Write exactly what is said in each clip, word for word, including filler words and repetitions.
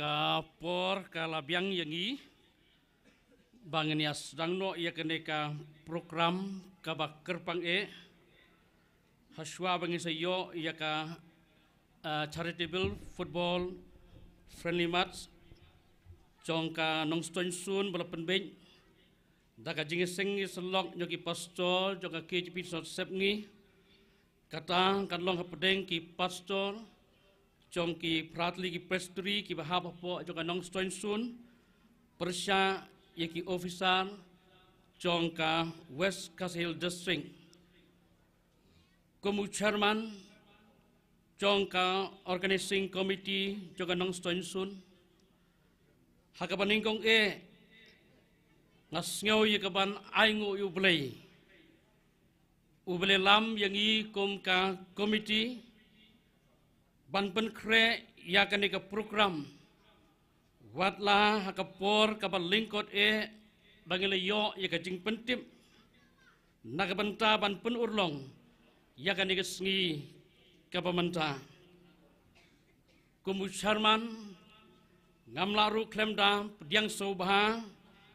Ka por ka la biang ïa ngi ba ngin ïa sdang noh ïa kane ka program kaba kyrpang eh. Hashwa ba ngin sa ïoh ïa ka, ah, charitable football friendly match jong ka Nongstoiñ Sun ba la pynbeit da ka jingïaseng ïasyllok jong ki pastor jong ka K J P Synod Sepngi. Kata kan long hapdeng ki pastor jong ki phra tylli ki presbytery kiba hap hapoh jong ka Nongstoiñ Sun, pyrshah ïa ki officer jong ka West Khasi Hills District. Kum u chairman jong ka organizing committee jong ka Nongstoiñ Sun, ha kaba nyngkong eh nga sngew ïa kaban ainguh ïa U Blei, U Blei lam ïa ngi kum ka committee ban pynkhreh ïa kane ka program. Wat la ha ka por kaba lyngkot eh ba ngi la ïoh ïa ka jingpyntip na ka bynta ban pynurlong ïa kane ka sngi kaba mynta. Kum u chairman, ngam lah ruh khlem da pdiang sngewbha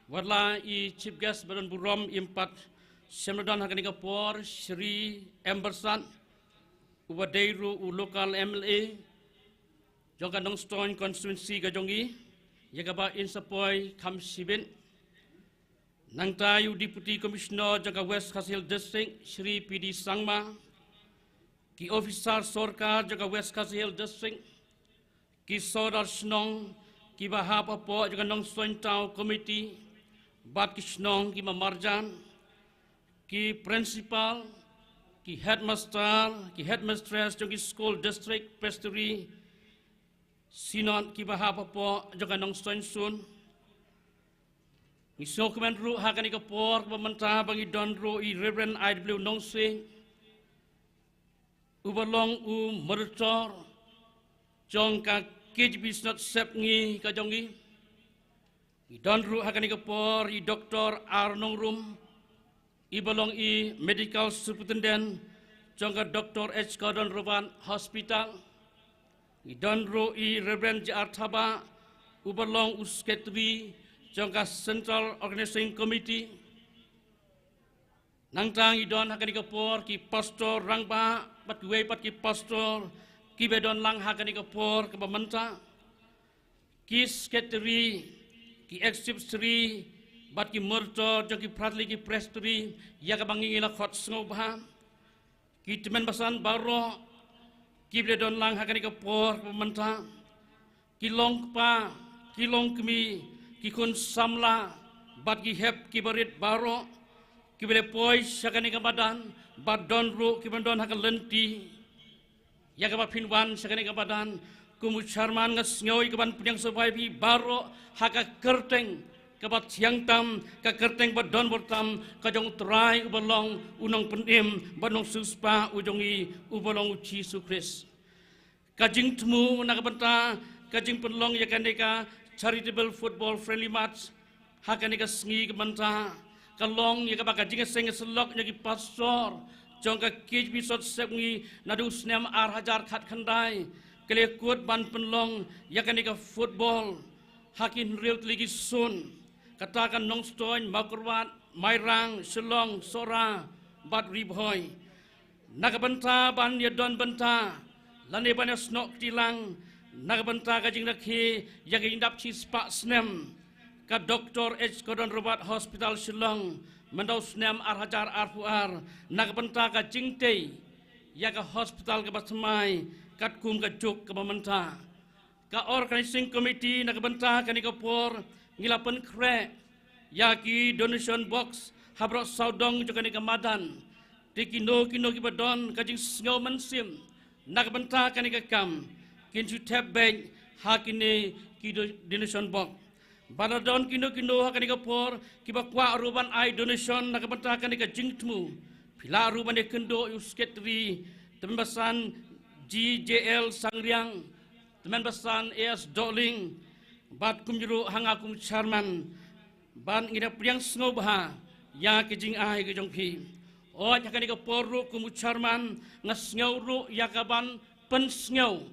wat la i chief guest ba don burom im pat shem la don ha kane ka por, Shri M Byrsat, uba dei ruh u local M L A jong ka Nongstoiñ constituency ka jong i, ïa kaba in sa poi kham shibit. Nangta ïa u Deputy Commissioner jong ka West Khasi Hills District, Shri P D Sangma, ki officer sorkar jong ka West Khasi Hills District, ki sordar shnong kiba hap hapoh jong ka Nongstoiñ Town Committee bad ki shnong kiba marjan, ki principal, ki headmaster, ki headmistress jong ki school, district, presbytery, synod kiba hap hapoh jong ka Nongstoiñ Sun. Ngi sngewkmen ruh ha kane ka por kaba mynta ba ngi don ruh i Reverend I W Nongsiej, uba long u moderator jong ka K J P Synod Sepngi ka jong i. Ngi don ruh ha kane ka por i Doctor R Nongrum, iba long i Medical Superintendent jong ka Doctor H Gordon Roberts Hospital. Ngi don ruh i Reverend J R Thabah, uba long u Secretary jong ka Central Organizing Committee. Nangta ngi don ha kane ka por ki pastor rangbah bad kiwei pat ki pastor kiba don lang ha kane ka por kaba mynta, ki secretary, ki executive secretary bad ki moderator jong ki phra tylli ki presbytery, ïa kaba ngi la khot sngewbha, ki tymmen basan baroh kiba la don lang ha kane ka por kaba mynta, ki long kpa, ki long kmie, ki khun samla bad ki hep kiba rit baroh kiba la poi sha kane ka madan bad don ruh kiba don ha ka lynti. Ïa kaba phin wan sha kane ka madan, kum u chairman nga sngew ïa kaban pdiang sngewbha ïa phi baroh ha ka kyrteng kaba thiang tam, ka kyrteng ba don bor tam ka jong U Trai uba long u nongpynim bad nongsiewspah u jong ngi uba long U Jisu Khrist. Ka jingthmu na ka bynta ka jingpynlong ïa kane ka charitable football friendly match ha kane ka sngi ka mynta ka long ïa kaba ka jingïaseng ïasyllok ïa ki pastor jong ka K J P Synod Sepngi naduh u snem ar hajar khatkhyndai ka la kut ban pynlong ïa kane ka football ha ki hynriew tylli ki zone, kata ka Nongstoiñ, Mawkyrwat, Mairang, Shillong, Sohra bad Ri Bhoi. Na ka bynta ban ïadon bynta lane ban ïasnoh kti lang na ka bynta ka jingrakhe ïa ka jingdap shispah snem ka Doctor H Gordon Roberts Hospital Shillong mynta u snem ar hajar arphew ar, na ka bynta ka jingtei ïa ka hospital kaba thymmai katkum ka juk kaba mynta. Ka organizing committee na ka bynta kane ka por ngi la pynkhreh ïa ki donation box ha baroh sawdong jong kane ka madan. Te kino kino kiba don ka jingsngew mynsiem na ka bynta kane ka kam, kin shu thep beit ha kine ki do-, donation box. Bad la don kino kino ha kane ka por kiba kwah ruh ban ai donation na ka bynta kane ka jingthmu, phi lah ruh ban ïakynduh ïa u secretary, tymmen basan G J L Sangriang, tymmen basan A S Dohling bad kumjuh ruh ha nga kum chairman. Bad ngi da pdiang sngewbha ïa ka jingai ka jong phi. Oi, ha kane ka por ruh kum u chairman nga sngew ruh ïa kaban pynsngew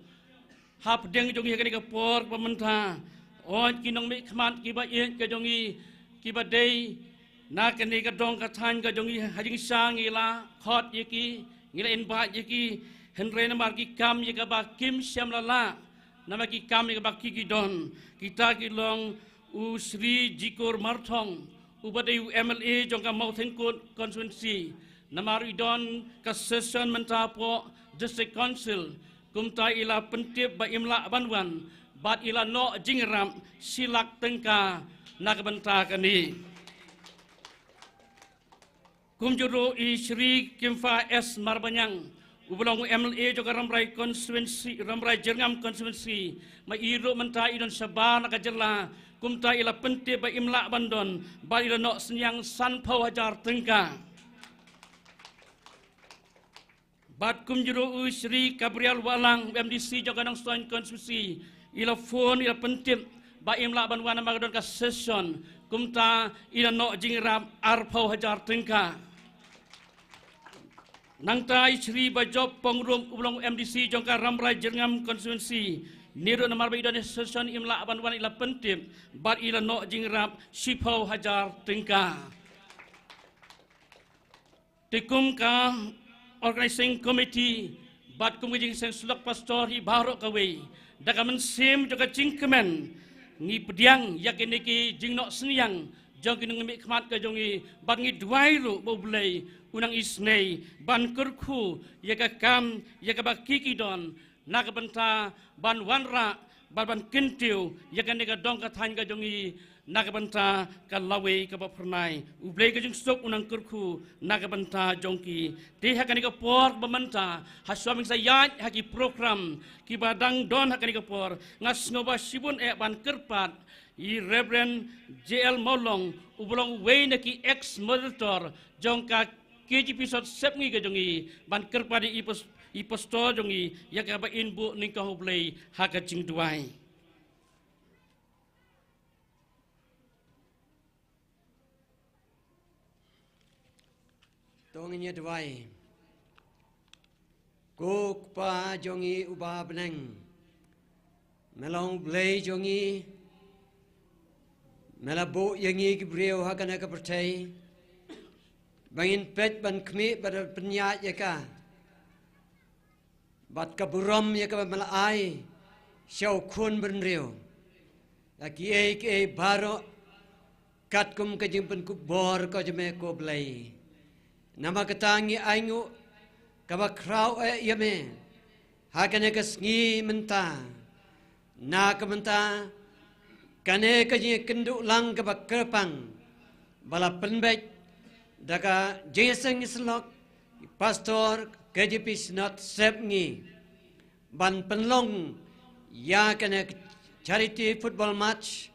Hapdeng jong ngi ha kane ka por ba mynta, ong ki nongmihkhmat kiba ïeit ka jong ngi, kiba dei na kane ka dong ka thaiñ ka jong ngi, ha jingshisha ngi la khot ïa ki, ngi la invite ïa ki, hynrei namar ki kam ïa kaba kim shym la lah, namar ki kam ïa kaba ki ki don, kita ki long u Shri Jikor Marthong, uba dei u M L A jong ka Mawtheiñkut constituency, namar i don ka session mynta hapoh District Council, kumta i la pyntip ba im lah ban wan, bad i la noh jingïarap shi lak tyngka na ka bynta kane. Kumjuh ruh i Shri Kimfa S Marbaniang, uba long u M L A jong ka Rambrai constituency, Rambrai Jyrngam constituency, ma i ruh mynta i don shabar na ka jylla, kumta i la pyntip ba im lah ban don, bad i la noh synñiang sanphew hajar tyngka. Bad kumjuh ruh u Shri Gabriel Wahlang, M D C jong ka Nongstoiñ constituency, i la phone, i la pyntip ba im lah ban wan namar ka don ka session, kumta i la noh jingïarap arphew hajar tyngka. Nangta i Shri Bajop Pongrum, uba long M D C jong ka Rambrai Jyrngam constituency, ine ruh namar ba i don session im lah ban wan, i la pyntip bad i la noh jingïarap shiphew hajar tyngka. Te kum ka organizing committee bad kum ka jingseng sulok pastor hi baroh kawei, da ka mynsiem jong ka jingkmen, ngi pdiang ïa kine ki jingnoh synñiang jong ki nongmihkhmat ka jong ngi, bad ngi duwai ruh ba U Blei un nang isynei ban kyrkhu ïa ka kam ïa kaba ki ki don, na ka bynta ban wanrah, ban, ban kyntiew ïa kane ka dong ka thaiñ ka jong ngi, na ka bynta ka lawei kaba phyrnai. U Blei ka jingsuk un nang kyrkhu na ka bynta jong ki. Te ha kane ka por ba mynta, ha shuwa ban sa ïaid ha ki program kiba dang don ha kane ka por, nga sngewbha shibun eh ban kyrpad ïa i Reverend J L Mawlong, uba long uwei na ki ex moderator jong ka K J P Synod Sepngi ka jong ngi, ban kyrpad ïa i pos-, i pastor jong ngi ïa kaba in buh nyngkong ha U Blei ha ka jingduwai. To ngin ïa duwai. Ko Kpa jong ngi uba ha bneng, me long U Blei jong ngi, me la buh ïa ngi ki briew ha kane ka pyrthei ba ngin peit ban khmih bad pynïaid ïa ka, bad ka burom ïa kaba me la ai sha u khun bynriew, ïa kiei kiei baroh katkum ka jingpynkup bor ka jong me ko Blei. Namar kata ngi ainguh kaba khraw eh ïa me ha kane ka sngi mynta, na ka bynta kane ka jingïakynduh lang kaba kyrpang ba la pynbeit da ka jingïaseng ïasyllok i pastor K J P Synod Sepngi ban pynlong ïa kane ka charity football match,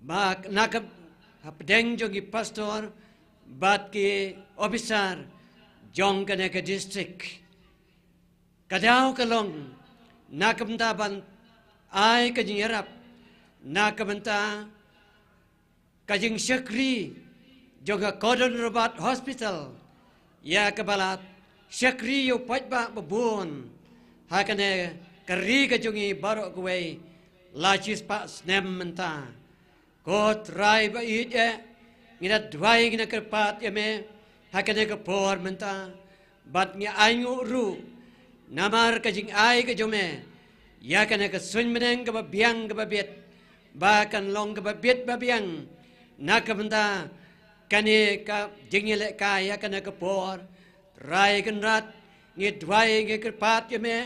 ba na ka hapdeng jong ki pastor bad ki officer jong kane ka district. Ka daw ka long na ka bynta ban ai ka jingïarap na ka bynta ka jingshakri jong ka Gordon Roberts Hospital, ïa kaba la shakri ïa u paidbah ba bun ha kane ka ri ka jong ngi baroh kawei la shispah snem mynta. Ko Trai ba ïeit eh, ngi da duwai, ngi da kyrpad ïa me ha kane ka por mynta, bad ngi ainguh ruh namar ka jingai ka jong me ïa kane ka suiñ bneng kaba biang kaba bit, ba kan long kaba bit ba biang na ka bynta kane ka jingïalehkai ha kane ka por. Trai Kynrad, ngi duwai, ngi kyrpad ïa me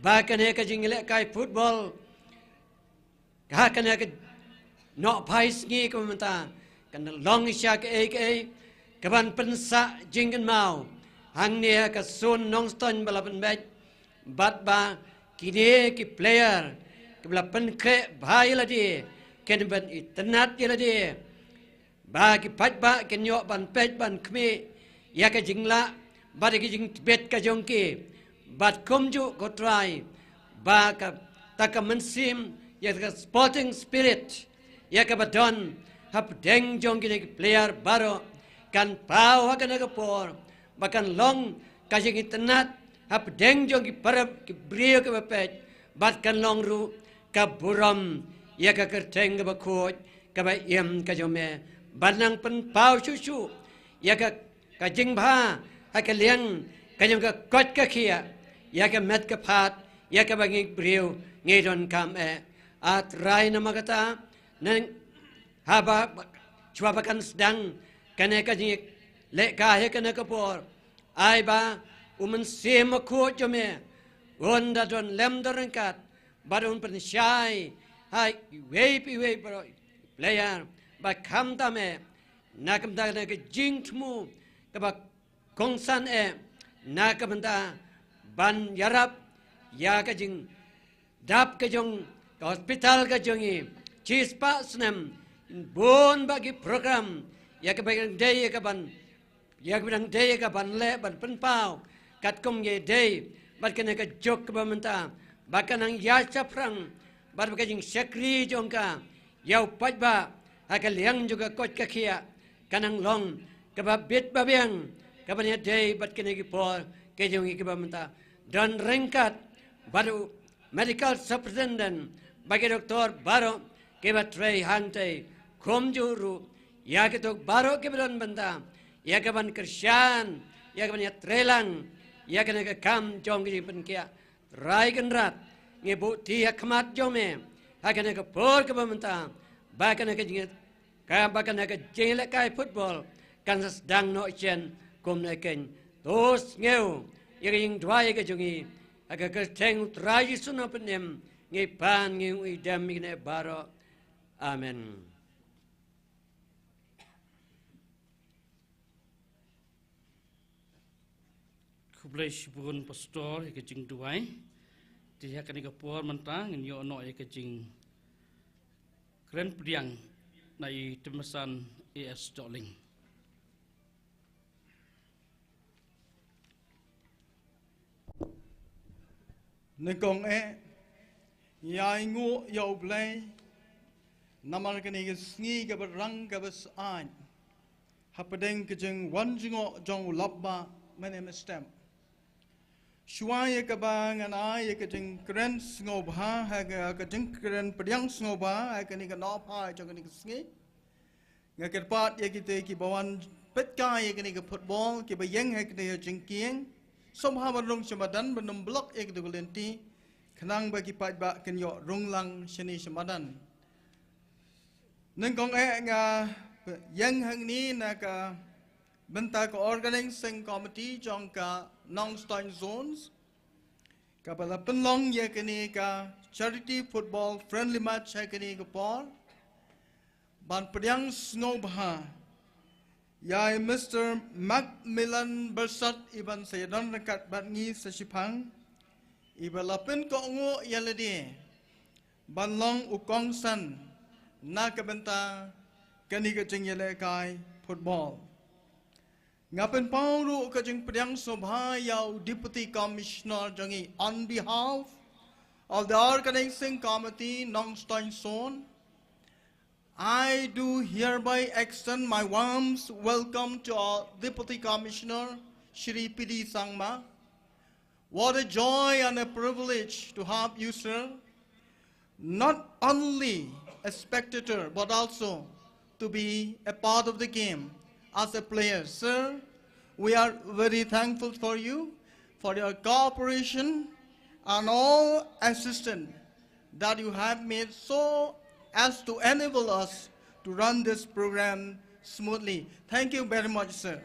ba kane ka jingïalehkai football ha kane ka nohphai sngi kaba mynta kan long sha kaei kaei kaban pynsah jingkynmaw hangne ha ka Sun Nongstoiñ ba la pynbeit, bad ba kine ki player kiba la pynkhreh bha ïa lade kin ban itynnad ïa lade, ba ki paidbah kin ïoh ban peit ban khmih ïa ka jinglah bad ïa ka jingtbit ka jong ki. Bad kumjuh ko Trai, ba kata ka mynsiem ïa ka sporting spirit ïa kaba don hapdeng jong kine ki player baroh kan paw ha kane ka por, ba kan long ka jingitynnad hapdeng jong ki para, ki briew kiba peit, Bad kan long ruh ka burom ïa ka kyrteng kaba khuid kaba im ka jong me. Ban nang pynpaw shuh shuh ïa ka, ka jingbha ha ka liang ka jong ka koit ka khiah, ïa ka met ka phad, ïa kaba ngi briew ngi donkam eh. A Trai, namar kata, nang haba, shuwa ba kan sdang kane ka jingïalehkai ha kane ka por, ai ba U Mynsiem Bakhuid jong me un da don lem don ryngkat bad un pynshai ha iwei pa iwei baroh player ba khamtam eh na ka bynta kane ka jingthmu kaba kongsan eh, na ka bynta ban ïarap ïa ka jingdap ka jong ka hospital ka jong i. Shispah snem bun bah ki program ïa kaba dang dei ïa kaban, ïa kaba dang dei ïa kaban leh ban pynpaw katkum ïa dei. Bad kane ka juk kaba mynta ba ka nang ïa shaphrang bad ba ka jingshakri jong ka ïa u paidbah ha ka liang jong ka koit ka khiah ka nang long kaba bit ba biang, kaba ïadei bad kine ki por ki jong ngi kiba mynta. Don ryngkat bad u medical superintendent bad ki doktor baroh kiba trei hangtei, kumjuh ruh ïa kitu baroh kiba don bynta ïa kaban kyrshan, ïa kaban ïatreilang ïa kane ka kam jong ka jingpynkhiah. Trai Kynrad, ngi buh kti ha khmat jong me ha kane ka por kaba mynta ba kane ka jing, kaba kane ka jingïalehkai football kan sa sdang noh shen kumne keiñ. To sngew ïa ka jingduwai ka jong ngi, ha ka kyrteng U Trai Jisu Nongpynim ngi pan, ngi ïeit, ngi ïadei ïa kine baroh. Amen. Khublei shibun Pastor ïa ka jingduwai. Te ha kane ka por mynta ngin ïoh noh ïa ka jingkren pdiang na i Tymmasan A S Dohling. Nyngkong eh, ngi ai nguh ïa U Blei namar kane ka sngi kaba rang kaba syaid hapdeng ka jingwan jngoh jong u lapbah Mynim Step. Shuwa ïa kaba ngan ai ïa ka jingkren sngewbha, ha ka, ka jingkren pdiang sngewbha ha kane ka nongphai jong kane ka sngi, nga kyrpad ïa kita kiba wan peit kai ïa kane ka football, kiba ïeng ha kane ka jingkieng, sngewbha ban rung sha madan, ban ym block ïa kata ka lynti, khnang ba ki paidbah kin ïoh rung lang shane sha madan. Nyngkong eh, nga ïeng hangne na ka bynta ka organizing committee jong ka Nongstoiñ Zones, kaba la pynlong ïa kane ka charity football friendly match ha kane ka por, ban pdiang sngewbha ïa i Mister Macmillan Byrsat, iban sa ïadon ryngkat bad ngi sa shiphang, iba la pynkohnguh ïa lade ban long u kongsan na ka bynta kane ka jingïalehkai football. Nga pynpaw ruh ka jingpdiang sngewbha ïa u Deputy Commissioner jong ngi. On behalf of the organizing committee Nongstoiñ Zone, I do hereby extend my warmest welcome to our Deputy Commissioner, Shri P D Sangma. What a joy and a privilege to have you, sir. Not only a spectator, but also to be a part of the game as a player. Sir, we are very thankful for you, for your cooperation and all assistance that you have made so as to enable us to run this program smoothly. Thank you very much, sir.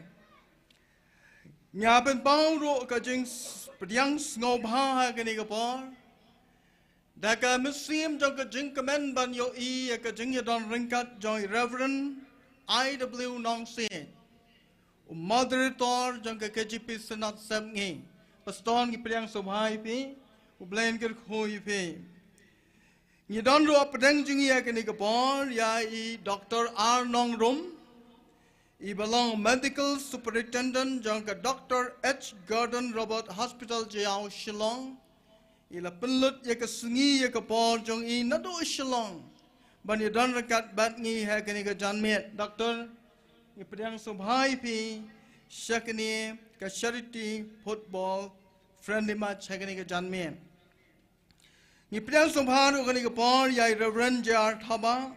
Nga pynpaw ruh ka jingpdiang sngewbha ha kane ka por da ka mynsiem jong ka jingkmen ban ïohi ïa ka jingïadon ryngkat jong i Reverend I W Nongsiej, u moderator jong ka K J P Synod Sepngi. Pastor, ngi pdiang sngewbha ïa phi, U Blei un kyrkhu ïa phi. Ngi don ruh hapdeng jong ngi ha kane ka por ïa i Doctor R Nongrum, iba long Medical Superintendent jong ka Doctor H Gordon Roberts Hospital Jaïaw, Shillong. I la pynlut ïa ka sngi ïa ka por jong i naduh Shillong ban ïadon ryngkat bad ngi ha kane ka janmiet. Doctor, ngi pdiang sngewbha ïa phi sha kane ka charity football friendly match ha kane ka janmiet. Ngi pdiang sngewbha ruh kane ka por ïa i Reverend J R Thabah,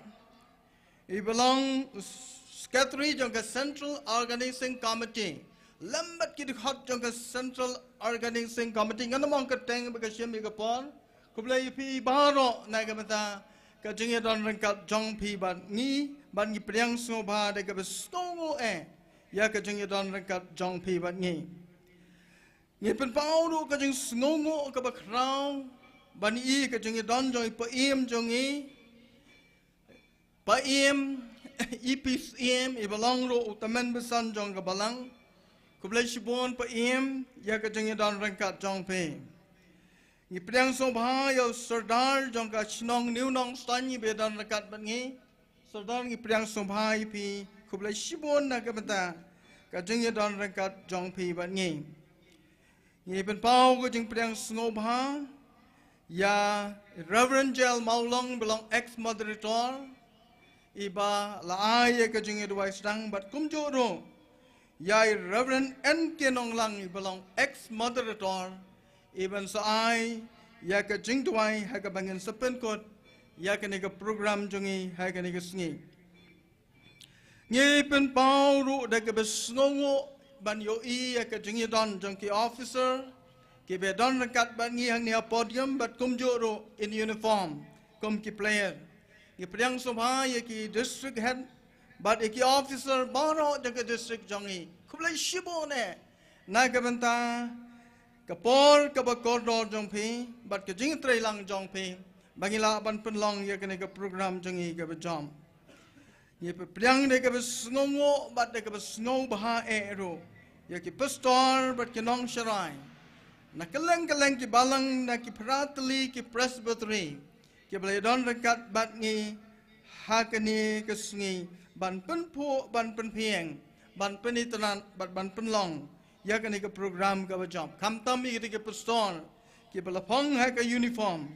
i ba long Secretary jong ka Central Organizing Committee, lem bad ki dkhot jong ka Central Organizing Committee. Ngan ym ong kyrteng ba ka shim ïa ka por. Khublei ïa phi baroh na ka bynta ka jingïadon ryngkat jong phi bad ngi, bad ngi pdiang sngewbha da kaba sngewnguh eh ïa ka jingïadon ryngkat jong phi bad ngi. Ngi pynpaw ruh ka jingsngewnguh kaba khraw ban ïohi ka jingïadon jong i Paiem jong ngi, Paiem, i Paiem, i ba long ruh u tymmen basan jong ka Balang. Khublei shibun Paiem ïa ka jingïadon ryngkat jong phi. Ngi pdiang sngewbha ïa u Sordar jong ka shnong New Nongstoiñ i ba ïadon ryngkat bad ngi. Sordar, ngi pdiang sngewbha ïa phi, khublei shibun na ka bynta ka jingïadon ryngkat jong phi bad ngi. Ngi pynpaw ka jingpdiang sngewbha ïa Reverend J L Mawlong ba long ex moderator, i ba la ai ïa ka jingïaduwai sdang, bad kumjuh ruh ïa i Reverend N K Nonglang i ba long ex moderator, i ban sa ai ïa ka jingduwai ha kaba ngin sa pynkut ïa kane ka program jong ngi ha kane ka sngi. Ngi pynpaw ruh da kaba sngewnguh ban ïohi ïa ka jingïadon jong ki officer ki ba don ryngkat bad ngi hangne ha podium, bad kumjuh ruh in uniform kum ki player. Ngi pdiang sngewbha ïa ki district head bad ïa ki officer baroh jong ka district jong ngi. Khublei shibun eh na ka bynta ka por kaba kordor jong phi bad ka jingtreilang jong phi ba ngi lah ban pynlong ïa kane ka program jong ngi kaba jop. Ngi pdiang da kaba sngewnguh bad da kaba sngewbha eh ruh ïa ki pastor bad ki nongsharai na kylleng kylleng ki balang, na ki phra tylli ki presbytery, ki ba la ïadon ryngkat bad ngi ha kane ka sngi ban pynphuh, ban pynphieng, ban pynitynnad bad ban pynlong ïa kane ka program kaba jop. Khamtam ïa ki pastor ki ba la phong ha ka uniform,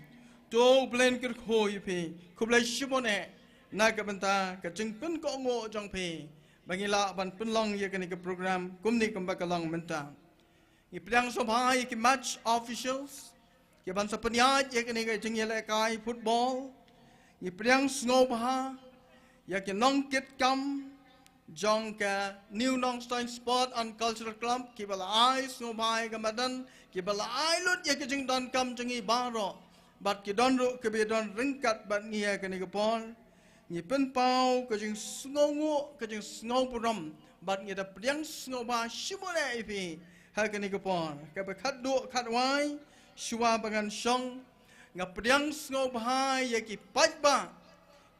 to U Blei un kyrkhu ïa phi. Khublei shibun eh na ka bynta ka jingpynkohnguh jong phi ba ngi lah ban pynlong ïa kane ka program kumne kumba ka long mynta. Ngi pdiang sngewbha ïa ki match officials ki ban sa pynïaid ïa kane ka jingïalehkai football. Ngi pdiang sngewbha ïa ki nongkitkam jong ka New Nongstoiñ Sport and Cultural Club ki ba la ai sngewbha ïa ka madan, ki ba la ai lut ïa ka jingdonkam jong ngi baroh, bad ki don ruh ki ba don ryngkat bad ngi ïa kane ka por. Ngi pynpaw ka jingsngewnguh, ka jingsngewburom, bad ngi da pdiang sngewbha shibun eh ïa phi ha kane ka por. Kaba khatduh khatwai, shuwa ba ngan shong, nga pdiang sngewbha ïa ki paidbah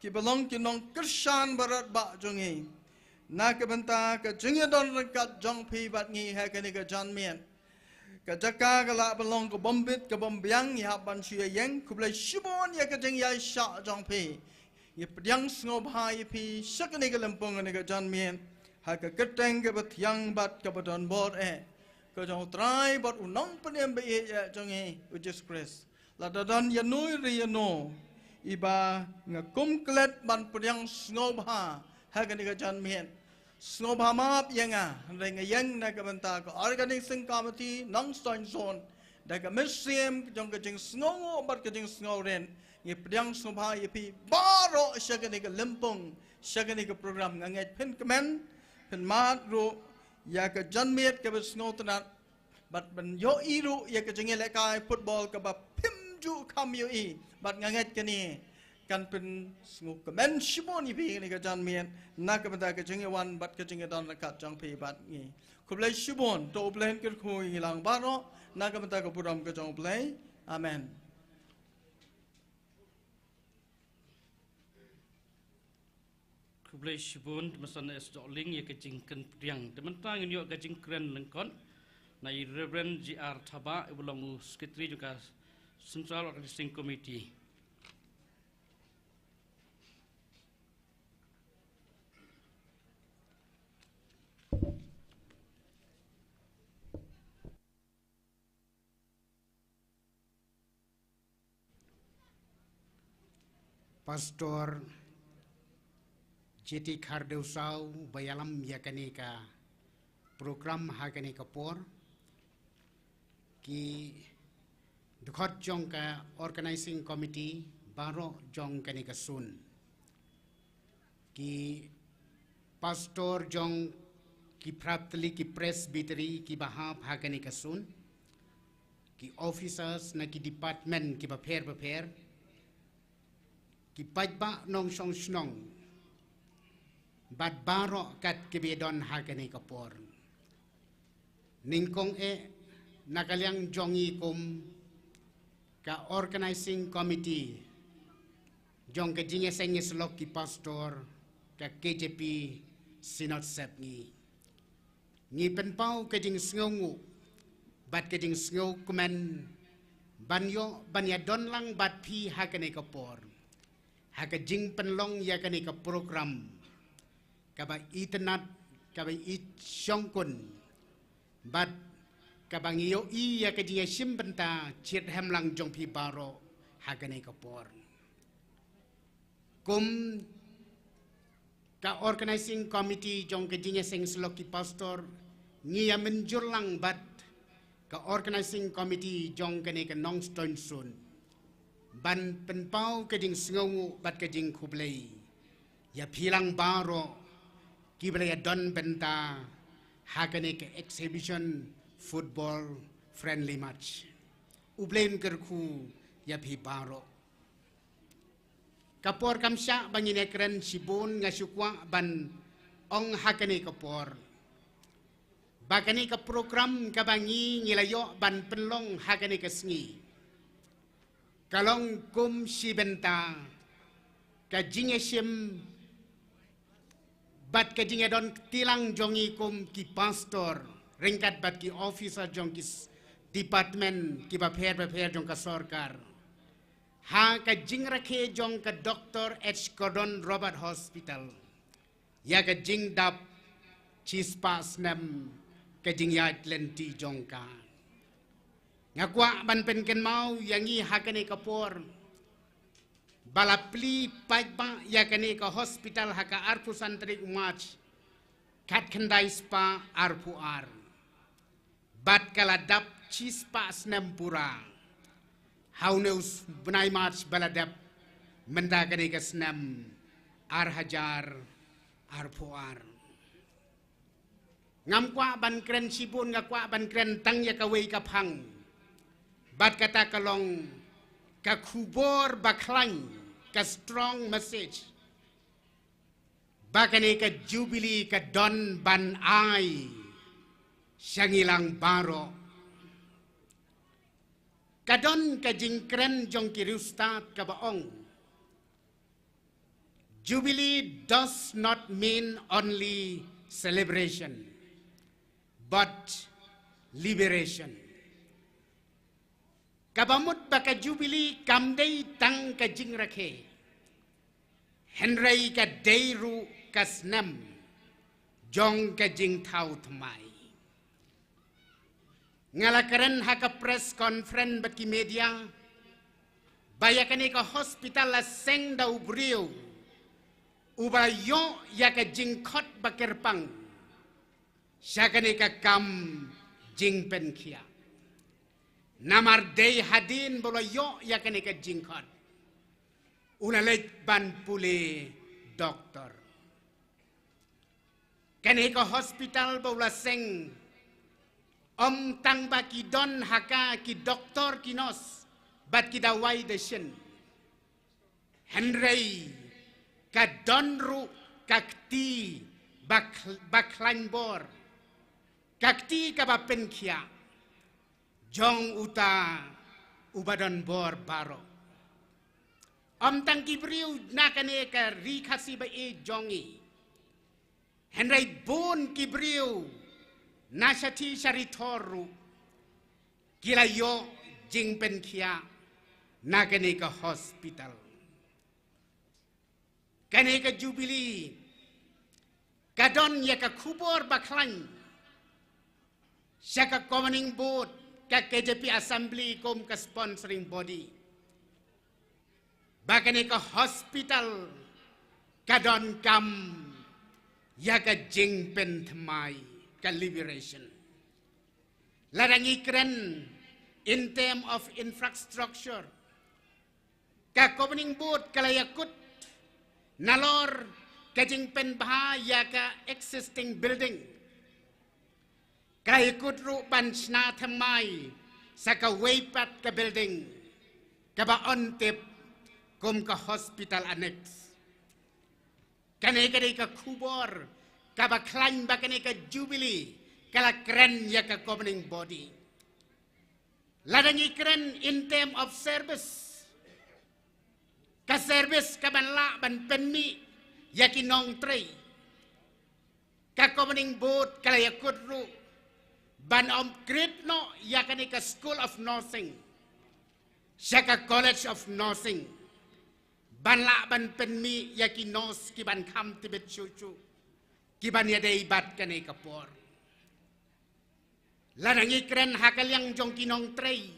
ki ba long ki nongkyrshan baroh ba jong ngi na ka bynta ka jingïadon ryngkat jong phi bad ngi ha kane ka janmiet. Ka jaka ka lah ban long ka bym bit ka bym biang, ngi hap ban shu ïeng. Khublei shibun ïa ka jingïaishah jong phi. Ngi pdiang sngewbha ïa phi sha kane ka lympung kane ka janmiet ha ka kyrteng kaba thiang bad kaba donbor eh ka jong U Trai bad U Nongpynim ba ïeit eh jong ngi, U Jisu Khrist. Lada don ïano re ïano i ba nga kum klet ban pdiang sngewbha ha kane ka janmiet, sngewbha map ïa nga, hynrei nga ïeng na ka bynta ka Organizing Committee Nongstoiñ Zone, da ka mynsiem jong ka jingsngewnguh bad ka jingsngewrit, ngi pdiang sngewbha ïa phi baroh sha kane ka lympung, sha kane ka program. Nga ngeit phin kmen, phin mad ruh ïa ka janmiet kaba sngewtynnad bad ban ïohi ruh ïa ka jingïalehkai football kaba phim ju kham ïohi, bad nga ngeit kane kan pynsngewkmen shibun ïa phi kane ka janmiet na ka bynta ka jingïawan bad ka jingïadon ryngkat jong phi bad ngi. Khublei shibun, to U Blei un kyrkhu ïa ngi lang baroh na ka bynta ka burom ka jong U Blei. Amen. Khublei shibun, te mynta S Dohling ïa ka jingkren pdiang. Te mynta ngin ïoh ka jingkren lyngkot na i Reverend J R Thabah, i ba long u Secretary jong ka Central Organizing Committee. Pastor J T Khardewsaw ba ïalam ïa kane ka program ha kane ka por. Ki Dkhot jong ka Organizing Committee baroh jong kane ka sun, ki pastor jong ki phra tylli ki presbytery kiba hap ha kane ka sun, ki officers na ki department kiba pher ba pher, ki paidbah nongshong shnong, bad baroh kat kiba don ha kane ka por. Nyngkong eh, na ka liang jong i kum ka Organizing Committee jong ka Jingïaseng Ïasyllok ki Pastor ka K J P Synod Sepngi, ngi pynpaw ka jingsngewnguh bad ka jingsngewkmen ban ïoh ban ïadon lang bad phi ha kane ka por, ha ka jingpynlong ïa kane ka program kaba itynnad, kaba ishongkun, bad kaba ngi ïohi ïa ka jingïashim bynta shitrhem lang jong phi baroh ha kane ka por. Kum ka Organizing Committee jong ka Jingïaseng Ïasyllok ki Pastor, ngi ïa mynjur lang bad ka Organizing Committee jong kane ka Nongstoiñ Sun ban pynpaw ka jingsngewnguh bad ka jingkhublei ïa phi lang baroh kiba la ïadon bynta ha kane ka exhibition football friendly match. U Blei un kyrkhu ïa phi baroh. Ka por kam shah ba ngin ïakren shibun, nga shu kwah ban ong ha kane ka por ba kane ka program kaba ngi ngi la ïoh ban pynlong ha kane ka sngi ka long kum shi bynta ka jingïashim bad ka jingïadon kti lang jong i kum ki pastor ryngkat bad ki officer jong ki s-, department kiba pher ba pher jong ka sorkar ha ka jingrakhe jong ka Doctor H Gordon Roberts Hospital ïa ka jingdap shispah snem ka jingïaid lynti jong ka. Nga kwah ban pynkynmaw ïa ngi ha kane ka por ba la plie paidbah ïa kane ka hospital ha ka arphew san tarik March khatkhyndai spah arphew ar, bad ka la dap shispah snem pura ha une u bnai March ba la dep mynta kane ka snem ar hajar arphew ar. Ngam kwah ban kren shibun, nga kwah ban kren tang ïa kawei ka phang, bad kata ka long ka khubor bakhlaiñ, ka strong message ba kane ka Jubilee ka don ban ai sha ngi lang baroh. Ka don ka jingkren jong ki riewstad kaba ong, Jubilee does not mean only celebration, but liberation. Kaba mut ba ka Jubilee kam dei tang ka jingrakhe, hynrei ka dei ruh ka snem jong ka jingthaw thymmai. Nga la kren ha ka press conference bad ki media ba ïa kane ka hospital la seng da u briew uba ïoh ïa ka jingkhot ba kyrpang sha kane ka kam jingpynkhiah. Namar dei hadien ba u la ïoh ïa kane ka jingkhot, u la leit ban pule doktor. Kane ka hospital ba u la seng, ym tang ba ki don ha ka ki doktor, ki nurse bad ki dawai dashin, hynrei ka don ruh ka kti bak-, bakhlaiñ bor, ka kti kaba pynkhiah jong uta uba don bor baroh. Ym tang ki briew na kane ka Ri Khasi ba ïeit jong ngi, hynrei bun ki briew na shathie sharithor ruh ki la ïoh jingpynkhiah na kane ka hospital. Kane ka Jubilee ka don ïa ka khubor bakhlaiñ sha ka governing board, ka K J P Assembly kum ka sponsoring body, ba kane ka hospital ka donkam ïa ka jingpynthymmai, ka liberation. Lada ngi kren In term of infrastructure, ka governing board ka la ïakut nalor ka jingpynbha ïa ka existing building. Ka la ïakut ruh ban shna thymmai sa kawei pat ka building kaba yn tip kum ka hospital annex. Kane ka dei ka khubor kaba khlaiñ ba kane ka Jubilee ka la kren ïa ka governing body. Lada ngi kren in term of service, ka service kaban lah ban pynmih ïa ki nongtrei, ka governing board ka la ïakut ruh ban upgrade noh ïa kane ka School of Nursing sha ka College of Nursing, ban lah ban pynmih ïa ki nurse kiban kham tbit shuh shuh, kiban ïadei bad kane ka por. Lada ngi kren ha ka liang jong ki nongtrei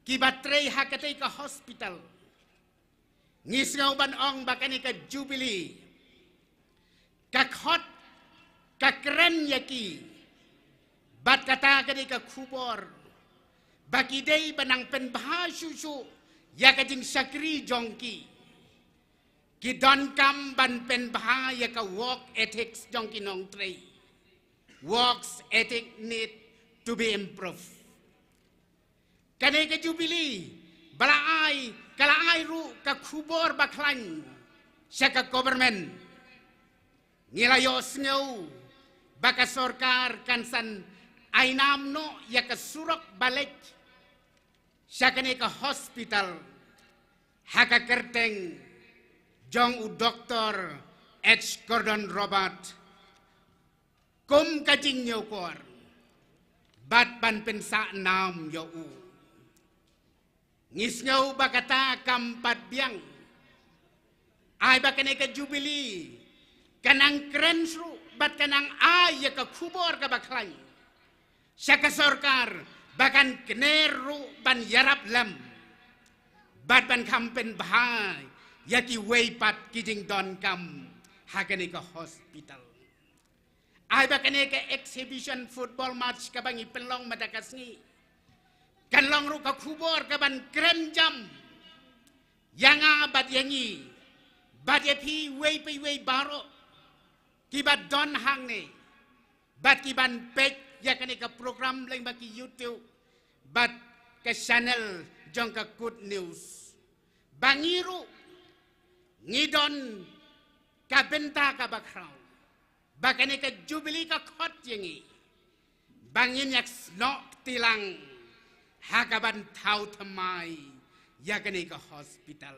kiba trei ha katei ka hospital, ngi sngew ban ong ba kane ka Jubilee ka khot, ka kren ïa ki, bad kata ka dei ka khubor ba ki dei ban nang pynbha shuh shuh ïa ka jingshakri jong ki. Ki donkam ban pynbha ïa ka work ethics jong ki nongtrei. Works ethic need to be improved. Kane ka Jubilee ba la ai, ka la ai ruh ka khubor ba khlaiñ sha ka government. Ngi la ïohsngew ba ka sorkar kan sa ai nam noh ïa ka surok ba leit sha kane ka hospital ha ka kyrteng jong u Doktor H Gordon Roberts kum ka jingñiewkor bad ban pynsah nam ïa u. Ngi sngew ba kata kam pat biang. Ai ba kane ka Jubilee ka nang kren ruh bad ka nang ai ïa ka khubor kaba khlaiñ sha ka sorkar ba kan kner ruh ban ïarap lem bad ban kham pynbha ïa kiwei pat ki jingdonkam ha kane ka hospital. Ai ba kane ka exhibition football match kaba ngi pynlong mynta ka sngi kan long ruh ka khubor kaban kren jam ïa nga bad ïa ngi bad ïa phi wei pa wei baroh kiba don hangne bad kiban peit ïa kane ka program lyngba ki YouTube bad ka channel jong ka Good News. Ba ngi ruh ngi don ka bynta kaba khraw ba kane ka Jubilee ka khot ïa ngi ba ngin ïa snoh kti lang ha kaban thaw thymmai ïa kane ka hospital.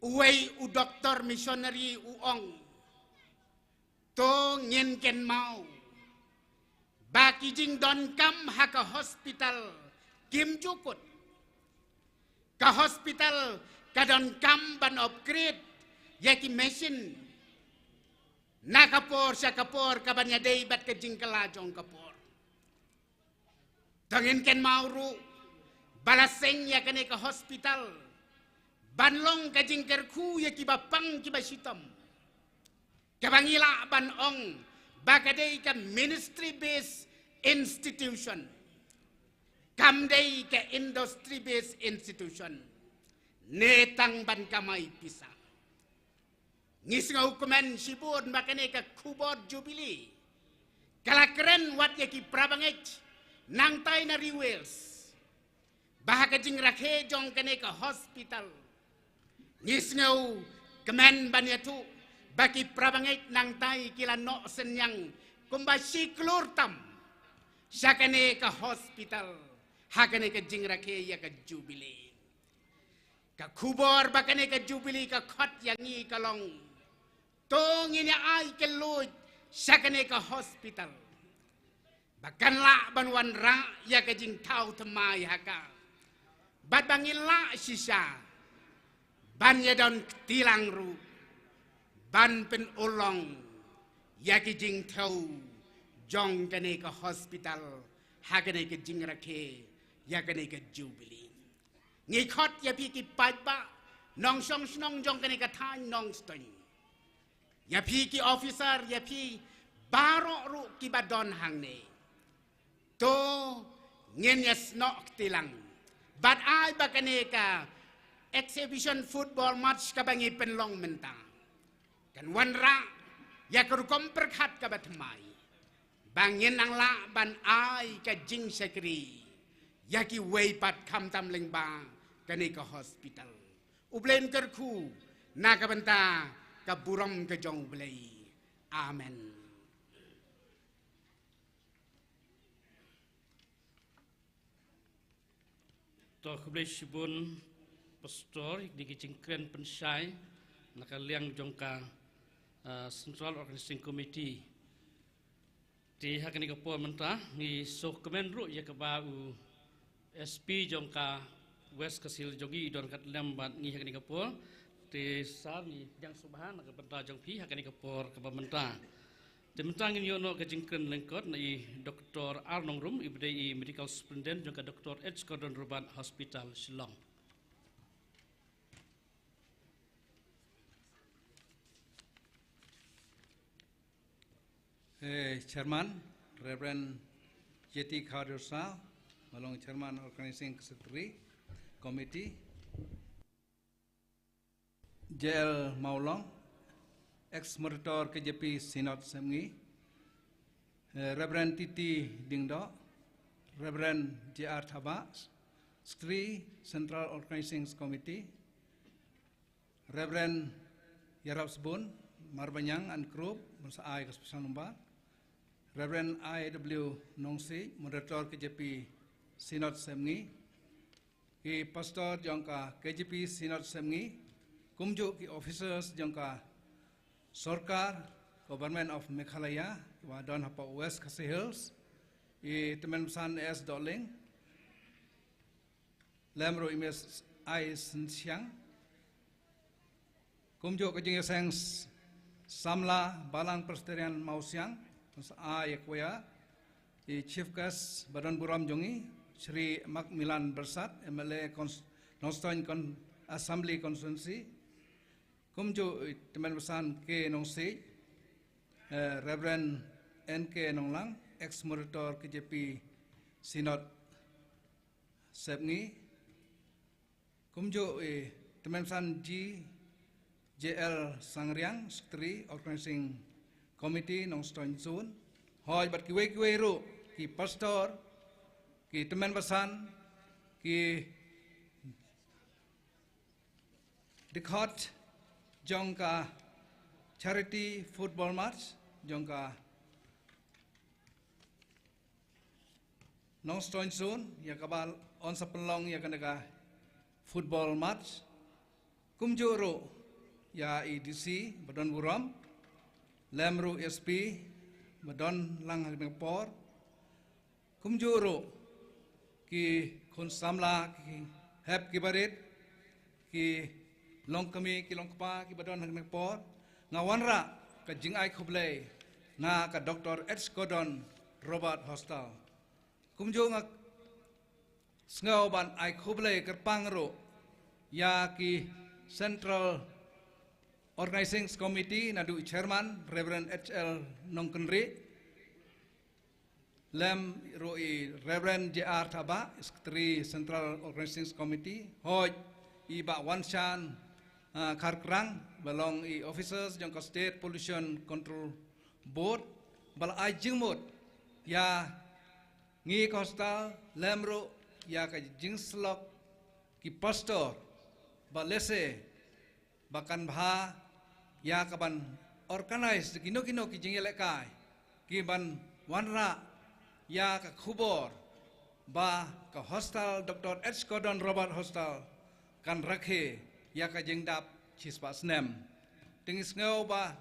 Uwei u doktor missionary u ong, to ngin kynmaw ba ki jingdonkam ha ka hospital kim ju kut. Ka hospital ka donkam ban upgrade ïa ki machine na ka por sha ka por kaban ïadei bad ka jingkylla jong ka por. To ngin kynmaw ruh ba la seng ïa kane ka hospital ban long ka jingkyrkhu ïa kiba pang kiba shitom, kaba ngi lah ban ong ba ka dei ka ministry based institution, kam dei ka industry based institution ne tang ban kamai pisa. Ngi sngewkmen shibun ba kane ka khubor Jubilee ka la kren wat ïa ki parabangeit nangtai na Ri Wales ba ha ka jingrakhe jong kane ka hospital ngi sngewkmen ban ïathuh ba ki parabangeit nangtai ki la noh synñiang kumba shi klur tam sha kane ka hospital ha kane ka jingrakhe ïa ka Jubilee. Ka khubor ba kane ka Jubilee ka khot ïa ngi ka long, to ngin ïa ai ka luid sha kane ka hospital ba kan lah ban wanrah ïa ka jingthaw thymmai ha ka bad ba ngin lah shisha ban ïa don kti lang ruh ban pynurlong ïa ki jingthew jong kane ka hospital ha kane ka jingrakhe ïa kane ka Jubilee. Ngi khot ïa phi ki paidbah nongshong shnong jong kane ka thaiñ Nongstoiñ, ïa phi ki officer, ïa phi baroh ruh kiba don hangne, to ngin ïa snoh kti lang. Bad ai ba kane ka exhibition football match kaba ngi pynlong mynta kan wanrah ïa ka rukom pyrkhat kaba thymmai ba ngin nang lah ban ai ka jingshakri ïa kiwei pat khamtam lyngba kane ka hospital. U Blei un kyrkhu na ka bynta ka burom ka jong U Blei. Amen. To, khublei shibun Pastor, ïa kine ki jingkren pynshai na ka liang jong ka, ah, Central Organizing Committee. Te ha kane ka por mynta ngi sngewkmen ruh ïa kaba u S P jong ka West Khasi Hills jong ngi i don ryngkat lem bad ngi ha kane ka por. Te sir, ngi pdiang sngewbha na ka bynta jong phi ha kane ka por kaba mynta. Te mynta ngin ïoh noh ka jingkren lyngkot na i Doktor R Nongrum, iba dei i Medical Superintendent jong ka Doctor H Gordon Roberts Hospital, Shillong. Eh, Chairman, Reverend J T Khadusa, ba long Chairman Organizing Secretary Committee, J L Mawlong, ex-moderator K J P Synod Sepngi, eh, Reverend T T Diengdoh, Reverend J R Thabah, Secretary Central Organizing Committee, Reverend Yarap Sbun, Marbaniang and group, ban sa ai ka special number. Reverend I W Nongsiej, moderator K J P Synod Sepngi. Ki pastor jong ka K J P Synod Sepngi, kumjuh ki officers jong ka sorkar, Government of Meghalaya, kiba don hapoh West Khasi Hills, i Tymmen Basan S Dohling, lem ruh i Miss I Synsiang, kumjuh ka jingïaseng s-, samla Balang Presbyterian Mawsiang, sa ai ïa ka wei, i Chief Guest ba don burom jong ngi, Shri Macmillan Byrsat, M L A cons-, Nongstoiñ con-, Assembly Constituency, kumjuh i Tymmen Basan K Nongsiej, eh, Reverend N K Nonglang, ex-moderator K J P Synod Sepngi, kumjuh i Tymmen Basan G J L Sangriang, Secretary Organizing Committee Nongstoiñ Zone. Hooid bad kiwei kiwei ruh, ki pastor, ki Tymmen Basan, ki dkhot jong ka charity football match jong ka Nongstoiñ Zone, ïa kaba yn sa pynlong ïa kane ka football match. Kumjuh ruh ïa i D C ba don burom, lem ruh S P ba don lang ha kane ka por. Kumjuh ruh ki khun samla, ki hep ki barit, ki longkmie ki longkpa kiba don ha kane ka por, nga wanrah ka jingai khublei na ka Doctor H Gordon Roberts Hospital. Kumjuh nga sngew ban ai khublei kyrpang ruh ïa ki Central Organizing Committee naduh i Chairman Reverend H L Nongkynrih, lem ruh i Reverend J R Thabah, Secretary Central Organizing Committee, hooid i Bah Wanshan, ah, Kharkrang, ba long i officers jong ka State Pollution Control Board, ba la ai jingmut ïa ngi ka hospital, lem ruh ïa ka jingsyllok ki pastor, ba lehse ba kan bha ïa kaban organize da kino kino ki jingïalehkai kiban wanrah ïa ka khubor ba ka hospital Doctor H Gordon Roberts Hospital kan rakhe ïa ka jingdap shispah snem. Te ngi sngew ba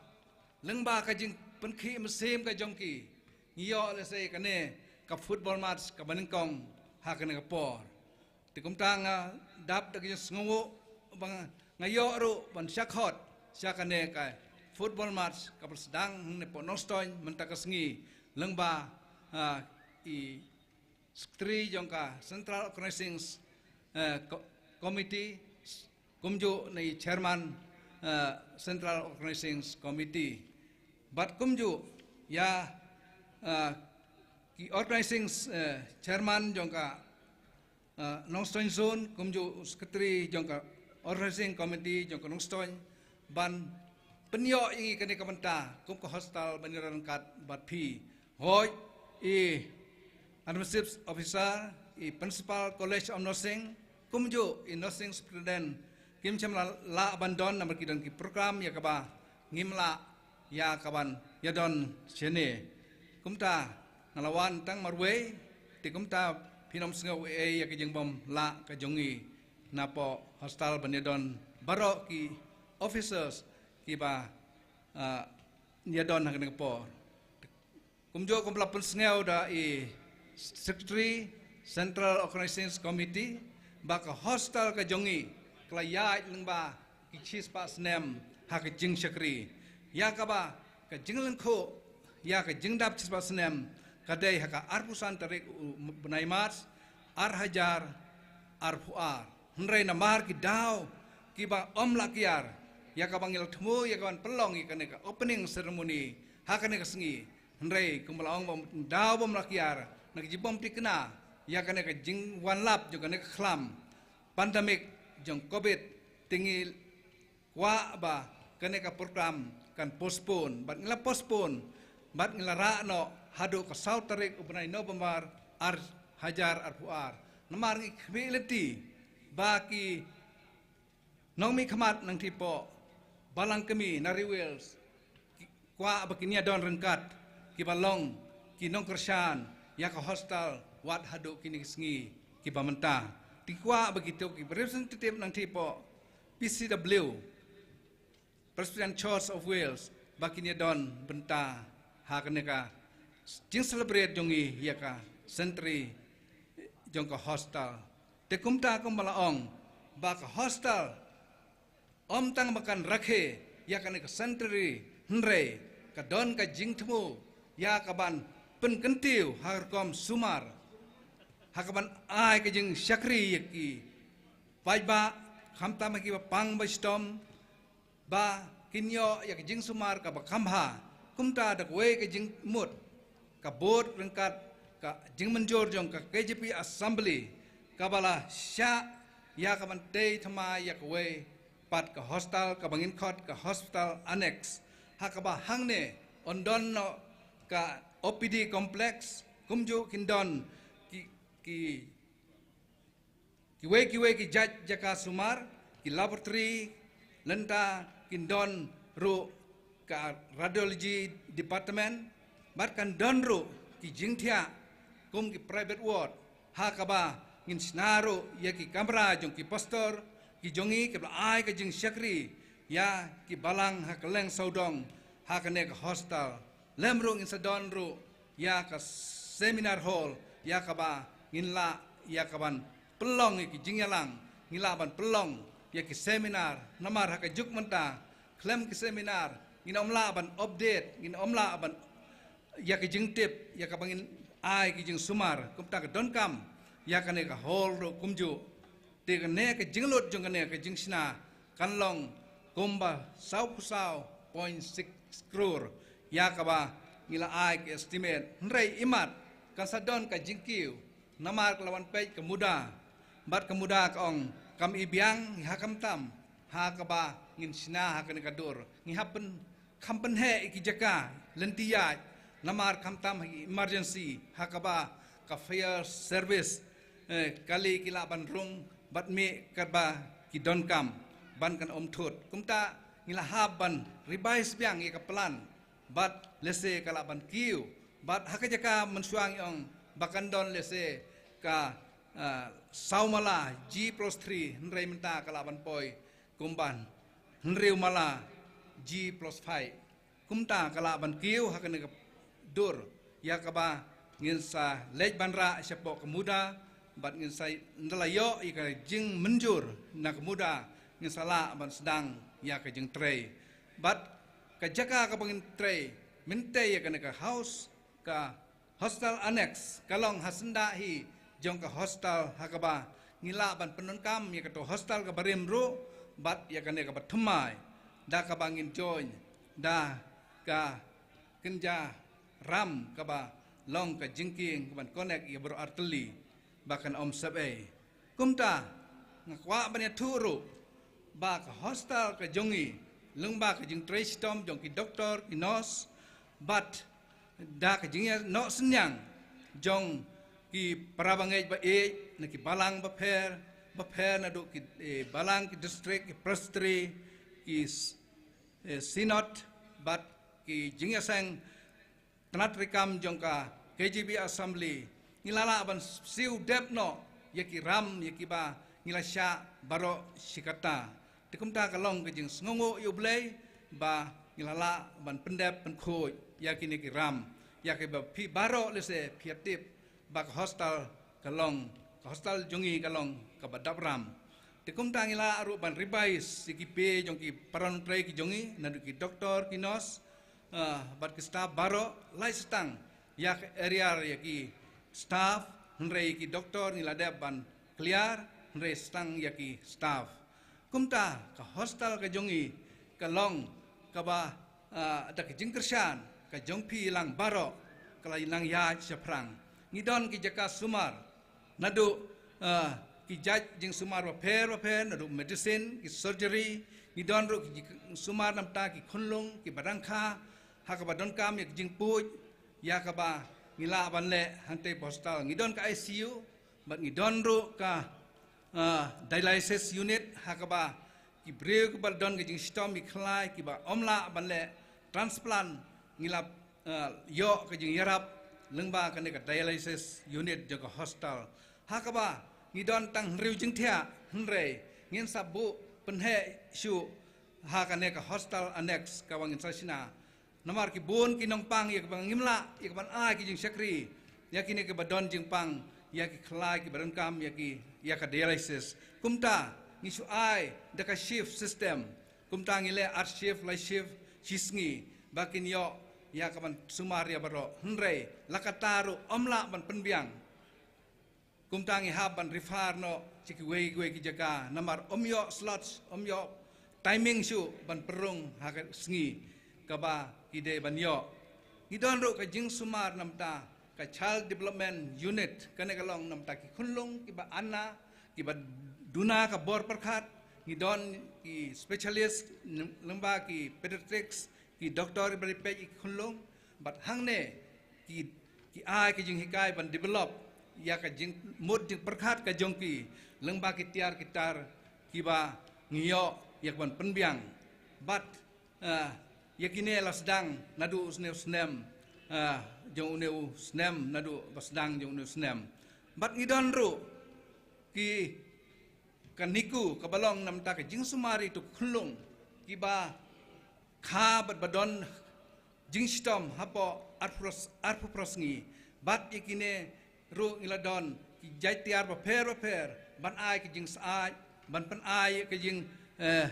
lyngba ka jingpynkhih mynsiem ka jong ki, ngi ïoh lehse kane ka football match kaba nyngkong ha kane ka por. Te kumta nga dap da ka jingsngewnguh ba nga ïoh ruh ban shah khot sha kane ka football match kaba sdang hangne hapoh Nongstoiñ mynta ka sngi, lyngba, ah, i Secretary jong ka Central Organizing, eh, Co-, Committee, kumjuh na i Chairman, eh, Central Organizing Committee. Bad kumjuh ïa, eh, Ki organizing, eh, chairman jong ka, eh, Nongstoiñ Zone, kumjuh secretary jong ka organizing committee jong ka Nongstoiñ, ban pynïoh ïa ngi kane ka bynta kum ka hostel ban ïadon ryngkat bad phi. Hooid, i administrative officer, i principal College of Nursing, kumjuh i nursing superintendent, kim shym la lah ban don namar ki don ki program ïa kaba ngim lah ïa kaban ïadon shane. Kumta nga la wan tang marwei, te kumta phin ym sngew ei ei ïa ka jingbym lah ka jong ngi napoh hostel ban ïadon baroh ki officers kiba, ah, ïadon ha kane ka por. Kumjuh kum la pynsngew da i Secretary Central Organizing Committee ba ka hostel ka jong ngi ka la ïaid lyngba ki shispah snem ha ka jingshakri. Ïa kaba ka jinglyngkhuh ïa ka jingdap shispah snem ka dei ha ka arphew san tarik u bnai March ar hajar arphew ar. Hynrei namar ki daw kiba ym lah kiar, ïa kaba ngi la thmu ïa kaban pynlong ïa kane ka opening ceremony ha kane ka sngi. Hynrei kumba la ong ba daw bym lah kiar na ka jingbym thikna ïa kane ka jingwan lap jong kane ka khlam pandemic jong covid, te ngi kwah ba kane ka program kan postpone, bad ngi la postpone, bad ngi la rah noh haduh ka saw tarik u bnai November ar hajar arphew ar. Namar ngi khmih lynti ba ki nongmihkhmat nangtei poh Balang Kmie na Ri Wales ki kwah ba kin ïadon ryngkat kiba long ki nongkyrshan ïa ka hostel wat haduh kine ki sngi kiba mynta. Te kwah ba kito ki representative nangtei poh P C W, Presbyterian Church of Wales, ba kin ïadon bynta ha kane ka jingcelebrate jong ngi ïa ka centenary jong ka hostel. Te kumta kumba la ong ba ka hostel ym tang ba kan rakhe ïa kane ka centenary, hynrei ka don ka jingthmu ïa kaban pynkyntiew ha ka rukom sumar, ha kaban ai ka jingshakri ïa ki paidbah, khamtam ha kiba pang ba shitom, ba kin ïoh ïa ka jingsumar kaba kham bha. Kumta da kawei ka jingmut, ka board ryngkat ka jingmynjur jong ka K J P Assembly, kaba la shah ïa kaban tei thymmai ïa kawei pat ka hostel kaba ngin khot ka Hospital Annex, ha kaba hangne yn don noh ka O P D complex, kumjuh kin don ki, ki kiwei kiwei ki jait jaka sumar, ki laboratory, lynta kin don ruh ka radiology department, bad kan don ruh ki jingthiah kum ki private ward, ha kaba ngin shna ruh ïa ki kamra jong ki pastor ki jong ngi kiba la ai ka jingshakri ïa ki balang ha kylleng sawdong ha kane ka hostel. Lem ruh ngin sa don ruh ïa ka seminar hall, ïa kaba ngin lah ïa kaban pynlong ïa ki jingïalang, ngin lah ban pynlong ïa ki seminar. Namar ha ka juk mynta khlem ki seminar ngin ym lah ban update, ngin ym lah ban ïa ki jingtip ïa kaba ngin ai ki jingsumar. Kumta ka donkam ïa kane ka hall ruh kumjuh. Te kane ka jinglut jong kane ka jingshna kan long kumba sawphew saw point six crore ïa kaba ngi la ai ka estimate. Hynrei imat kan sa don ka jingkiew namar ka la wan peit ka muda, bad ka muda ka ong kam i biang, ngi hap khamtam ha kaba ngin shna ha kane ka dur. Ngi hap pyn kham pynheh ïa ki jaka lynti ïaid, namar khamtam ha ki emergency ha kaba ka fire service, eh, kali ki lah ban rung bad mih katba ki donkam ban kan ym thut. Kumta ngi la hap ban revise biang ïa ka plan bad lehse ka lah ban kiew, bad ha ka jaka mynshuwa ngi ong ba kan don lehse ka, ah, saw mala G plus three, hynrei mynta ka lah ban poi kumban hynriew mala G plus five. Kumta ka lah ban kiew ha kane ka dur ïa kaba ngin sa leit ban rah shapoh ka muda, bad ngin sa, ynda la ïoh ïa ka jingmynjur na ka muda, ngin sa lah ban sdang ïa ka jingtrei. Bad ka jaka kaba ngin trei mynta ïa kane ka house, ka Hostel Annex ka long ha syndah hi jong ka hostel ha kaba ngi lah ban pyndonkam ïa kato hostel kaba rim ruh bad ïa kane kaba thymmai, da kaba ngin join da ka kynja ram kaba long ka jingkieng ka ban connect ïa baroh artylli ba kan ym sep ei. Kumta nga kwah ban ïathuh ruh ba ka hostel ka jong ngi lyngba ka jingtrei shitom jong ki doktor, ki nurse, bad da ka jingïanoh synñiang jong ki para bangeit ba ïeit na ki balang bapher bapher, naduh ki, eh, balang, ki district, ki presbytery, ki s- eh, synod bad ki jingïaseng tnat treikam jong ka K J B Assembly, ngi la lah ban siew dep noh ïa ki ram ïa kiba ngi la shah baroh shi katta. Te kumta ka long ka jingsngewnguh ïa U Blei ba ngi la lah ban pyndep pynkhuid ïa kine ki ram, ïa kiba phi baroh lehse phi ïa tip ba ka hostel ka long, ka hostel jong ngi ka long kaba dap ram. Te kumta ngi la ruh ban revise ïa ki pay jong ki para nongtrei ki jong ngi, naduh ki doktor, ki nurse, ah, bad ki staff baroh, lai sdang ïa ka arrear ïa ki staff, hynrei ki doktor ngi la dep ban clear, hynrei sdang ïa ki staff. Kumta ka hostel ka jong ngi ka long kaba, ah, da ka jingkyrshan ka jong phi lang baroh ka la nang ïaid shaphrang. Ngi don ki jaka sumar naduh, ah, ki jait jingsumar bapher bapher, naduh medicine, ki surgery, ngi don ruh ki jingsumar namar ki khunlung kiba dang kha, ha kaba donkam ïa ki jingpuid, ïa kaba ngi lah ban leh hangtei hostel. Ngi don ka I C U, bad ngi don ruh ka, ah, dialysis unit, ha kaba ki briew kiba don ka jingshitom, ki khlai, kiba ym lah ban leh transplant, ngi la, ah, ïoh ka jingïarap lyngba kane ka dialysis unit jong ka hostel. Ha kaba ngi don tang hynriew jingthiah, hynrei ngin sa buh pynheh shuh ha kane ka hostel annex kaba ngin sa shna. Namar ki bun ki nongpang ïa kaba ngim lah ïa ka ban ai ki jingshakri ïa kine kiba don jingpang, ïa ki khlai kiba donkam ïa ki, ïa ka dialysis. Kumta ngi shu ai da ka shift system. Kumta ngi leh ar shift, lai shift shisngi ba kin ïoh ïa ka ban sumar ïa baroh. Hynrei la katta ruh ym lah ban pynbiang. Kumta ngi hap ban refer noh sha kiwei kiwei ki jaka namar ym ïoh slots, ym ïoh timing shuh ban pynrung ha ka sngi kaba ki dei ban ïoh. Ngi don ruh ka jingsumar namar ka Child Development Unit, kane ka long namar ki khunlung kiba anna, kiba duna ka bor pyrkhat. Ngi don ki specialist lyngba ki pediatrics, ki doktor ba ri peit ïa ki khunlung, bad hangne ki, ki ai ki jinghikai ban develop ïa ka jingmut jingpyrkhat ka jong ki lyngba ki tiar ki tar kiba ngi ïoh ïa ka ban pynbiang. Bad, ah, ïa kine la sdang naduh u snem u snem, ah, jong une u snem, naduh ba sdang jong une u snem. Bad ngi don ruh ki ka NICU kaba long namar ka jingsumar ïa ki khunlung kiba kha bad ba don jingshitom hapoh arphew, arphew phra sngi. Bad ïa kine ruh ngi la don ki jait tiar bapher bapher ban ai ki jingsaid, ban pynai ïa ki jing, eh,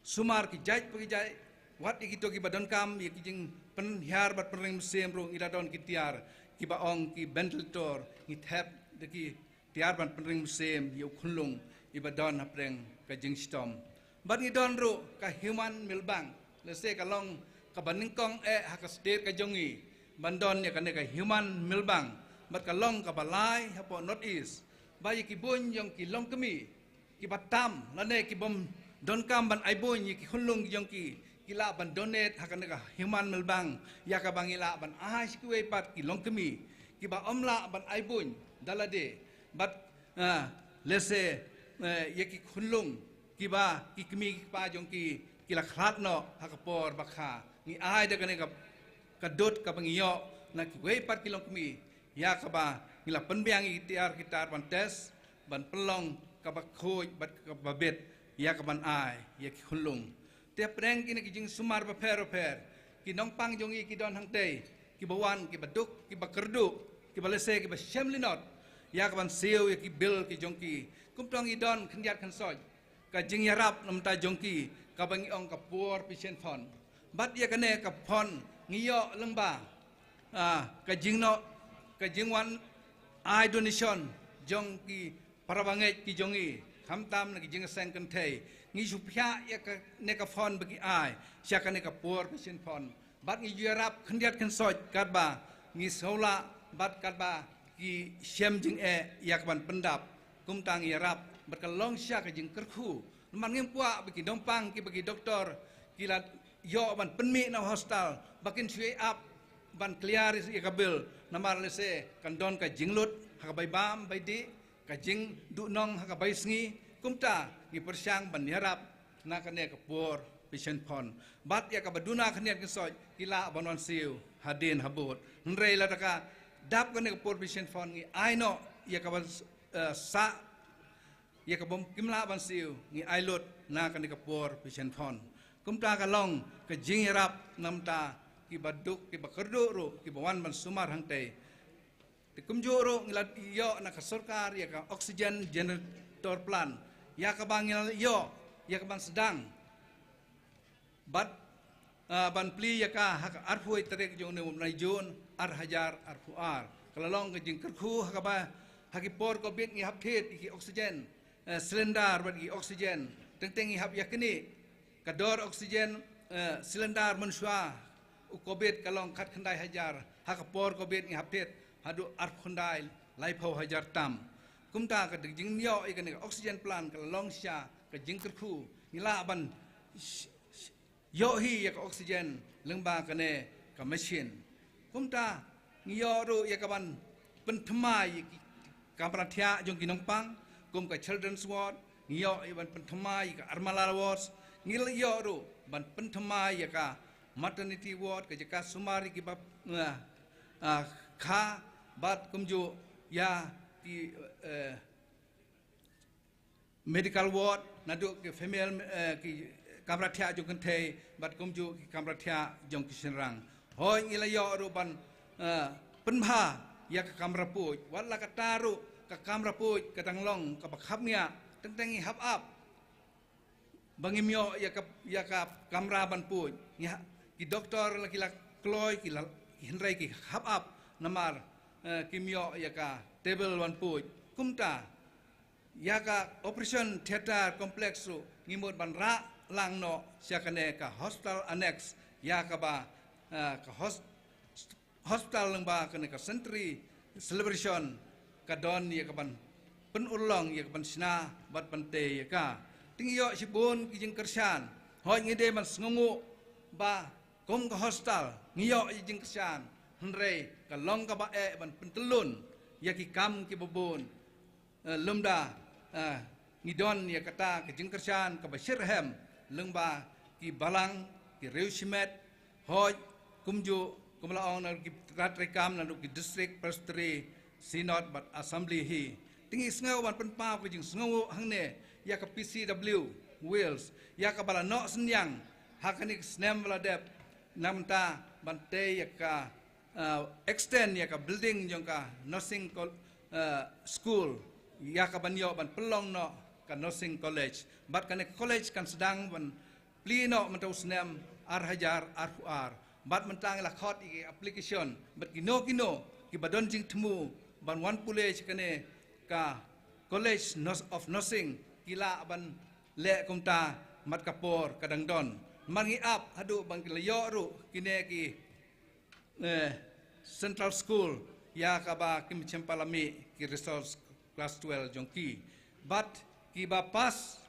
sumar ki jait pa ki jait, wat ïa kito kiba donkam ïa ki jingpynhiar bad pynring mynsiem ruh ngi la don ki tiar kiba ong ki ventilator, ngi thep da ki tiar ban pynring mynsiem ïa u khunlung iba don hapdeng ka jingshitom. Bad ngi don ruh ka Human Milbank, lehse ka long kaba nyngkong eh ha ka state ka jong ngi ban don ïa kane ka Human Milbank, bad ka long kaba lai hapoh North East. Ba ïa ki bun jong ki longkmie kiba tam lane ki bym donkam ban ai bun ïa ki khunlung jong ki, ki lah ban donate ha kane ka Human Milbank, ïa kaba ngi lah ban ai sha kiwei pat ki longkmie kiba ym lah ban ai bun da lade. Bad, ah, lehse, eh, ïa ki khunlung kiba ki kmie ki kpa jong ki ki la khlad noh ha ka por ba kha, ngi ai da kane ka, ka dud kaba ngi ïoh na kiwei pat ki longkmie, ïa kaba ngi la pynbiang ïa ki tiar ki tar ban test, ban pynlong kaba khuid bad kaba bit ïa ka ban ai ïa ki khunlung. Te hapdeng kine ki jingsumar bapher bapher, ki nongpang jong ngi ki don hangtei, kiba wan kiba duk, kiba kyrduh, kiba lehse kiba shem linot ïa ka ban siew ïa ki bill ki jong ki. Kumta ngi don khyndiat khynsoit ka jingïarap namar jong ki, kaba ngi ong ka Poor Patient Fund. Bad ïa kane ka fund ngi ïoh lyngba, ah, ka jingnoh, ka jingwan ai donation jong ki para bangeit ki jong ngi, khamtam na ki jingseng kynthei. Ngi shu pynïaid ïa kane ka fund ba ki ai sha kane ka Poor Patient Fund. Bad ngi ju ïarap khyndiat khynsoit katba ngi sngewlah bad katba ki shem jingeh ïa ka ban pyndap. Kumta ngi ïarap bad ka long shisha ka jingkyrkhu. Namar ngim kwah ba ki nongpang kiba ki doktor ki la ïoh ban pynmih na hostel ba kin shu ïa ap ban clear ïa ka bill. Namar lehse kan don ka jinglut ha ka bai bam bai dih, ka jingduhnong ha ka bai sngi. Kumta ngi pyrshang ban ïarap na kane ka por pension fund. Bad ïa kaba duna khyndiat khynsoit ki lah ban wan siew hadien habud. Hynrei lada ka dap kane ka por pension fund ngi ai noh ïa kaba, eh, sah ïa kaba kim lah ban siew ngi ai lut na kane ka por pension fund. Kumta ka long ka jingïarap namar kiba duk kiba kyrduh ruh kiba wan ban sumar hangtei. Te kumjuh ruh ngi la ïoh na ka sorkar ïa ka oxygen generator plant ïa kaba ngi la ïoh ïa ka ban sdang bad, ah, ban plie ïa ka ha ka arphew tarik jong une u bnai Jun ar hajar arphew ar. Ka la long ka jingkyrkhu ha kaba ha ki por covid ngi hap thied ïa ki oxygen, eh, cylinder bad ki oxygen. Teng teng ngi hap ïa kine ka dor oxygen, eh, cylinder mynshuwa u covid ka long khatkhyndai hajar, ha ka por covid ngi hap thied haduh arphew khyndai laiphew hajar tam. Kumta ka jingïoh ïa kane ka oxygen plant ka la long shisha ka jingkyrkhu. Ngi lah ban sh- sh- ïoh hi ïa ka oxygen lyngba kane ka machine. Kumta ngi ïoh ruh ïa ka ban pynthymmai ïa ki kamra thiah jong ki nongpang kum ka children's ward, ngi ïoh ïa ban pynthymmai ïa ka Armalal ward, ngi la ïoh ruh ban pynthymmai ïa ka maternity ward, ka jaka sumar ïa kiba, ah, ah, kha bad kumjuh ïa ki, eh, medical ward, naduh ki female, eh, ki kamra thiah jong kynthei bad kumjuh ki kamra thiah jong ki shynrang. Hooid ngi la ïoh ruh ban, eh, pynbha ïa ka kamra puid. Wat la katta ruh ka kamra puid ka dang long kaba khapngiah, teng teng ngi hap ap ba ngim ïoh ïa ka, ïa ka kamra ban puid. Ngi ha, ki doktor la ki la kloi ki la, hynrei ki hap ap namar, eh, kim ïoh ïa ka table ban puid. Kumta ïa ka operation theatre complex ruh ngi mut ban rah lang noh sha kane ka hospital annex ïa kaba, eh, ka hos- hospital lyngba kane ka centenary celebration ka don ïa ka ban pynurlong ïa ka ban shna bad ban tei ïa ka. Te ngi ïoh shibun ki jingkyrshan. Hooid ngi dei ban sngewnguh ba kum ka hospital ngi ïoh ïa jingkyrshan, hynrei ka long kaba eh ban pyntyllun ïa ki kam kiba bun. Eh, lymda, eh, ngi don ïa kata ka jingkyrshan kaba shitrhem lyngba ki balang, ki riewshimet, hooid kumjuh kum la ong na ki trai treikam naduh ki district, presbytery, synod bad assembly hi. Te ngi sngew ban pynpaw ka jingsngewnguh hangne ïa ka P C W Wales ïa kaba la noh synñiang ha kane ka snem ba la dep namar ban tei ïa ka, uh, extend ïa ka building jong ka nursing col- uh, school ïa ka ban ïoh ban pynlong noh ka nursing college. Bad kane ka college kan sdang ban plie noh mynta u snem ar hajar arphew ar. Bad mynta ngi la khot ïa ki application bad kino kino kiba don jingthmu ban wan pule sha kane ka College Nurs- of Nursing ki lah ban leh kumta mat ka por ka dang don. Namar ngi ap haduh ban ki la ïoh ruh kine ki, eh, central school ïa kaba kim shym pat la mih ki resource class twelve jong ki. Bad kiba pass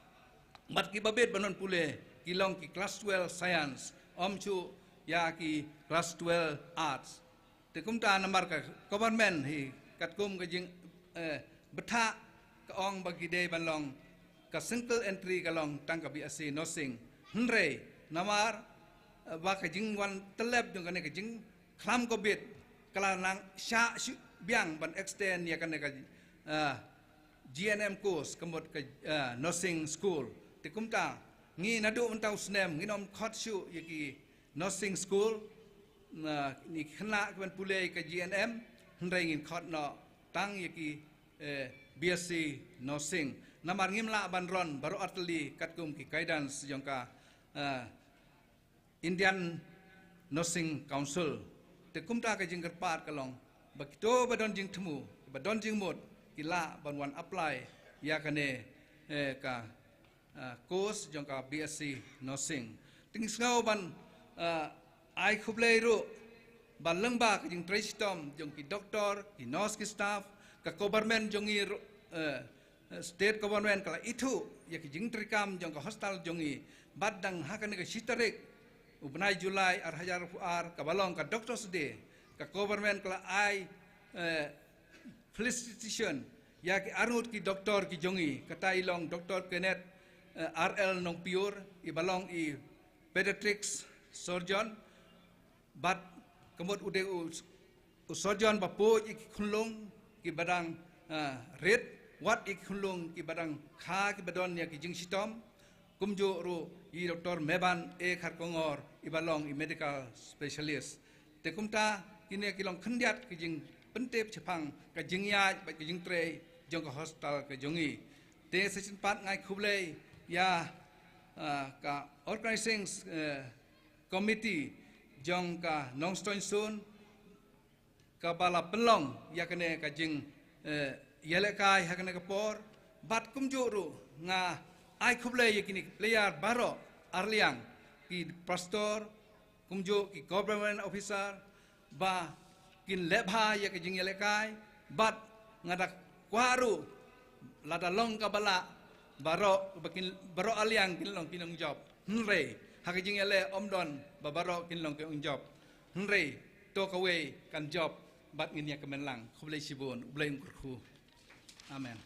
bad kiba bit ban wan pule ki long ki class twelve science, ym shuh ïa ki class twelve arts. Te kumta namar ka government hi katkum ka jing, eh, bthah ka ong ba ki dei ban long ka single entry ka long tang ka B S C nursing. Hynrei namar, eh, ba ka jingwan tyllep jong kane ka jingkhlam covid ka la nang shah shu biang ban extend ïa kane ka, eh, G N M course ka mut ka, eh, nursing school. Te kumta ngi naduh mynta u snem ngin ym khot shuh ïa ki nursing school, na ngi khynnah ki ban pule ka G N M, hynrei ngin khot noh tang ïa ki, eh, B S C nursing. Namar ngim lah ban ron baroh artylli katkum ki guidance jong ka, eh, Indian Nursing Council. Te kumta ka jingkyrpad ka long ba kito ba don jingthmu, ba don jingmut ki lah ban wan apply ïa kane, eh, ka, ah, course jong ka B S C nursing. Te ngi sngew ban, ah, ai khublei ruh ba lyngba ka jingtrei shitom jong ki doktor, ki nurse, ki staff, ka government jong ngi ruh, eh, state government ka la ithuh ïa ki jingtrei kam jong ka hospital jong ngi. Bad dang ha kane ka shi tarik u bnai July ar hajar arphew ar, kaba long ka Doctors' Day, ka government ka la ai, eh, felicitation ïa ki arngut ki doktor ki jong ngi, kata i long Doktor Kenneth, eh, R L Nongpyiur, iba long i pediatrics surgeon, bad ka mut u dei u, u surgeon ba poi ïa ki khunlung kiba dang, ah, rit, wat ïa ki khunlung kiba dang kha kiba don ïa ki jingshitom, kumjuh ruh i Doktor Meban A Kharkongor iba long i medical specialist. Te kumta kine ki long khyndiat ki jingpyntip shaphang ka jingïaid bad ka jingtrei jong ka hospital ka jong ngi. Te sa shisien pat nga ai khublei ïa, ah, ka organizing, eh, committee jong ka Nongstoiñ Soon, kaba la pynlong ïa kane ka jing, eh, ïalehkai ha kane ka por. Bad kumjuh ruh nga ai khublei ïa kine ki player baroh arliang, ki pastor, kumjuh ki government officer, ba kin leh bha ïa ka jingïalehkai. Bad nga da kwah ruh lada long kaba lah, baroh ba kin, baroh arliang kin long ki nongjop. Hynrei ha ka jingïaleh ym don ba baroh kin long ki nongjop. Hynrei to kawei kan jop bad ngin ïa kmen lang. Khublei shibun, U Blei un kyrkhu. Amen.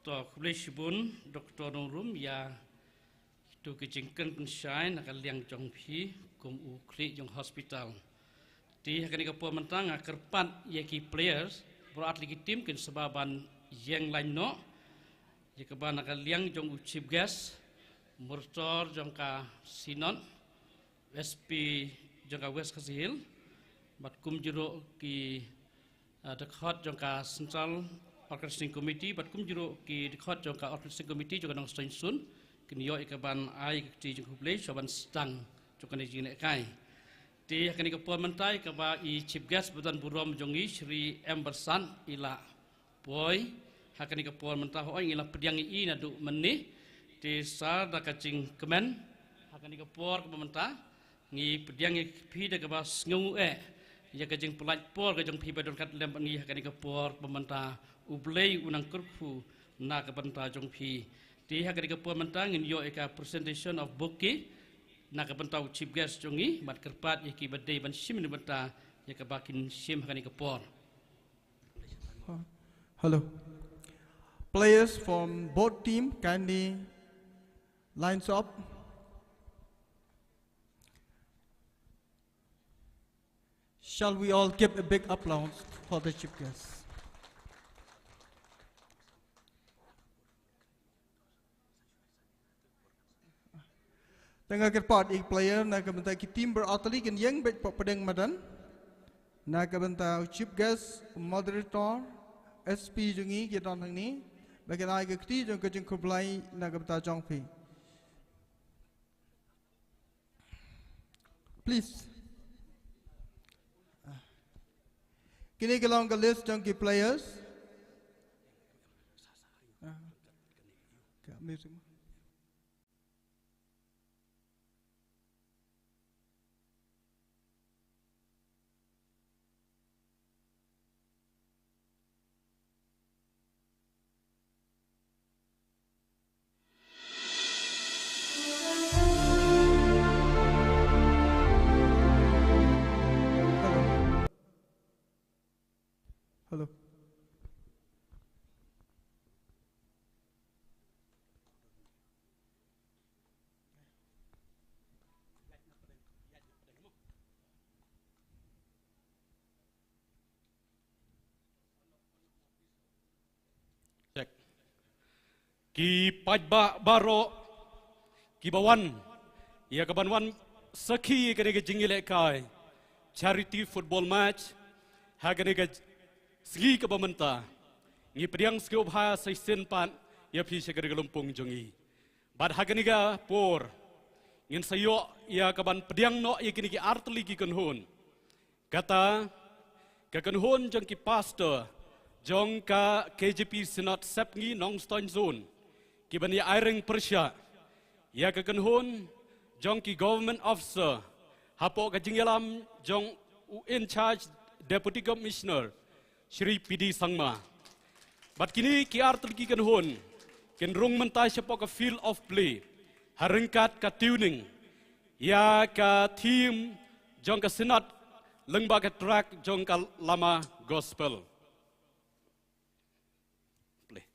To khublei shibun Doktor Nongrum ïa kito ki jingkren pynshai na ka liang jong phi kum u khlieh jong hospital. Te ha kane ka por mynta nga kyrpad ïa ki players, baroh artylli ki team kin sa ba ban ïeng line noh. Ïa kaba na ka liang jong u chief guest, Monitor jong ka Synod, S P jong ka West Khasi Hills, bad kumjuh ruh ki, ah, dkhot jong ka Central Organizing Committee, bad kumjuh ruh ki dkhot jong ka Organizing Committee jong ka Nongstoiñ Soon, kin ïoh ïa ka ban ai ka kti jong ka khublei shuwa ban sdang jong kane ka jingïalehkai. Te ha kane ka por mynta ïa kaba i chief guest ba don burom jong ngi Shri M Barsad i la poi ha kane ka por mynta. Hooid, ngi la pdiang ïa i naduh mynne. Te sa da ka jingkmen ha kane ka por kaba mynta ngi pdiang ïa phi da kaba sngewnguh eh ïa ka jingpynlait por ka jong phi ba don kat lem bad ngi ha kane ka por kaba mynta. U Blei u nang kyrkhu na ka bynta jong phi. Te ha kane ka por mynta ngin ïoh ïa ka presentation of bouquet na ka bynta u chief guest jong ngi, bad kyrpad ïa kiba dei ban shim na ka bynta ïa kaba kin shim ha kane ka por. Hello. Players from both team, kindly lines up. Shall we all give a big applause for the chief guest? Te nga kyrpad ïa ki player na ka bynta ki team baroh artylli kin ïeng beit hapoh pdeng madan. Na ka bynta u chief guest, moderator, S P jong ngi ki don hangne, ba kin ai ka kti jong ka jingkhublei na ka bynta jong phi. Please. Kine ki long ka list jong ki players. Hello. Check. Ki paidbah baroh kiba wan ïa ka ban wan sakhi kane ka jingïalehkai charity football match ha kane ka sngi kaba mynta. Ngi pdiang sngewbha sa shisien pat ïa phi sha kane ka lympung jong ngi. Bad ha kane ka por ngin sa ïoh ïa ka ban pdiang noh ïa kine ki artylli ki kynhun. Kata ka kynhun jong ki pastor jong ka K J P Synod Sepngi Nongstoiñ Zone, ki ban ïa aireng pyrshah ïa ka kynhun jong ki government officer hapoh ka jingïalam jong u in charge Deputy Commissioner Shri P D Sangma. Bad kine ki artylli ki kynhun kin rung mynta shapoh ka field of play ha ryngkat ka tuning ïa ka theme jong ka Synod lyngba ka track jong ka lama gospel. Play.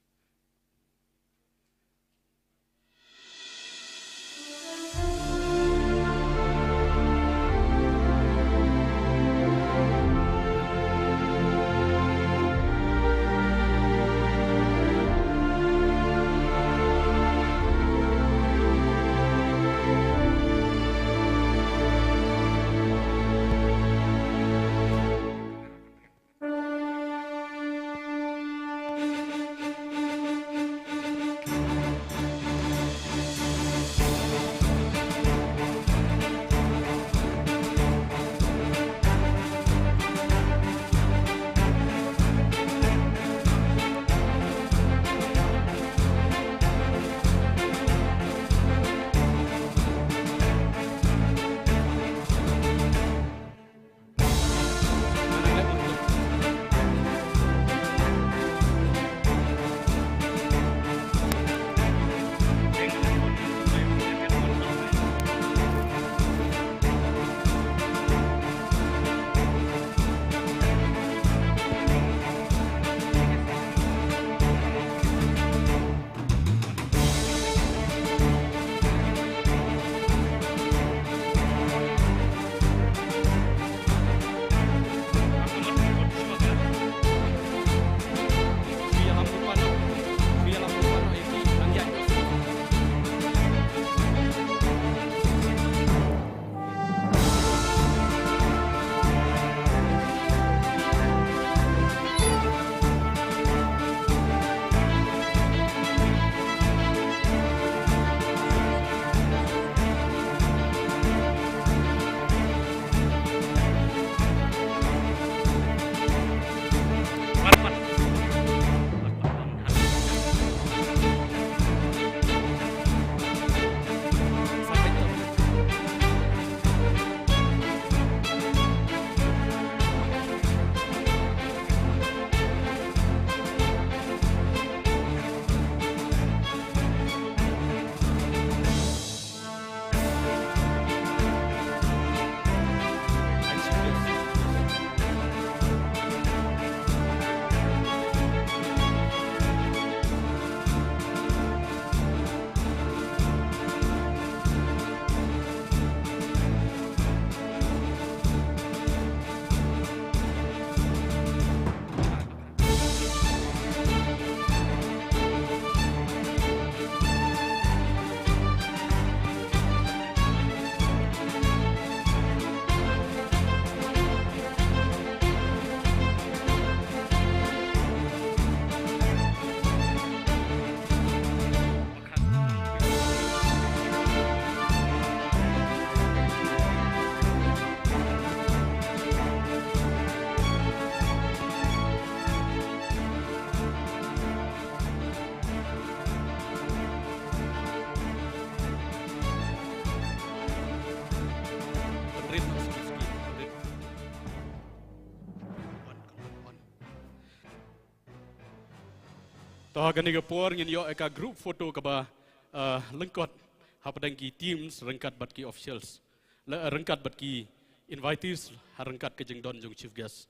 To ha kane ka por ngin ïoh ïa ka group photo kaba, eh, lyngkot hapdeng ki teams ryngkat bad ki officials. La, eh, ryngkat bad ki invitees ha ryngkat ka jingdon jong chief guest.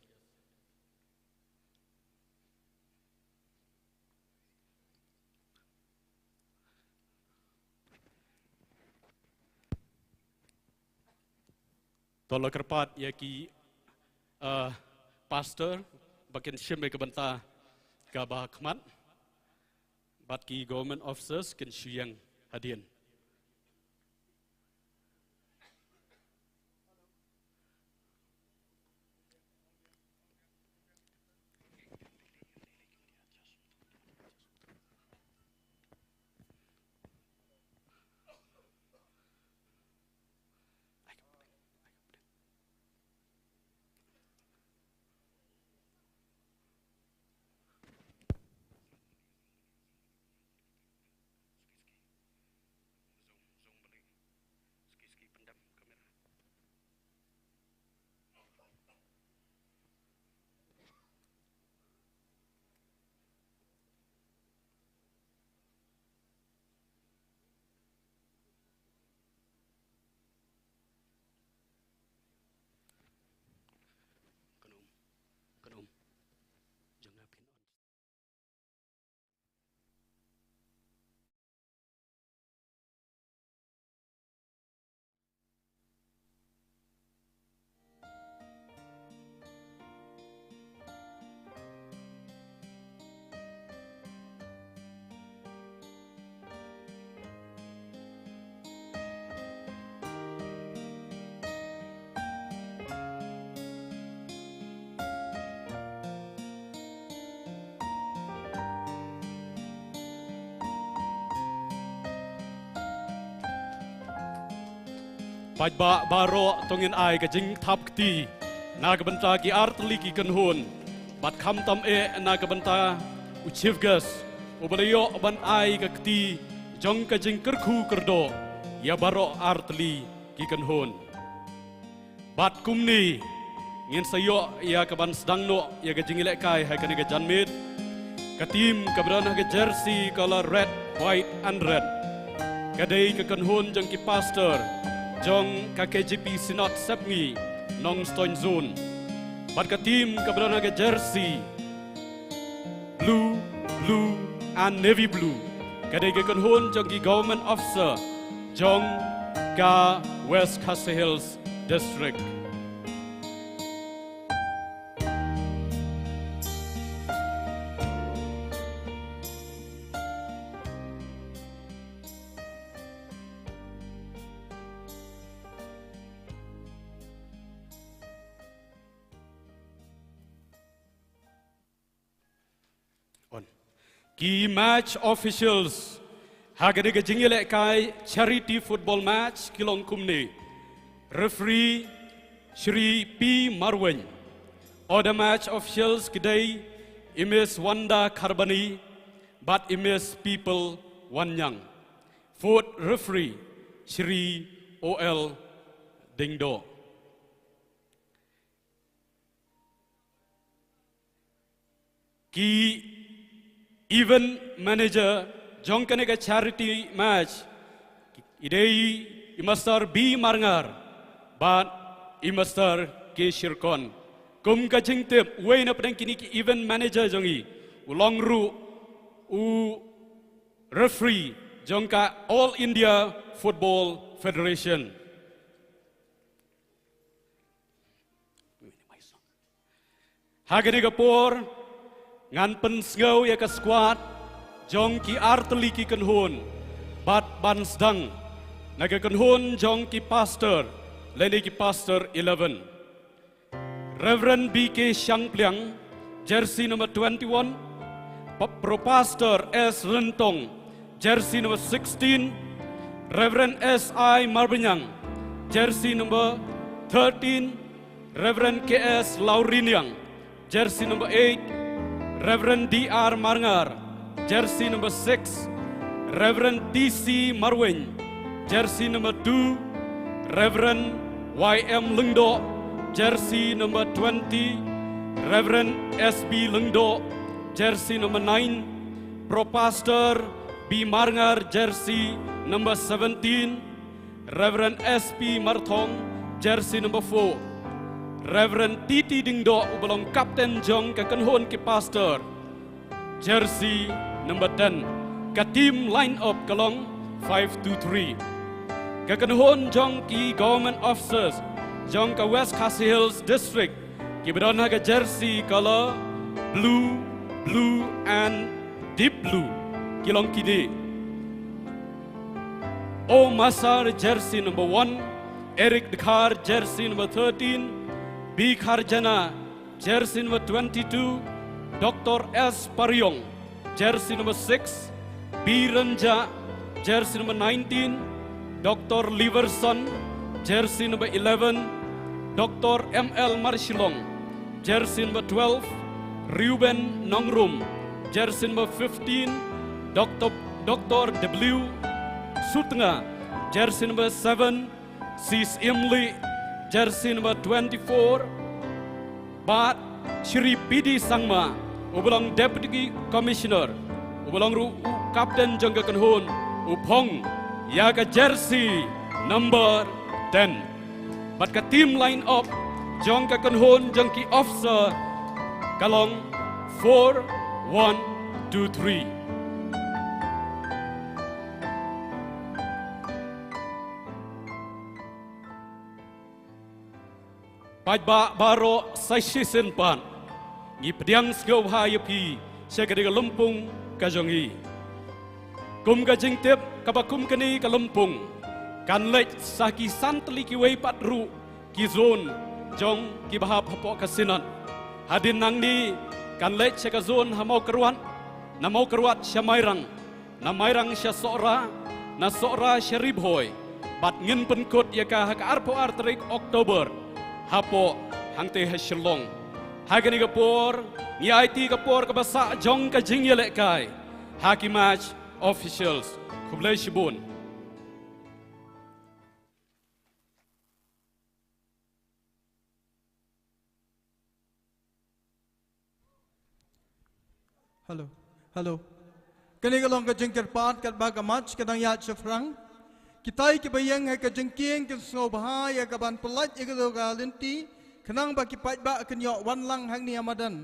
To la kyrpad ïa ki, uh, pastor ba kin shim ïa ka bynta kaba khmat bad ki government officers kin shu ïeng hadien. Paidbah baroh, to ngin ai ka jingthap kti na ka bynta ki artylli ki kynhun bad khamtam eh na ka bynta u Chief Guest uba la ïoh ban ai ka kti jong ka jingkyrkhu kyrdoh ïa baroh artylli ki kynhun. Bad kumne ngin sa ïoh ïa ka ban sdang noh ïa ka jingïalehkai ha kane ka janmiet. Ka team kaba don ha ka jersey colour red, white and red ka dei ka kynhun jong ki pastor jong ka K J P Synod Sepngi, Nongstoiñ Zone. Bad ka team kaba don ha ka jersey blue, blue and navy blue ka dei ka kynhun jong ki government officer jong ka West Khasi Hills District. On. Ki match officials ha kane ka jingïalehkai charity football match ki long kumne. Referee Shri P Marwein. Other match officials ki dei i Miss Wanda Kharbani bad i Miss People Wanniang. Fourth referee Shri O L Diengdoh. Ki event manager jong kane ka charity match i dei i Master B Marngar bad i Master K Shirkon. Kum ka jingtip, uwei na pdeng kine ki event manager jong i u long ruh u referee jong ka All India Football Federation. Ha kane ka por ngan pynsngew ïa ka squad jong ki artylli ki kynhun bad ban sdang na ka kynhun jong ki pastor lane ki pastor eleven. Reverend B K Shangpliang, jersey number twenty-one. Pa-, Pro Pastor S Ryntong, jersey number sixteen. Reverend S I Marbaniang, jersey number thirteen. Reverend K S Lauriniang, jersey number eight. Reverend D R Marngar, jersey number six. Reverend T C Marwein, jersey number two. Reverend Y M Lyngdoh, jersey number twenty. Reverend S B Lyngdoh, jersey number nine. Pro Pastor B Marngar, jersey number seventeen. Reverend S P Marthong, jersey number four. Reverend T T Diengdoh, uba long captain jong ka kynhun ki pastor, jersey number ten. Ka team line up ka long five two three. Ka kynhun jong ki government officers jong ka West Khasi Hills District kiba don ha ka jersey colour blue, blue and deep blue ki long kine: O Masar, jersey number one. Eric Dkhar, jersey number thirteen. B Kharjana, jersey number twenty-two. Doctor S Pariong, jersey number six. B Rynjah, jersey number nineteen. Doctor Liverson, jersey number eleven. Doctor M L Marshillong, jersey number twelve. Reuben Nongrum, jersey number fifteen. Doctor, Doctor W Sutnga, jersey number seven. Sis Imli, jersey number twenty-four. Bad Shri P D Sangma, uba long Deputy Commissioner, uba long ruh u captain jong ka kynhun, u phong ïa ka jersey number ten. Bad ka team line up jong ka kynhun jong ki officer ka long four one two three. Paidbah baroh, sa shisien pat ngi pdiang sngewbha ïa phi sha kane ka lympung ka jong ngi. Kum ka jingtip, kaba kum kane ka lympung kan leit sa ki san tylli kiwei pat ruh ki zone jong kiba hap hapoh ka Synod. Hadien nangne kan leit sha ka zone ha Mawkyrwat, na Mawkyrwat sha Mairang, na Mairang sha Sohra, na Sohra sha Ri Bhoi, Bad ngin pynkut ïa ka ha ka arphew ar tarik October hapoh hangtei ha Shillong. Ha kane ka por ngi aiti ka por kaba sah jong ka jingïalehkai ha ki match officials. Khublei shibun. Hello. Hello. Kane ka long ka jingkyrpad katba ka match ka dang ïaid shaphrang. Kitai kiba ïeng ha ka jingkieng kin sngewbha ïa ka ban pyllait ïa ka lynti khnang ba ki paidbah kin ïoh wan lang hangne ha madan.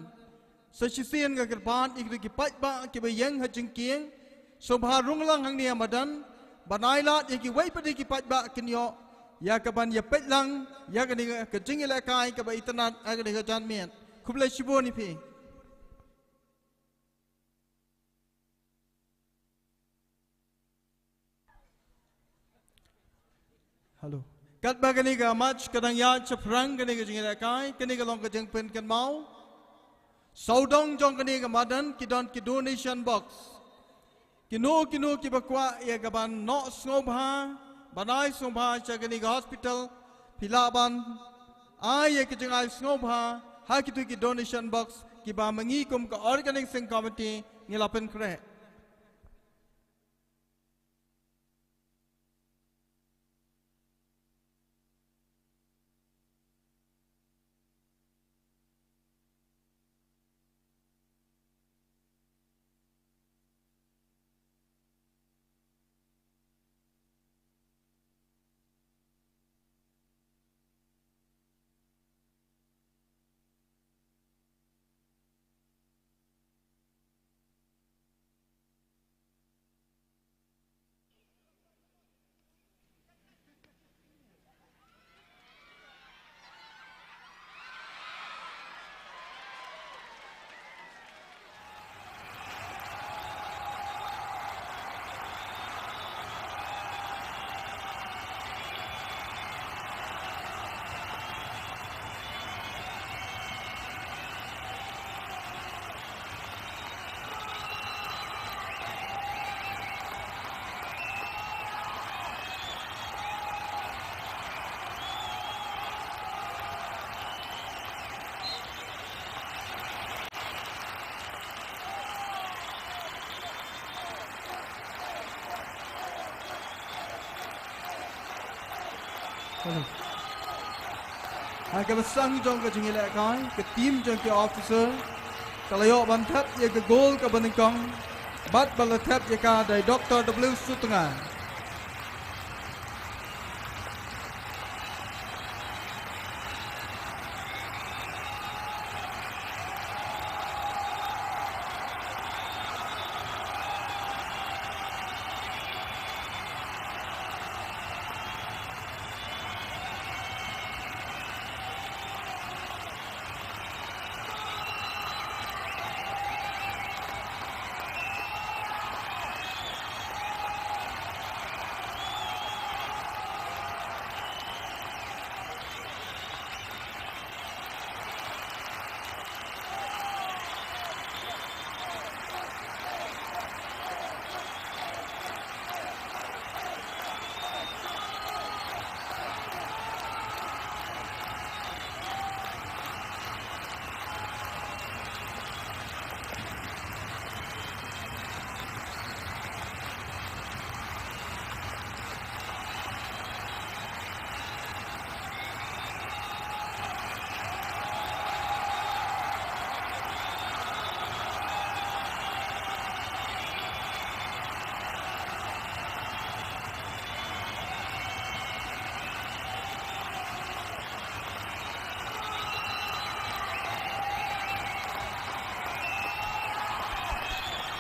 Sa shisien ka kyrpad ïa ki paidbah kiba ïeng ha jingkieng sngewbha rung lang hangne ha madan ban ai lad ïa kiwei pat de ki paidbah kin ïoh ïa ka ban ïa peit lang ïa kane ka jingïalehkai kaba itynnad ha kane ka janmiet. Khublei shibun ïa phi. Hello. Katba kane ka match ka dang ïaid shaphrang kane ka jingïalehkai, kane ka long ka jingpynkynmaw. Sawdong jong kane ka madan ki don ki donation box. Kino kino kiba kwah ïa ka ban noh sngewbha, ban ai sngewbha sha kane ka hospital, phi lah ban ai ïa ka jingai sngewbha ha kito ki donation box kiba ma ngi kum ka organizing committee ngi la pynkhreh. Ha kaba sdang jong ka jingïalehkai, ka team jong ki officer ka la ïoh ban thep ïa ka goal kaba nyngkong bad ba la thep ïa ka da i Doctor W Sutnga.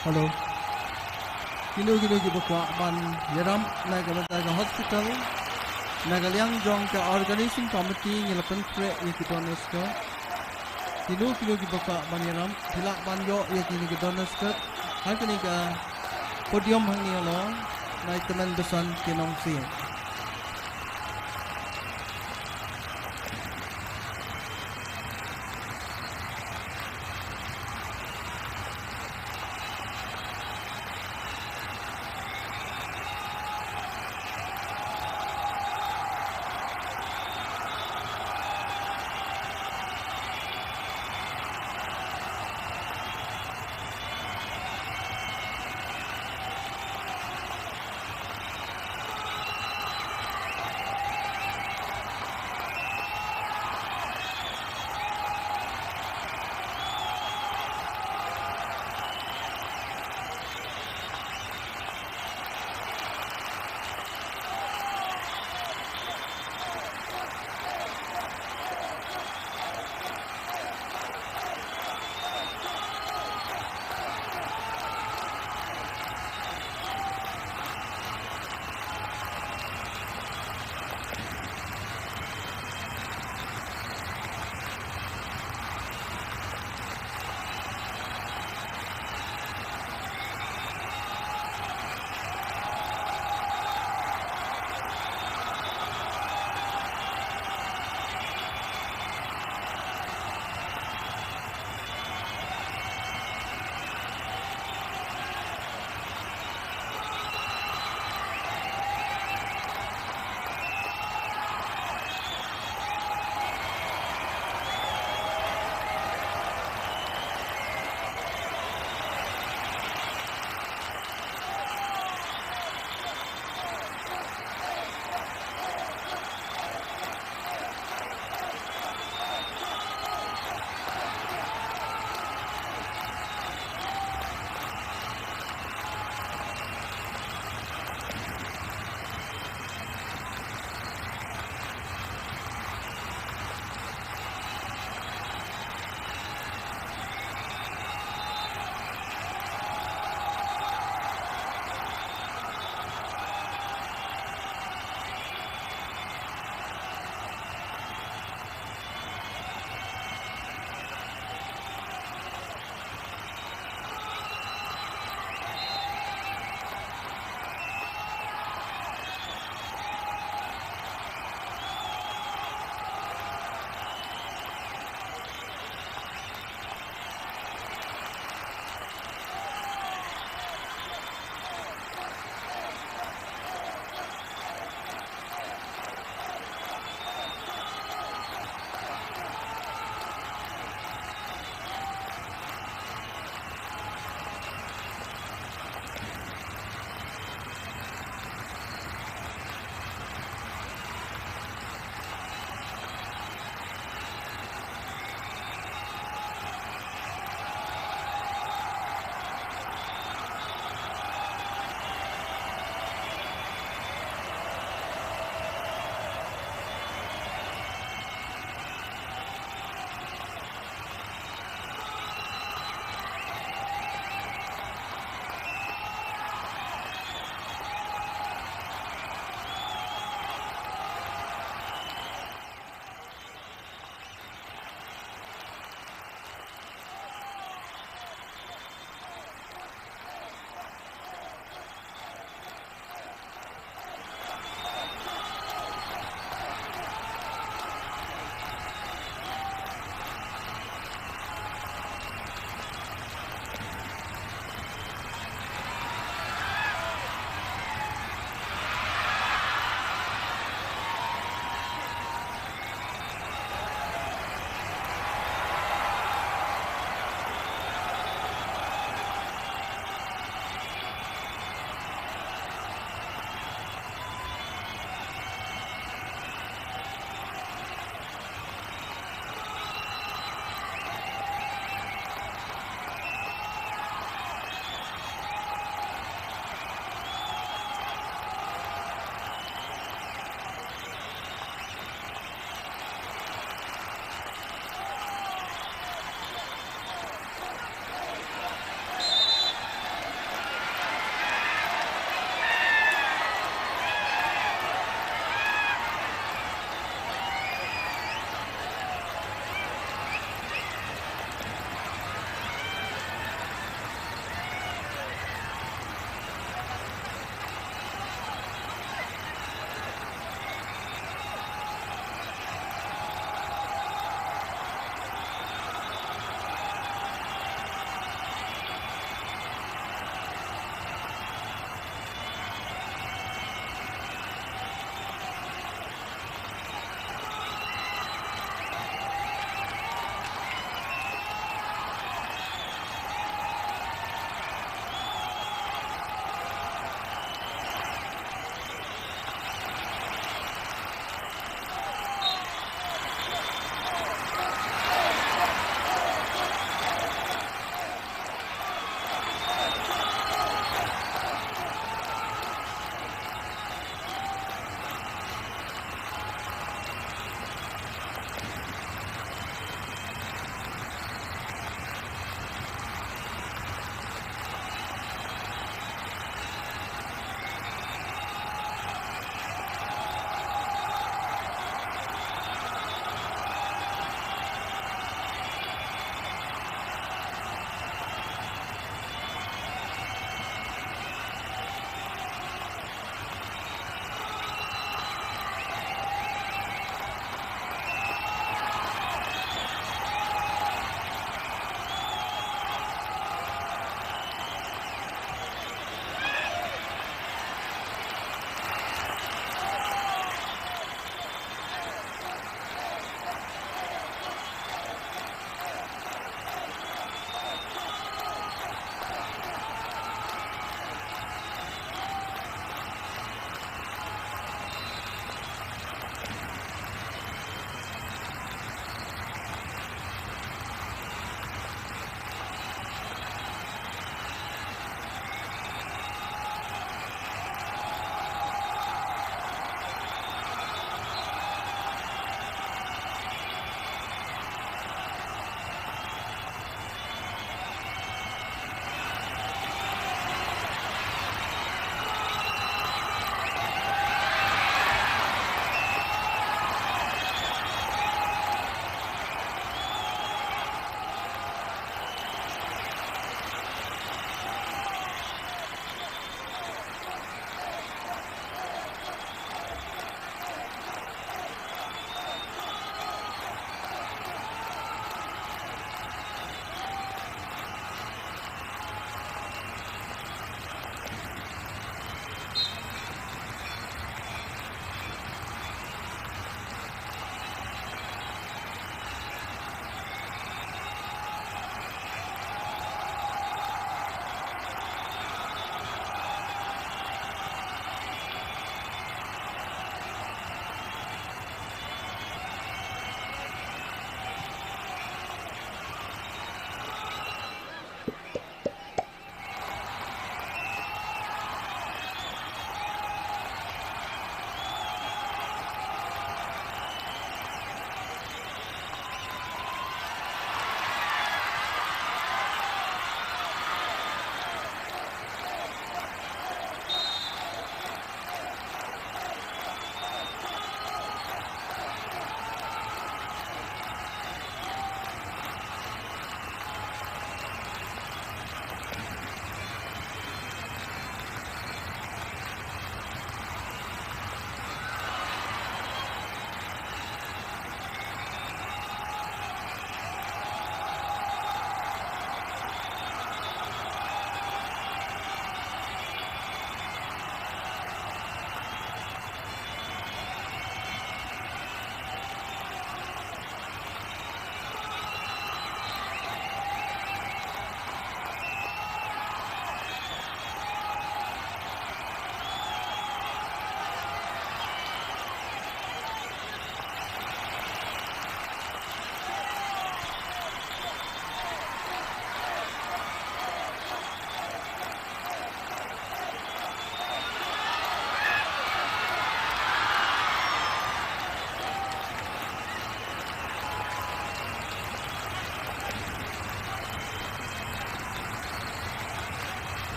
Hello. Kino kino kiba kwah ban ïarap na ka bynta ka hospital, na ka liang jong ka organizing committee ngi la pynkhreh ïa ki donors card. Kino kino kiba kwah ban ïarap, phi lah ban ïoh ïa kine ki donors card ha kane ka podium hangne halor, na i tymmen basan ki nongsiej.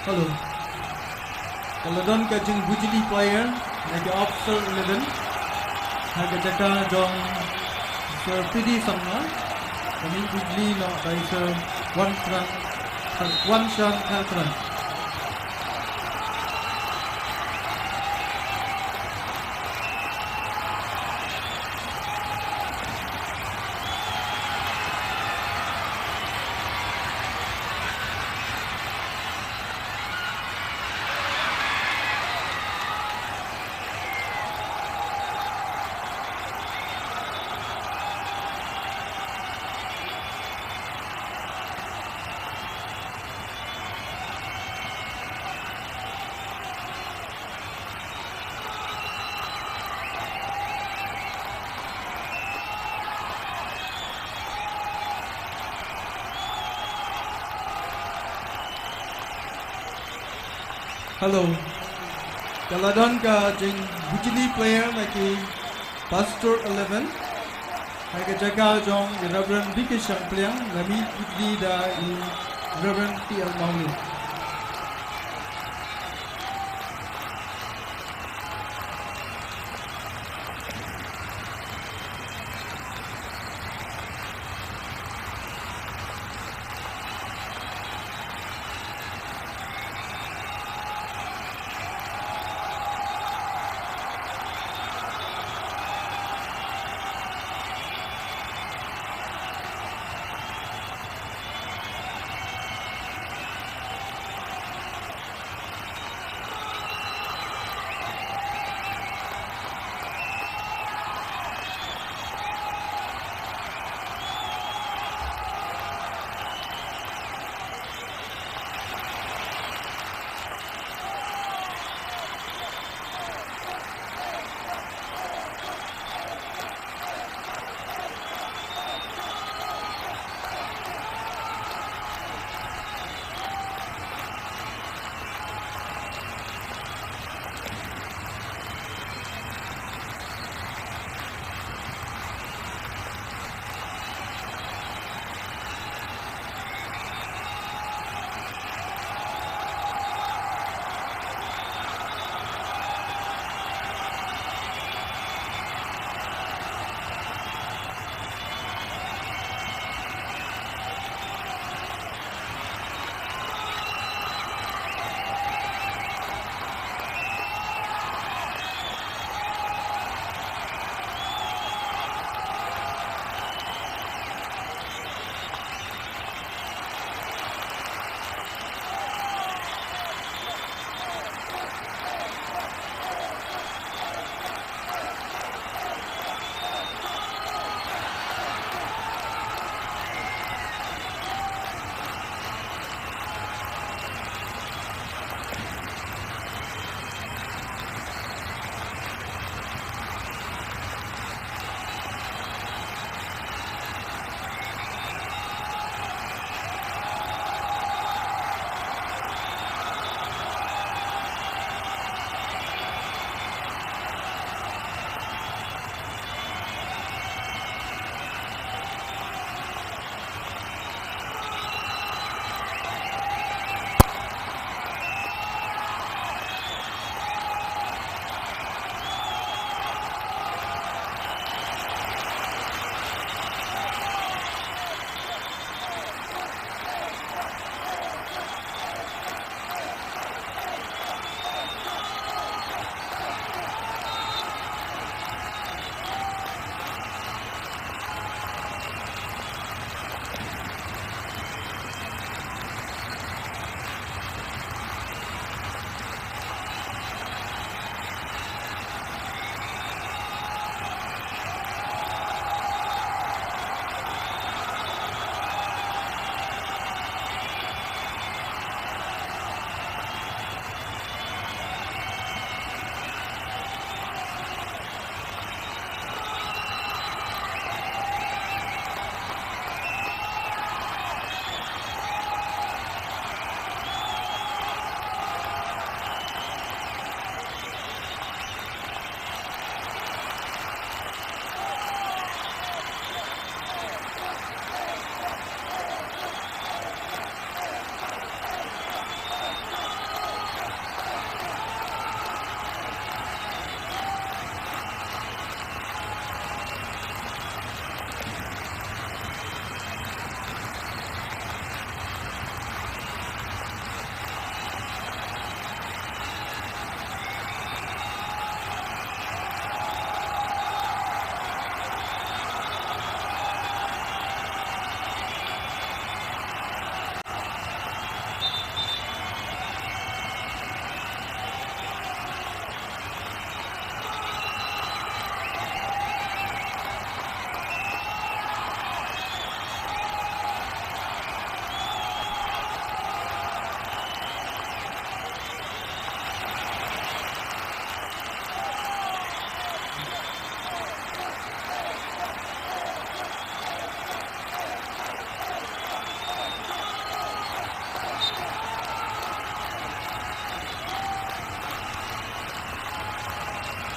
Hello. Ka la don ka jingbujli player na ka Officer eleven. Ha ka jaka jong Sir P D Sangma. Ka jingbujli noh by Sir Wan Tran, Wan Shan Tran. Hello. Ka la don ka jingbujli player na ki Pastor eleven. Ha ka jaka jong i Reverend Vicky Shangpliang, la mih bujli da i Reverend T L Mawlieh.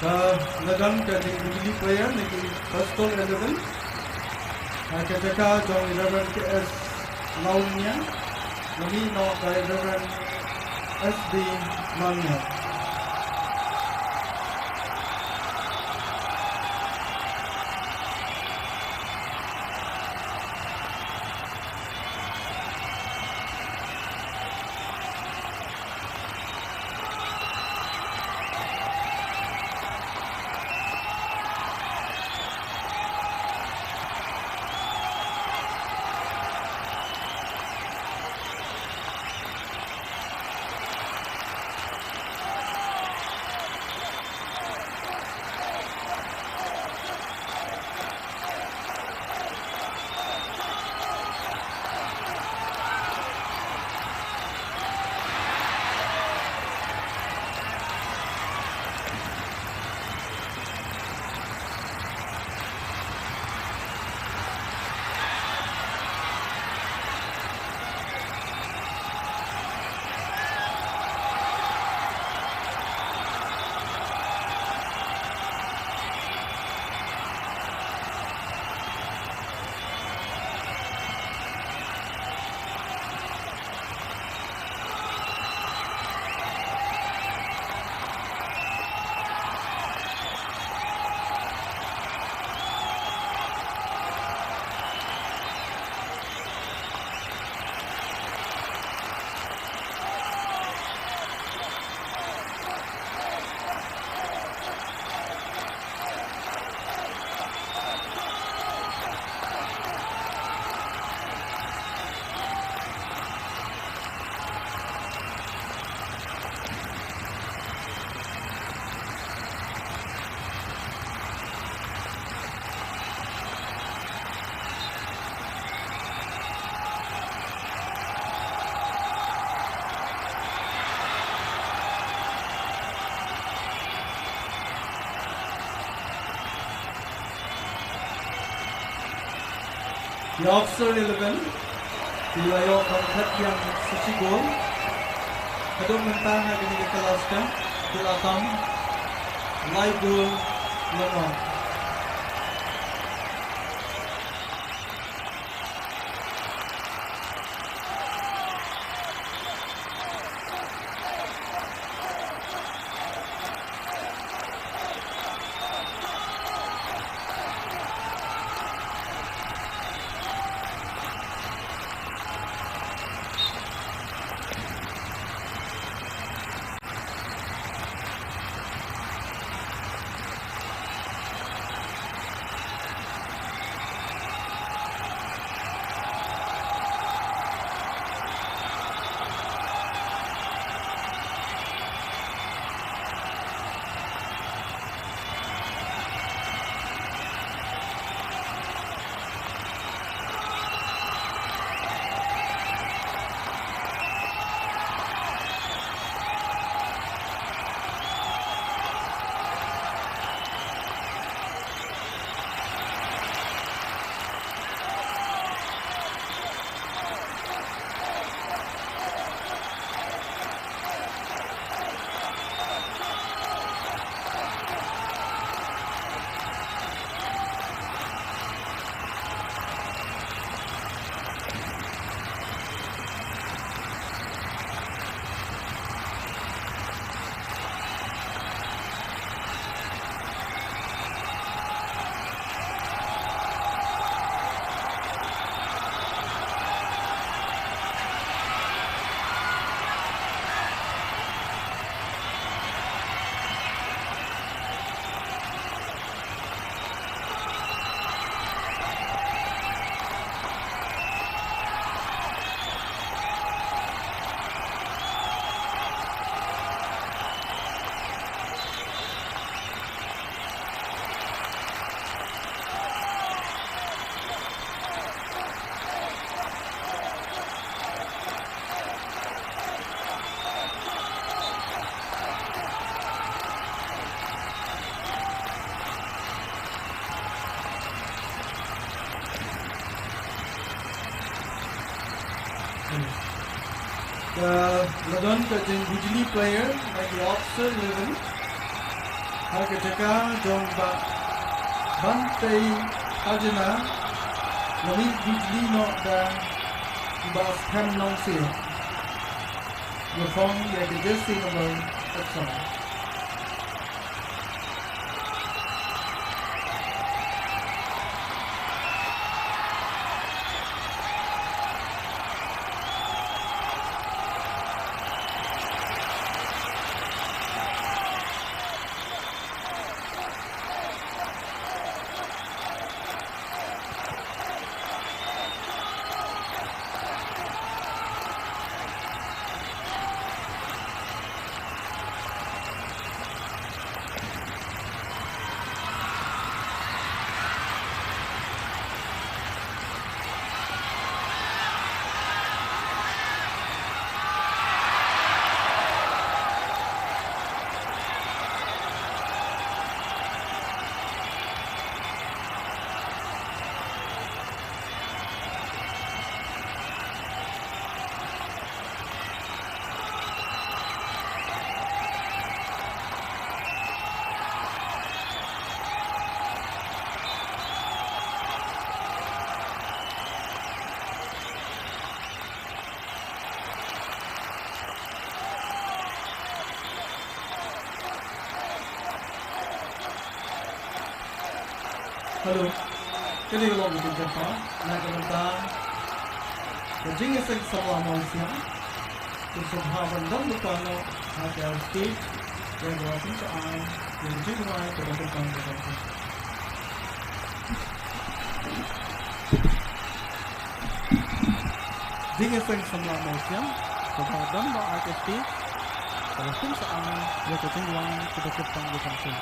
Ka la don ka jingbujli prayer na ki Pastoral eleven. Ha ka jaka jong i Reverend K S Lawniang, la mih noh da i Reverend S D Lawniang. Ki Officer eleven ki la ïoh ban khatkhia sa shi gol. Haduh mynta ha kane ka klas ka, ki la tam lai gol lyngba. Ka la don ka jingbujli prayer na ki Officer eleven. Ha ka jaka jong Bah Bantei Arjana, la mih bujli noh da Bah Stephen Nongsiej. Ïa phong ïa ka jersey number eight seven. Hello. Kane ka long ka jingkyrpad na ka bynta ka jingïaseng samla mawsiang. Pynshong ha ban don lypa noh ha ka stage, ïa ka ba pynshong ai ïa ka jingduwai kaba kyrpang ka jong ka. Jingïaseng samla mawsiang kaba don noh ha ka stage, kaba pynshong ai ïa ka jingduwai kaba kyrpang ka jong ka.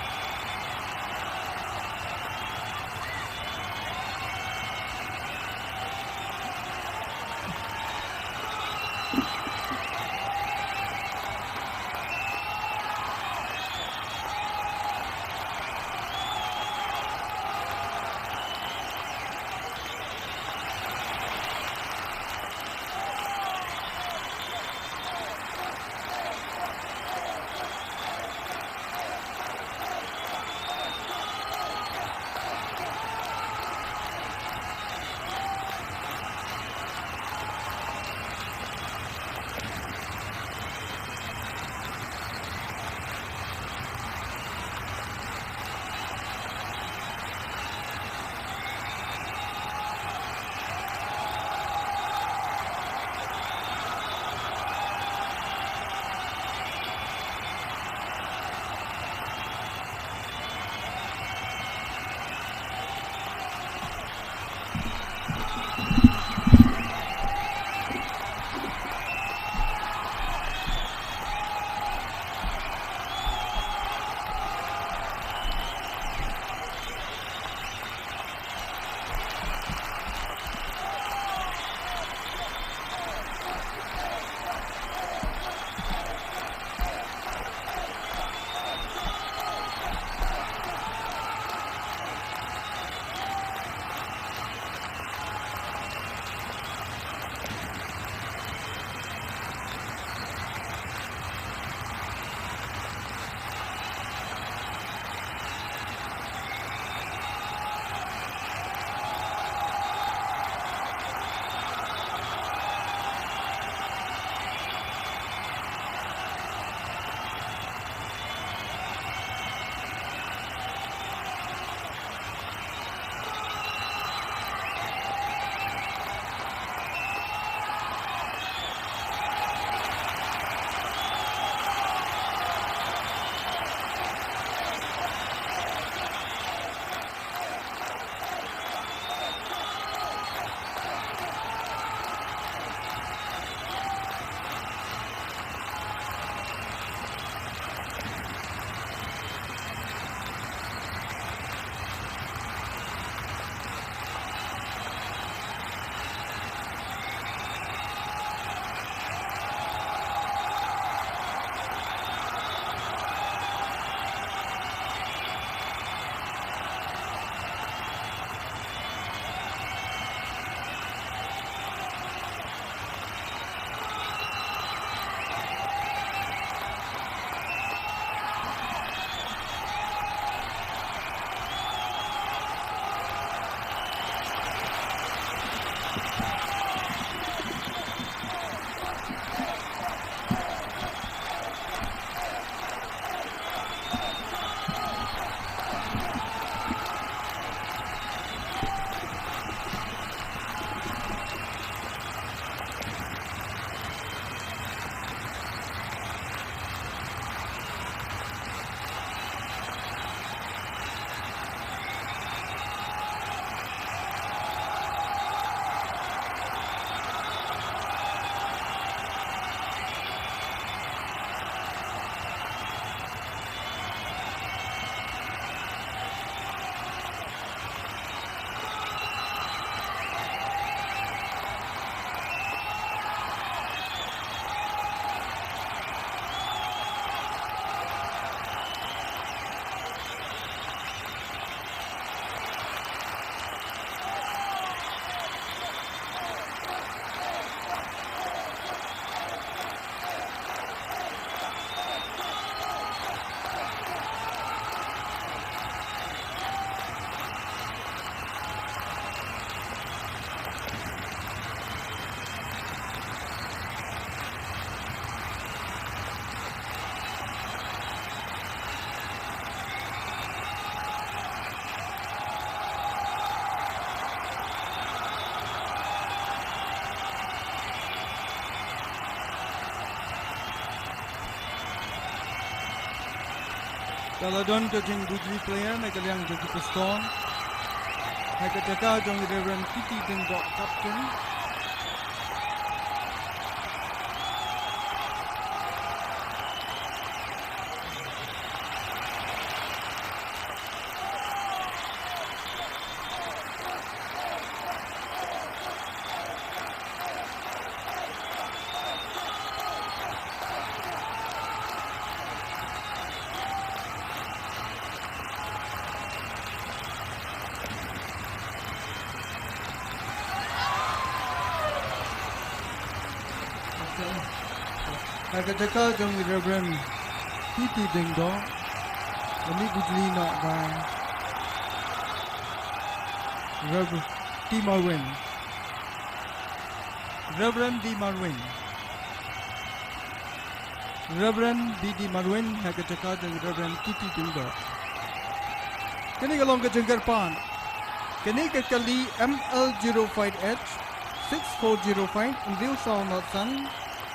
Ka la don ka jingbujli player na ka liang jong ki pastor. Ha ka jaka jong i Reverend T T Diengdoh, captain. Ha ka jaka jong i Reverend T T Diengdoh, la mih bujli noh da i Reverend D Marwin. Reverend D Marwin. Reverend D D Marwin ha ka jaka jong i Reverend T T Diengdoh. Kane ka long ka jingkyrpad. Kane ka kali M L zero five H six four zero five, hynriew saw nod san.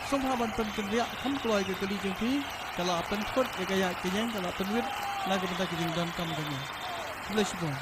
Sngewbha ban pynkynriah kham kloi ka kali jong phi, ka la pynthut ïa ka ïaid ka ïeng, ka la pynwit na ka bynta ka jingdonkam kane. Khublei shibun.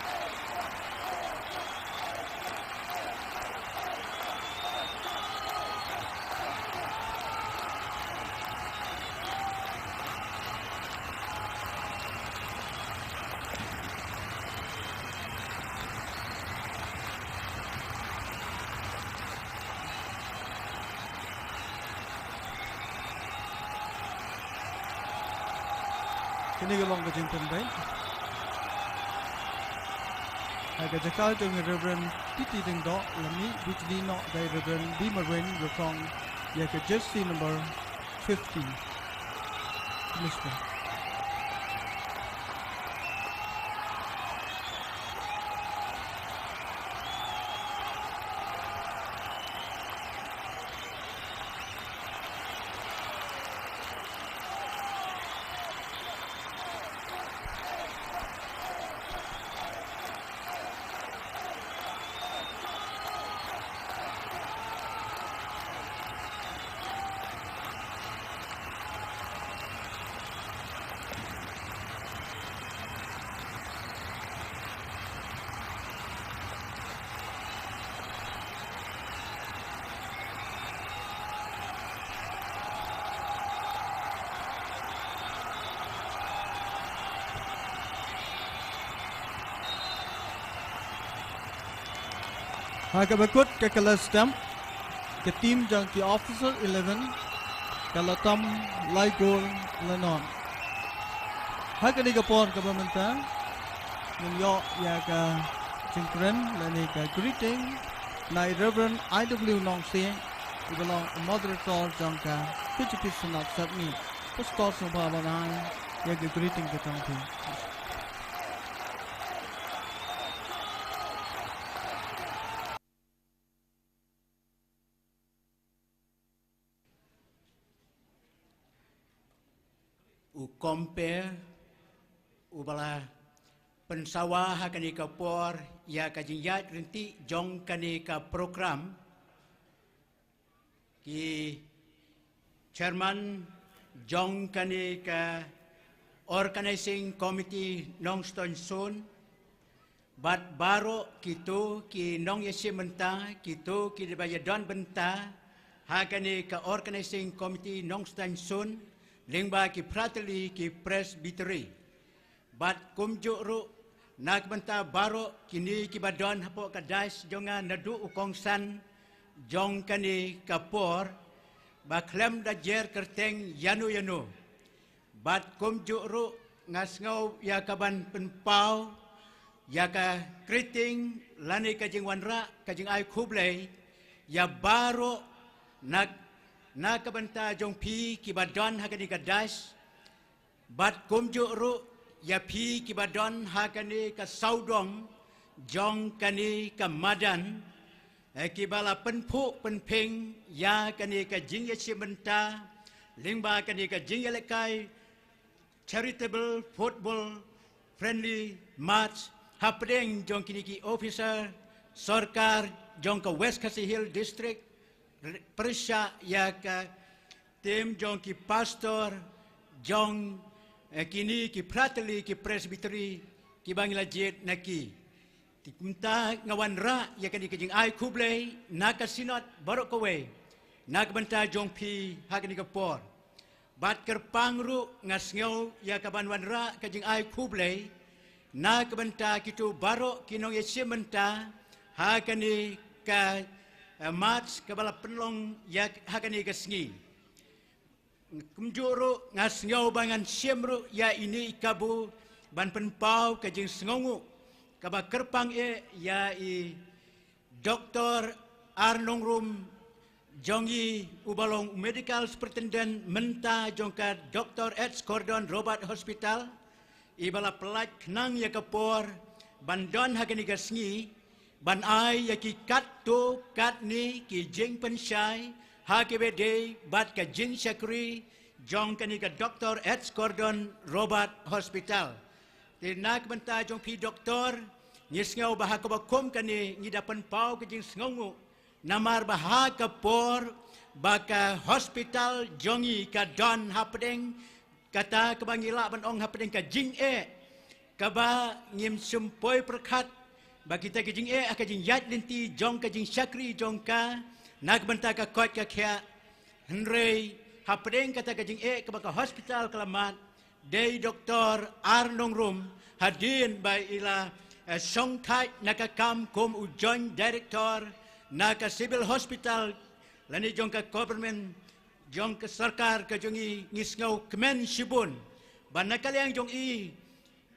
Kane ka long ka jingpynbeit. Ha ka jaka jong i Reverend T T Diengdoh, la mih bujli noh da i Reverend D Marwin, ïakhong ïa ka jersey number fifty. Mister. Ha kaba kut ka kala step, ka team jong ki Officer eleven ka la tam lai goal la nod. Ha kane ka por kaba mynta ngin ïoh ïa ka jingkren lane ka greeting na i Reverend I W Nongsiej, iba long moderator jong ka P G P Synod Sepngi. Pastor, sngewbha ban ai ïa ka greeting ka jong phi. Kompe, u ba la pynsawa ha kane ka por ïa ka jingïaid ryntih jong kane ka program, ki chairman jong kane ka organizing committee Nongstoiñ Soon, bad baroh kito ki nongïashim bynta, kito ki ba ïadon bynta ha kane ka organizing committee Nongstoiñ Soon, lyngba ki Fraternity, ki Presbytery. Bad kumjuh ruh na ka bynta baroh kine ki ba don hapoh ka dais jong nga, naduh u kongsan jong kane ka por, ba khlem da jer kyrteng ïano ïano. Bad kumjuh ruh nga sngew ïa ka ban pynpaw ïa ka kyrteng lane ka jingwanrah, ka jingai khublei ïa baroh na, na ka bynta jong phi ki ba don ha kane ka dais, bad kumjuh ruh ïa phi ki ba don ha kane ka sawdong jong kane ka madan, eh, ki ba la pynphuh pynphieng ïa kane ka jingïashim bynta lyngba kane ka jingïalehkai charitable football friendly match hapdeng jong kine ki officer sorkar jong ka West Khasi Hills District, pyrshah ïa ka team jong ki pastor jong, eh, kine ki Fraternity, ki Presbytery ki ba ngi la jied na ki. Te kumta nga wanrah ïa kane ka jingai khublei na ka Synod baroh kawei na ka bynta jong phi ha kane ka por. Bad kyrpang ruh nga sngew ïa ka ban wanrah ka jingai khublei na ka bynta kito baroh ki nongïashim bynta ha kane ka, eh, match ka ba la pynlong ïa ha kane ka sngi. Kumjuh ruh nga sngew ba ngan shim ruh ïa ine i kabu ban pynpaw ka jingsngewnguh ka ba kyrpang eh ïa i Doktor R. Nongrum jong i u ba long Medical Superintendent mynta jong ka Doktor H. Gordon Roberts Hospital, i ba la pyllait khnang ïa ka por ban don ha kane ka sngi, ban ai ïa ki katto katne ki jingpynshai ha kaba ïadei bad ka jingshakri jong kane ka Doktor H. Gordon Roberts Hospital. Te na ka bynta jong phi Doktor, ngi sngew ba ha kaba kum kane ngi da pynpaw ka jingsngewnguh, namar ba ha ka por ba ka hospital jong i ka don hapdeng kata ka ba ngi lah ban ong hapdeng ka jingeh ka ba ngim sngewthuh pyrkhat, ba kita ka jingeh ha ka jingïaid lynti jong ka jingshakri jong ka na ka bynta ka koit ka khiah. Hynrei hapdeng kata ka jingeh ka ba ka hospital ka la mad, dei Doktor R. Nongrum, hadien ba i la, eh, shongthait na ka kam kum u Joint Director na ka Civil Hospital lane jong ka government, jong ka sorkar ka jong i, ngi sngewkmen shibun ba na ka liang jong i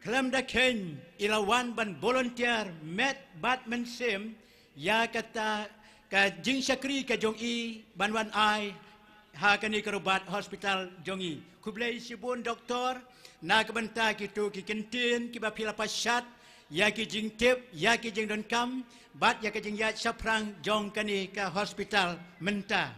khlem da kheiñ i la wan ban volunteer met bad mynsiem ïa kata ka jingshakri ka jong i ban wan ai ha kane ka Roberts Hospital jong i. Khublei shibun Doktor na ka bynta kito ki kyntien ki ba phi la pynshad ïa ki jingtip, ïa ki jingdonkam bad ïa ka jingïaid shaphrang jong kane ka hospital mynta.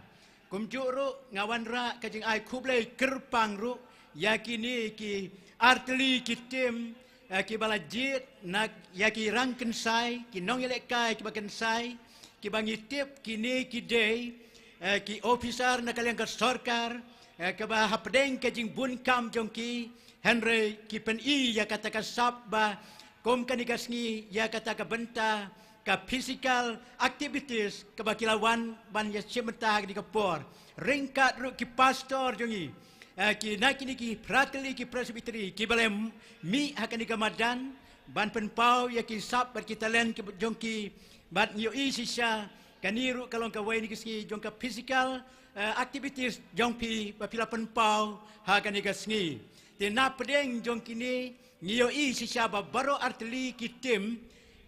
Kumjuh ruh nga wanrah ka jingai khublei kyrpang ruh ïa kine ki artylli ki team, eh, ki ba la jied na ïa ki rang kynsai, ki nongïalehkai ki ba kynsai, ki ba ngi tip kine ki dei, eh, ki officer na ka liang ka sorkar, eh, ka ba hapdeng ka jingbun kam jong ki, hynrei ki pyni ïa kata ka sap ba kum kane ka sngi ïa kata ka bynta ka physical activities ka ba ki la wan ban ïashim bynta ha kane ka por. Ryngkat ruh ki pastor jong i, eh, ki na kine ki Fraternity, ki Presbytery ki ba la mih ha kane ka madan ban pynpaw ïa ki sap bad ki talent ki jong ki, bad ngi ïohi shisha kane ruh ka long kawei na ki sngi jong ka physical, eh, activities jong phi ba phi la pynpaw ha kane ka sngi. Te na pdeng jong kine ngi ïohi shisha ba baroh artylli ki team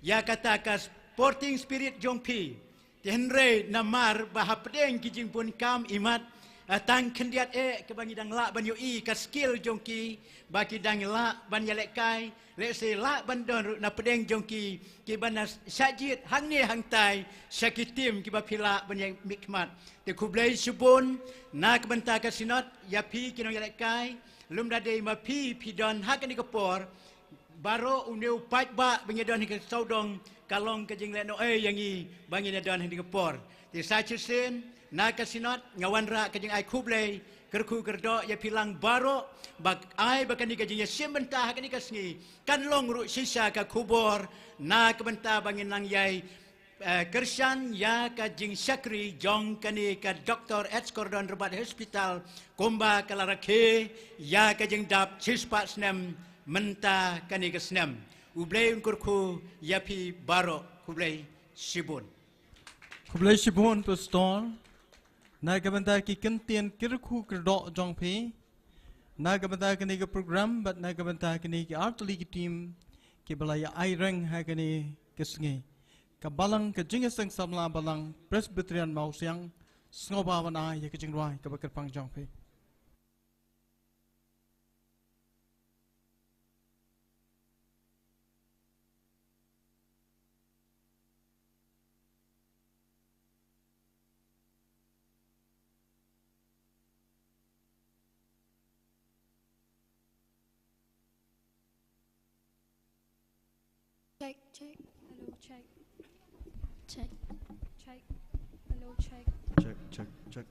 ïa kata ka sporting spirit jong phi. Te hynrei namar ba hapdeng ki jingbun kam imat, eh, tang khyndiat eh ka ba ngi dang lah ban ïohi ka skill jong ki ba ki dang lah ban ïalehkai, lehse lah ban don ruh na pdeng jong ki ki ba na shah jied hangne hangtai sha ki team ki ba phi lah ban ïamihkhmat. Te khublei shibun na ka bynta ka Synod ïa phi ki nongïalehkai, Lymda dei ma phi phi don ha kane ka por, baroh une u paidbah ba ngi don ha ka sawdong ka long ka jinglehnohei ïa ngi ba ngin ïa don ha kane ka por. Te sa shisien na ka Synod nga wanrah ka jingai khublei kyrkhu kyrdoh ïa phi lang baroh ba ai ba kane ka jingïashim bynta ha kane ka sngi kan long ruh shisha ka khubor na ka bynta ba ngin nang ïai eh, kyrshan ïa ka jingshakri jong kane ka Doctor H Kordon Robert Hospital kumba ka la rakhe ïa ka jingdap shispah snem mynta kane ka snem. U Blei un kyrkhu ïa phi baroh. Khublei shibun. Khublei shibun Pastor. Na ka bynta ki kyntien kyrkhu kyrdoh jong phi, na ka bynta kane ka program bad na ka bynta kane ki artylli ki team kiba la ïa ai reng ha kane ka sngi. Ka Balang ka Jingïaseng Samla Balang Presbyterian Mawsiang, sngewbha ban ai ïa ka jingrwai kaba kyrpang jong phi. Check, check. Hello, check. Check. Check. Hello, check. Check, check, check.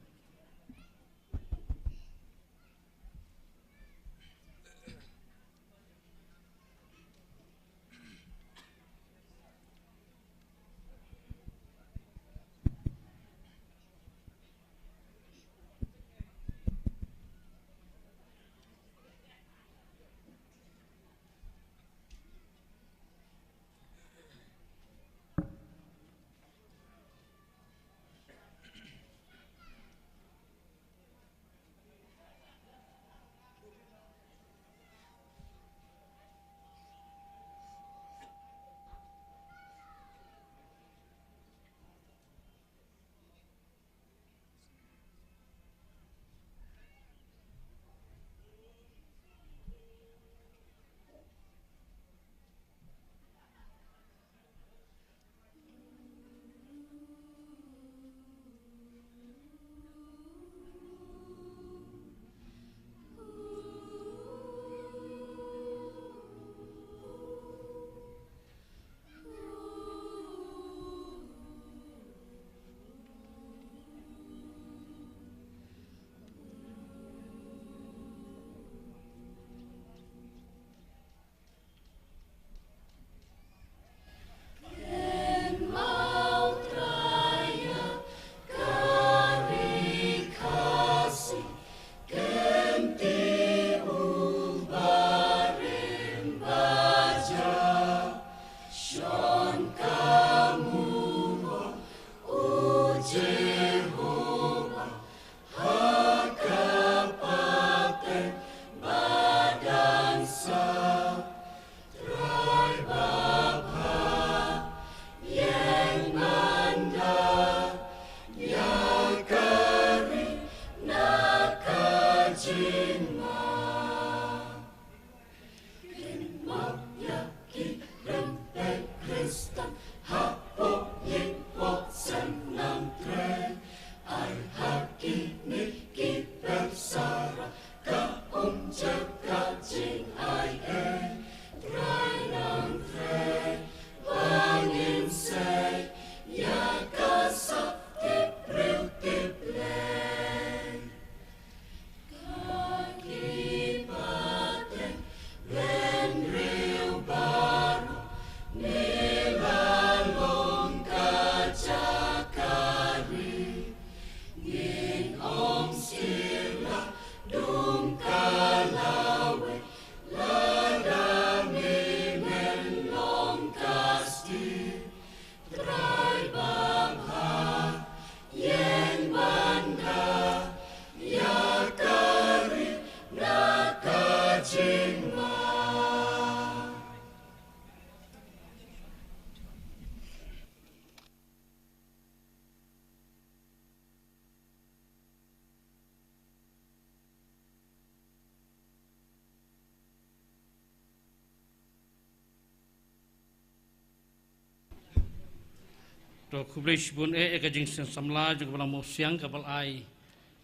To khublei shibun eh, eh ka jingïaseng samla jong ka Balang Mawsiang kaba la ai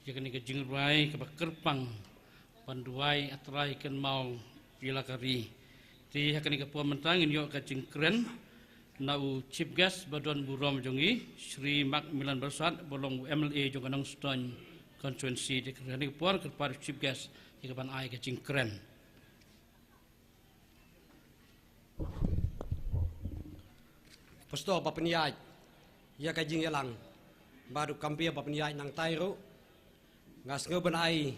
ïa kane ka jingrwai kaba kyrpang Ban duwai A Trai kynmaw ïa la ka ri. Te ha kane ka por mynta ngin ïoh ka jingkren na u Chief Guest ba don burom jong ngi, Shri Macmillan Byrsat, ba long u M L A jong ka Nongstoiñ Constituency. Te ha kane ka por kyrpad u Chief Guest ïa ka ban ai ka jingkren. Pastor ba pynïaid ïa ka jingïalang, bad u Kambiar ba pynïaid nangtai ruh. Nga sngew ban ai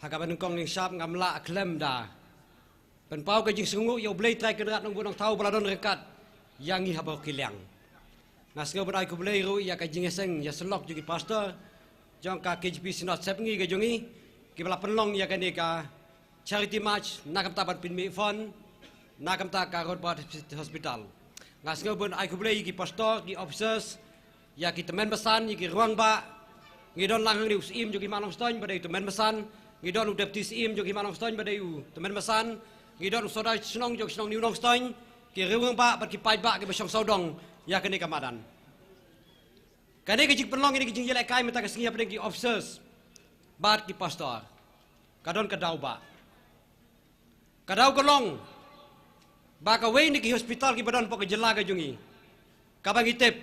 ha kaba nyngkong nyngshap, ngam lah khlem da pynpaw ka jingsngewnguh ïa U Blei Trai Kynrad Nongbuh Nongthaw ba la don ryngkat ïa ngi ha baroh ki liang. Nga sngew ban ai khublei ruh ïa ka jingïaseng ïasyllok jong ki pastor jong ka K J P Synod Sepngi ka jong ngi, kiba la pynlong ïa kane ka charity march na ka bynta ban pynmih fund na ka bynta ka Roadbot Hospital. Nga sngew ban ai khublei ïa ki pastor, ki officers, ïa ki tymmen basan, ïa ki rangbah. Ngi don lang hangne u Syiem jong ki hima Nongstoiñ ba dei u tymmen basan, ngi don u Deputy Syiem jong ki hima Nongstoiñ ba dei u tymmen basan, ngi don u Sordar Shnong jong shnong New Nongstoiñ, ki rangbah bad ki paidbah kiba shong sawdong ïa kane ka madan. Kane ka jingpynlong, kane ka jingïalehkai mynta ka sngi hapdeng ki officers bad ki pastor, ka don ka daw ba, ka daw ka long ba kawei na ki hospital kiba don hapoh ka jylla ka jong ngi, kaba ngi tip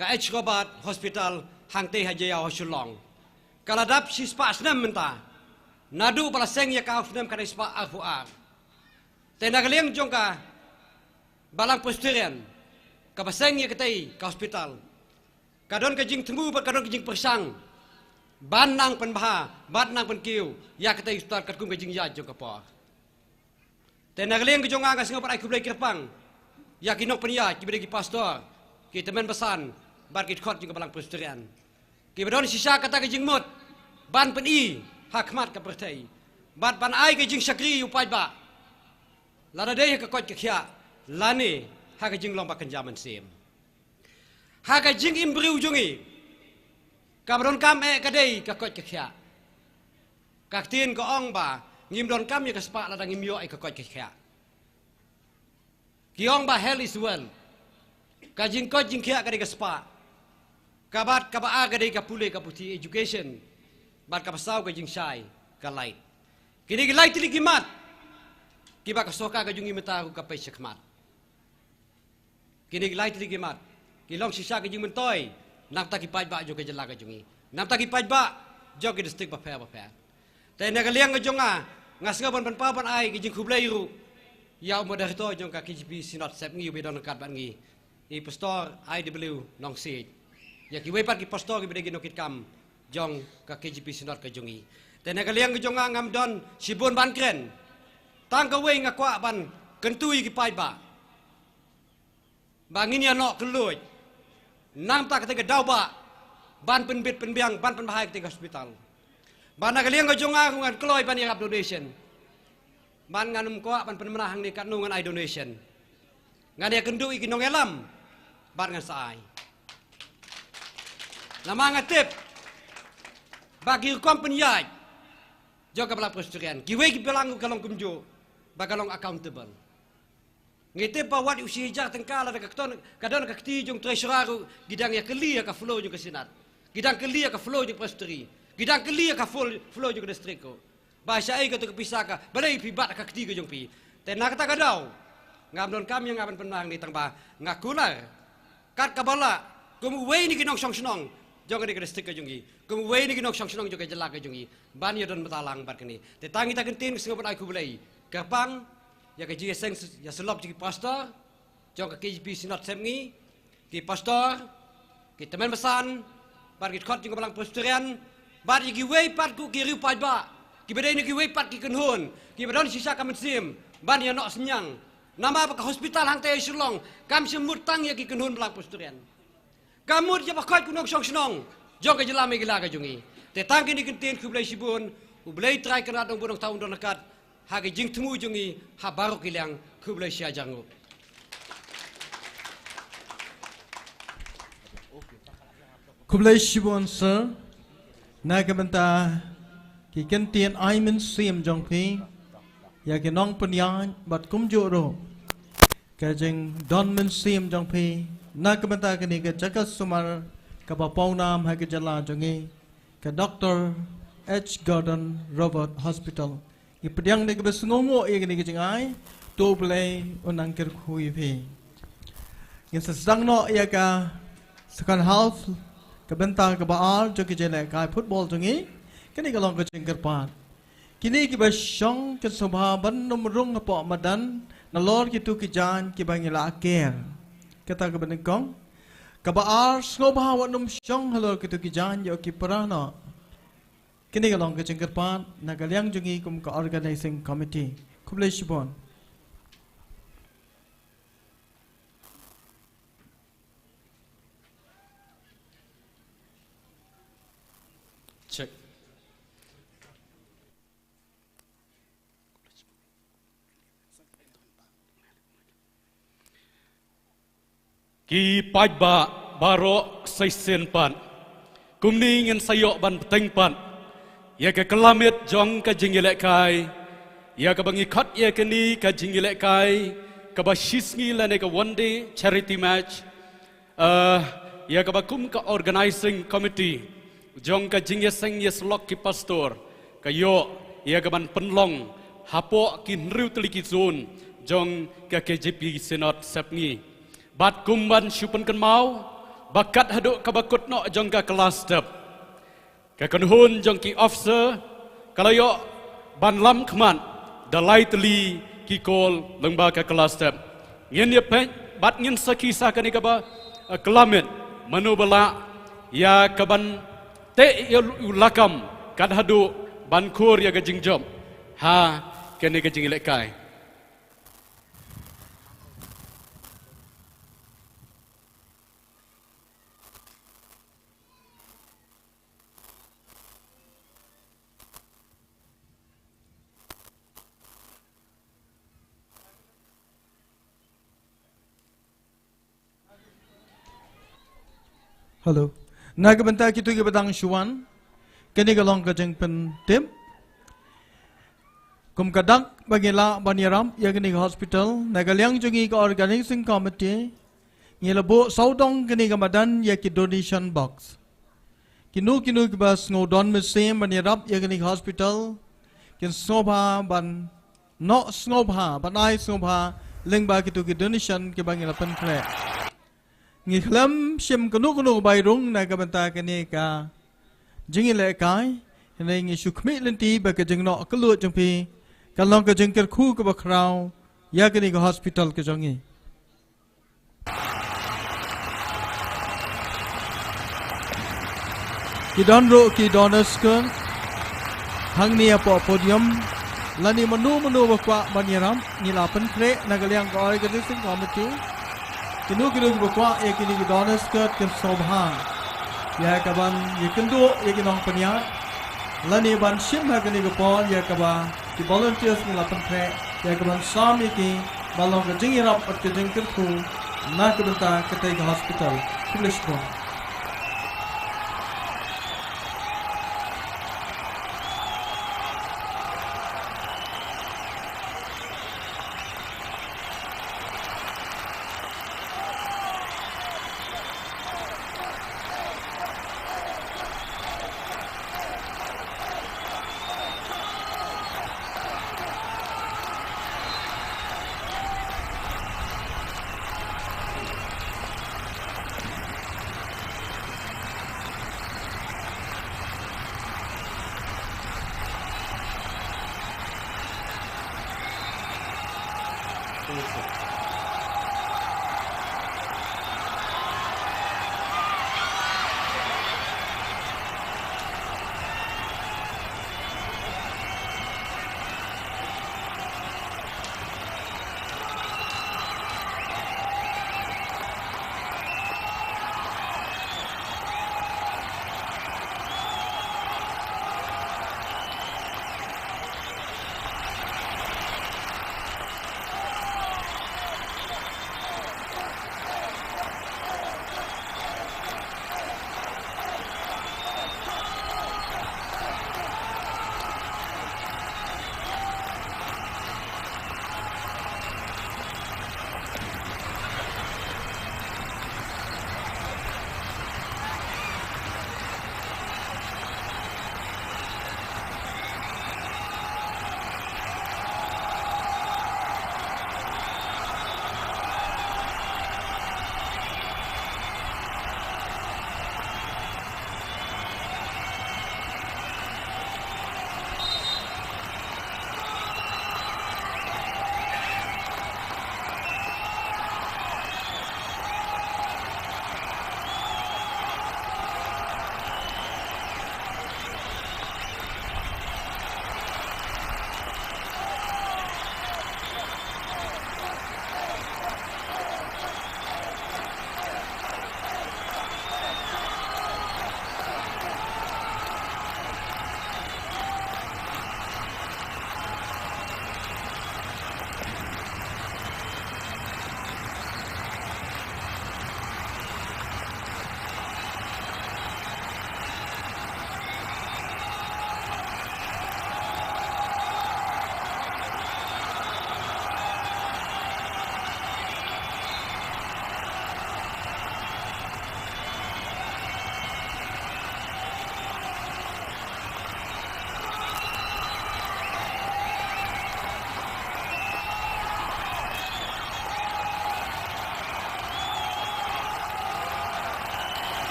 ka H Roberts Hospital hangtei ha Jaïaw ha Shillong, ka la dap shispah snem mynta naduh ba la seng ïa ka ha u snem khatar spah arphew ar. Te na ka liang jong ka Balang Presbyterian kaba seng ïa katei ka hospital, ka don ka jingthmu bad ka don ka jingpyrshang ban nang pynbha, ban nang pynkiew ïa katei ka hospital katkum ka jingïaid jong ka por. Te na ka liang ka jong nga, nga sngew ban ai khublei kyrpang ïa ki nongpynïaid, kiba dei ki pastor, ki tymmen basan bad ki dkhot jong ka Balang Presbyterian, kiba don shisha kata ka jingmut ban pyni ha khmat ka pyrthei bad ban ai ka jingshakri ïa u paidbah, lada dei ha ka koit ka khiah lane ha ka jinglong ba kynja mynsiem. Ha ka jingim briew jong ngi, kaba donkam eh ka dei ka koit ka khiah. Ka ktien ka ong ba ngim donkam ïa ka spah lada ngim ïoh ïa ka koit ka khiah. Ki ong ba health is wealth. Ka jingkoit jingkhiah ka dei ka spah. Ka bad kaba ar ka dei ka pule ka puthi, education. Bad kaba saw ka jingshai, ka light. Kine ki lai tylli ki mat kiba ka sorkar ka jong ngi mynta ruh ka peit shakhmat. Kine ki lai tylli ki mat ki long shisha ka jingmyntoi na ka bynta ki paidbah jong ka jylla ka jong ngi, na ka bynta ki paidbah jong ki district bapher bapher. Te na ka liang ka jong nga, nga sngew ban pynpaw ban ai ka jingkhublei ruh ïa u moderator jong ka K J P Synod Sepngi uba don ryngkat bad ngi, i Pastor I W Nongsiej, ïa kiwei pat ki pastor kiba dei ki nongkitkam jong ka K J P Synod ka jong ngi. Te na ka liang ka jong nga, ngam don shibun ban kren. Tang kawei nga kwah ban kyntu ïa ki paidbah ba ngin ïa noh kylluid na ka bynta katei ka daw ba ban pynbit pynbiang, ban pynbha ïa katei ka hospital. Ba na ka liang ka jong nga ruh ngan kloi ban ïarap donation. Ban ngan ym kwah ban pynmynna hangne katno ngan ai donation. Ngan ïakynduh ïa ki nongïalam bad ngan sa ai. Namar nga tip ba ki rukom pynïaid jong ka Balang Presbyterian, kiwei ki balang ruh ka long kumjuh, ba ka long accountable. Ngi tip ba wat u shi hajar tyngka lada ka kton, ka don ka kti jong treasurer ruh, ki dang ïakylli ïa ka flow jong ka Synod, ki dang kylli ïa ka flow jong ka Presbytery, ki dang kylli ïa ka flow, flow jong ka district ruh, ba shaei kato ka pisa kaba dei phi bat ha ka kti ka jong phi. Te na kata ka daw, ngam donkam ïa nga ban pynmynna hangne, tang ba nga kular kat kaba lah kum uwei na ki nongshong shnong jong kane ka district ka jong ngi, kum uwei na ki nongshong shnong jong ka jylla ka jong ngi, ban ïadon bynta lang bad kane. Te tang kita ki ktien, nga sngew ban ai khublei kyrpang ïa ka jingïaseng ïasyllok jong ki pastor jong ka K J P Synod Sepngi, ki pastor, ki tymmen basan bad ki dkhot jong ka Balang Presbyterian, bad ïa kiwei pat ruh ki riew paidbah kiba dei na kiwei pat ki kynhun kiba don shisha ka mynsiem ban ïa noh synñiang. Namar ba ka hospital hangtei ha Shillong kam shym mut tang ïa ki kynhun Balang Presbyterian, ka mut ïa baroh ki nongshong shnong jong ka jylla Meghalaya ka jong ngi. Te tang kine ki ktien, khublei shibun, U Blei Trai Kynrad Nongbuh Nongthaw un don ryngkat ha ka jingthmu jong ngi ha baroh ki liang. Khublei shihajar nguh. Khublei shibun sir, na ka bynta ki ktien ai mynsiem jong phi ïa ki nongpynïaid bad kumjuh ruh ka jingdon mynsiem jong phi na ka bynta kane ka jaka sumar kaba pawnam ha ka jylla jong ngi, ka Doctor H Gordon Roberts Hospital. Ngi pdiang da kaba sngewnguh ïa kane ka jingai. To U Blei un nang kyrkhu ïa phi. Ngin sa sdang noh ïa ka second half, ka bynta kaba ar jong ka jingïalehkai football jong ngi. Kane ka long ka jingkyrpad. Kine kiba shong kin sngewbha ban ym rung hapoh madan nalor kito ki jaiñ kiba ngi la ker. Kata kaba nyngkong. Kaba ar, sngewbha wat ym shong halor kito ki jaiñ, ïoh ki para noh. Kine ka long ka jingkyrpad na ka liang jong ngi kum ka organizing committee. Khublei shibun. Check. Ki paidbah baroh, sa shisien pat, kumne ngin sa ïoh ban bteng pat ïa ka kylla miet jong ka jingïalehkai, ïa kaba ngi khot ïa kane ka jingïalehkai kaba shisngi lane ka one day charity match. Eh, ïa kaba kum ka organizing committee jong ka jingïaseng ïasyllok ki pastor, ka ïoh ïa kaban pynlong hapoh ki hynriew tylli ki zone jong ka K J P Synod Sepngi. Bad kum ban shu pynkynmaw, ba kat haduh kaba kut noh jong ka kylla step, ka kynhun jong ki officer ka la ïoh ban lam khmat da lai tylli ki kol lyngba ka kylla step. Ngin ïa peit bad ngin sakhi sa kane kaba, eh, kylla miet, mano ba lah ïa kaban teh ïa u lakam kat haduh ban khur ïa ka jingjop ha kane ka jingïalehkai. Hello. Na ka bynta kito kiba dang shu wan, kane ka long ka jingpyntip. Kum ka dak ba ngi lah ban ïarap ïa kane ka hospital, na ka liang jong ngi ka organizing committee, ngi la buh sawdong kane ka madan ïa ki donation box. Kino kino kiba sngew don mynsiem ban ïarap ïa kane ka hospital, kin sngewbha ban noh sngewbha, ban ai sngewbha lyngba kito ki donation kiba ngi la pynkhreh. Ngi khlem shim kano kano ka bai rung na ka bynta kane ka jingïalehkai, hynrei ngi shu khmih lynti ba ka jingnoh kylluid jong phi kan long ka jingkyrkhu kaba khraw ïa kane ka hospital ka jong ngi. Ki don ruh ki donors skirt hangne hapoh podium. Lane mano mano ba kwah ban ïarap, ngi la pynkhreh na ka liang ka organizing committee. Kino kino kiba kwah ïa kine ki donors skirt kin sngewbha ïa kaban ïakynduh ïa ki nongpynïaid, lane ban shim ha kane ka por ïa kaba ki volunteers ngi la pynkhreh ïa kaban sam ïa ki, ba long ka jingïarap bad ka jingkyrkhu na ka bynta katei ka hospital. Khublei shibun.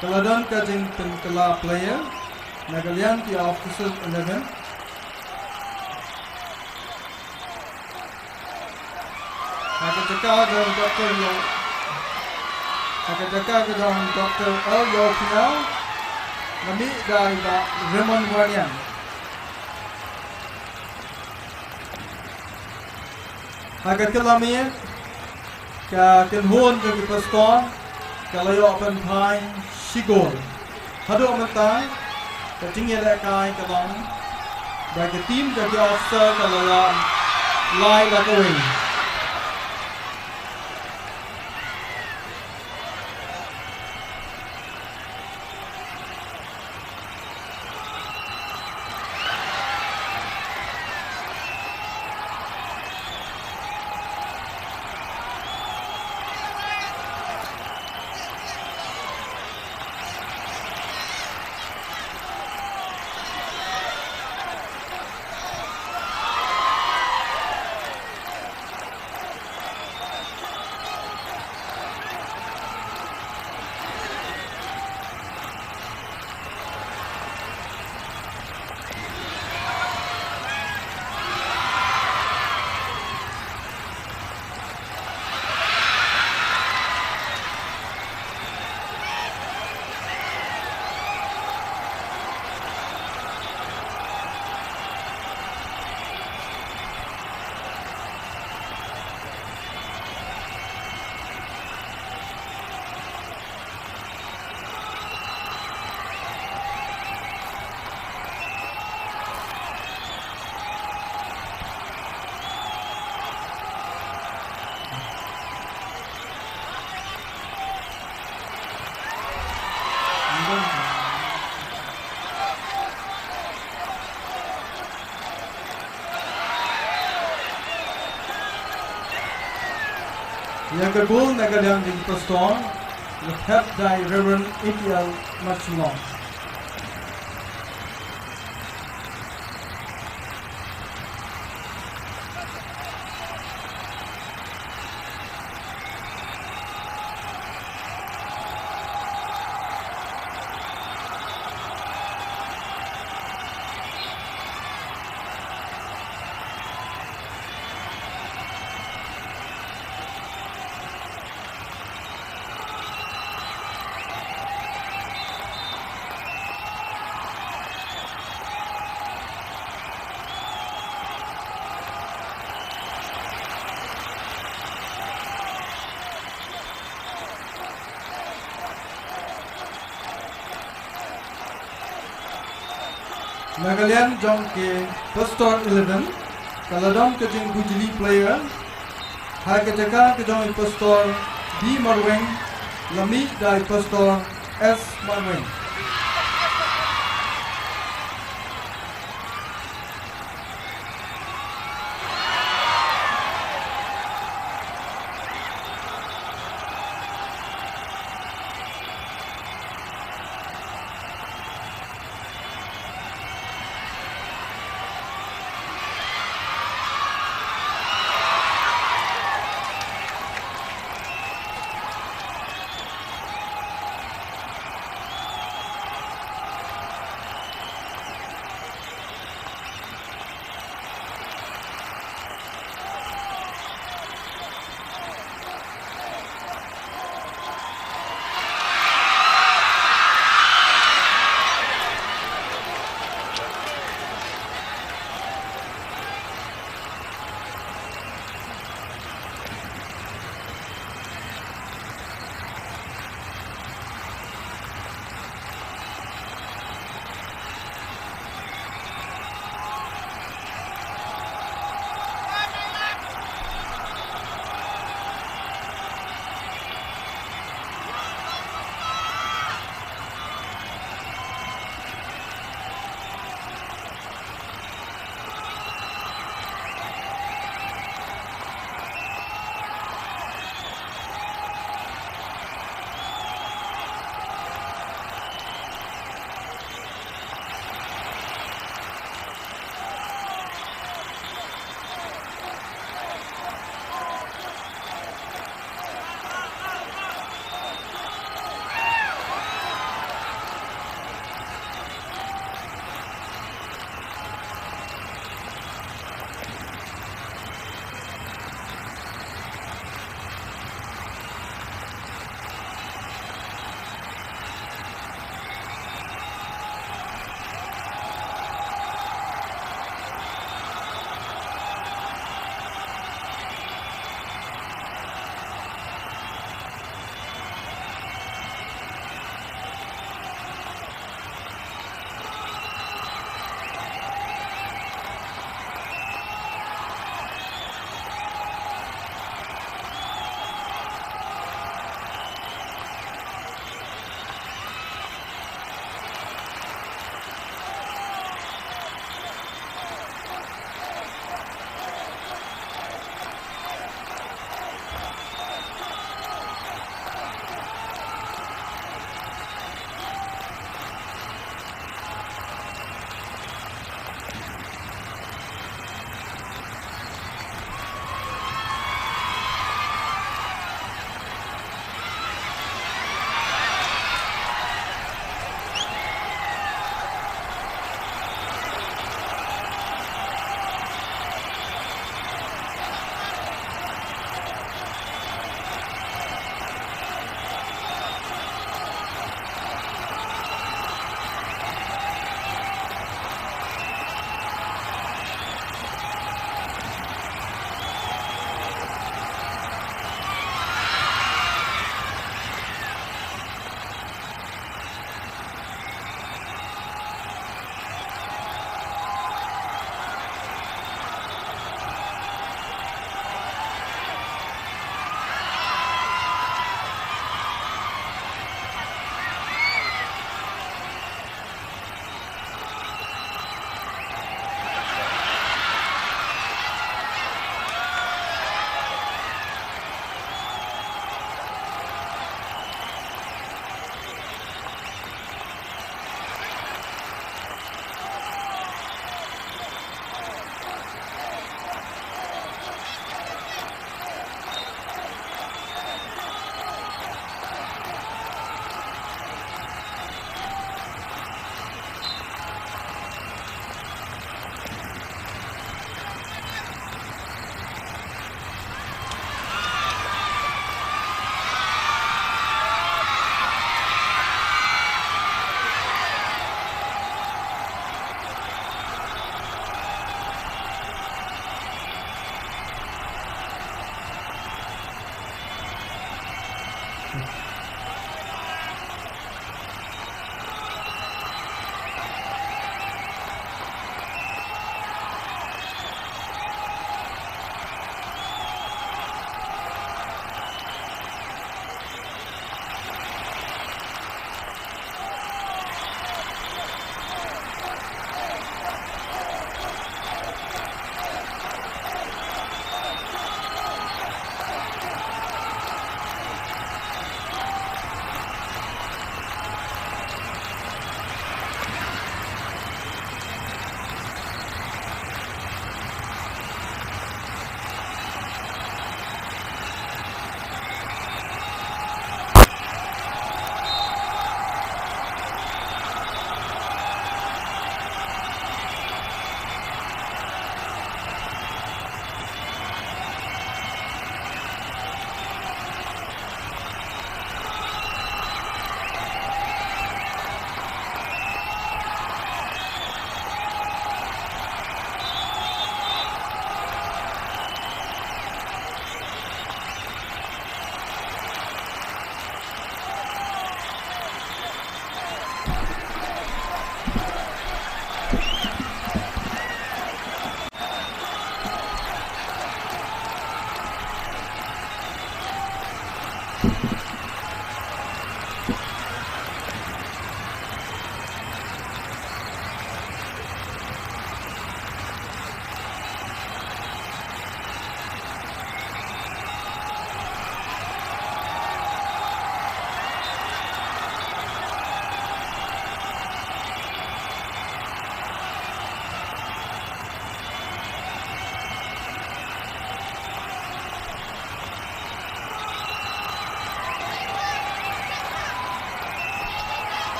Ka la don ka jingpynkylla player na ka liang ki officer eleven. Ha ka jaka ka jong Doktor Yo, ha ka jaka ka jong Doktor L Yo Pia, la mih da i Bah Raymond Warniang. Ha ka kylla miet, ka kynhun jong ki pastor ka la ïoh pynphai shi gol. Haduh mynta ka jingïalehkai ka long ba ka team jong ki officer ka la ïoh lai la kawei. Ïa ka gol na ka liang jong ki pastor la thep da i Reverend A T L Marchulong. Na ka liang jong ki pastor eleven ka la don ka jingbujli player. Ha ka jaka ka jong i pastor D Marweng la mih da i pastor S Marweng.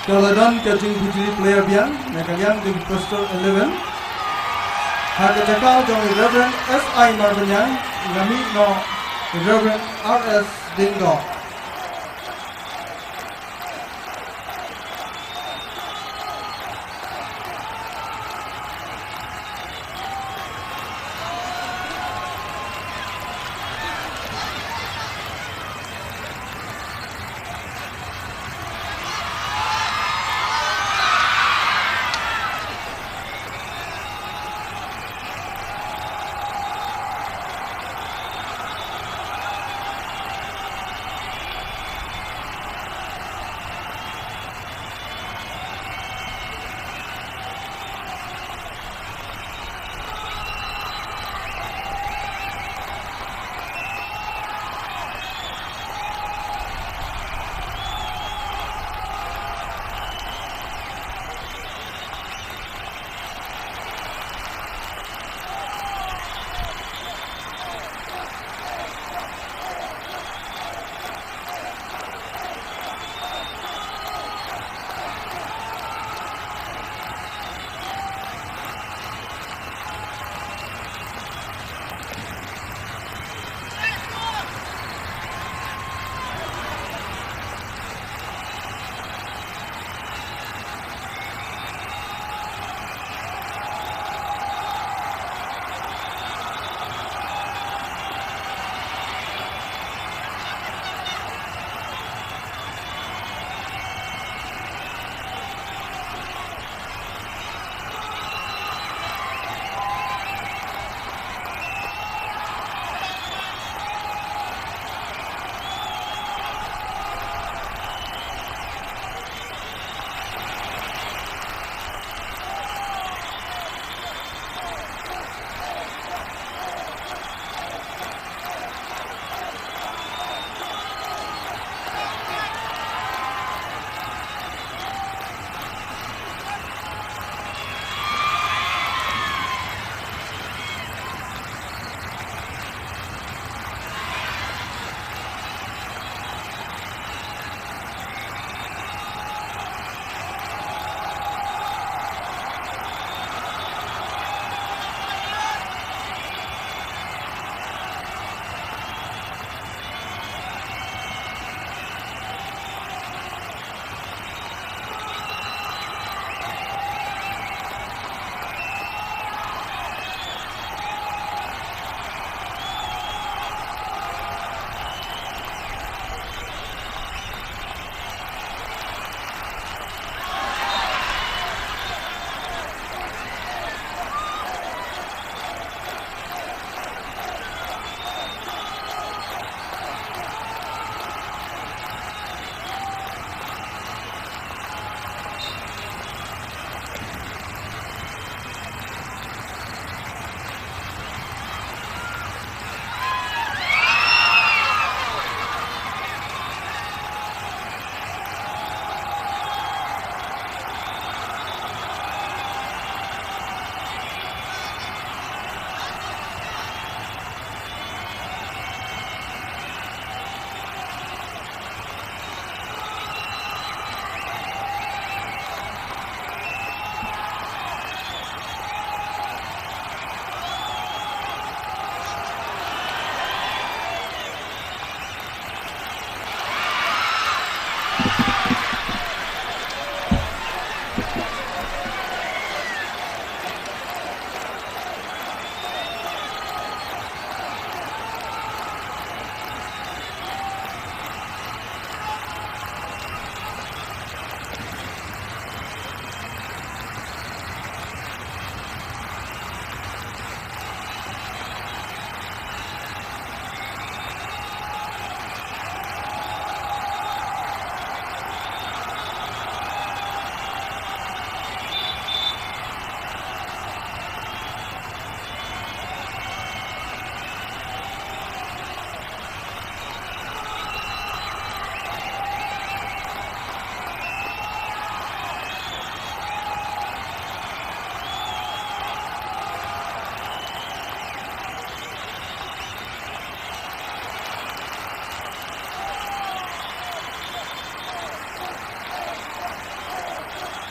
Ka la don ka jingpujli player biang na ka liang jong Pastor eleven. Ha ka jaka jong Reverend S I Marbaniang, la mih noh Reverend R S Dingdok.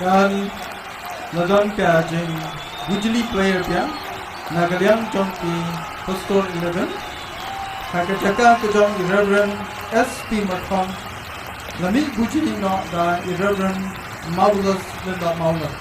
Kan la don ka jingbujli player biang na ka liang jong ki Pastor eleven. Ha ka jaka ka jong i Reverend S P Markhong, la mih bujli noh da i Reverend Marvelous Linda Mawlap.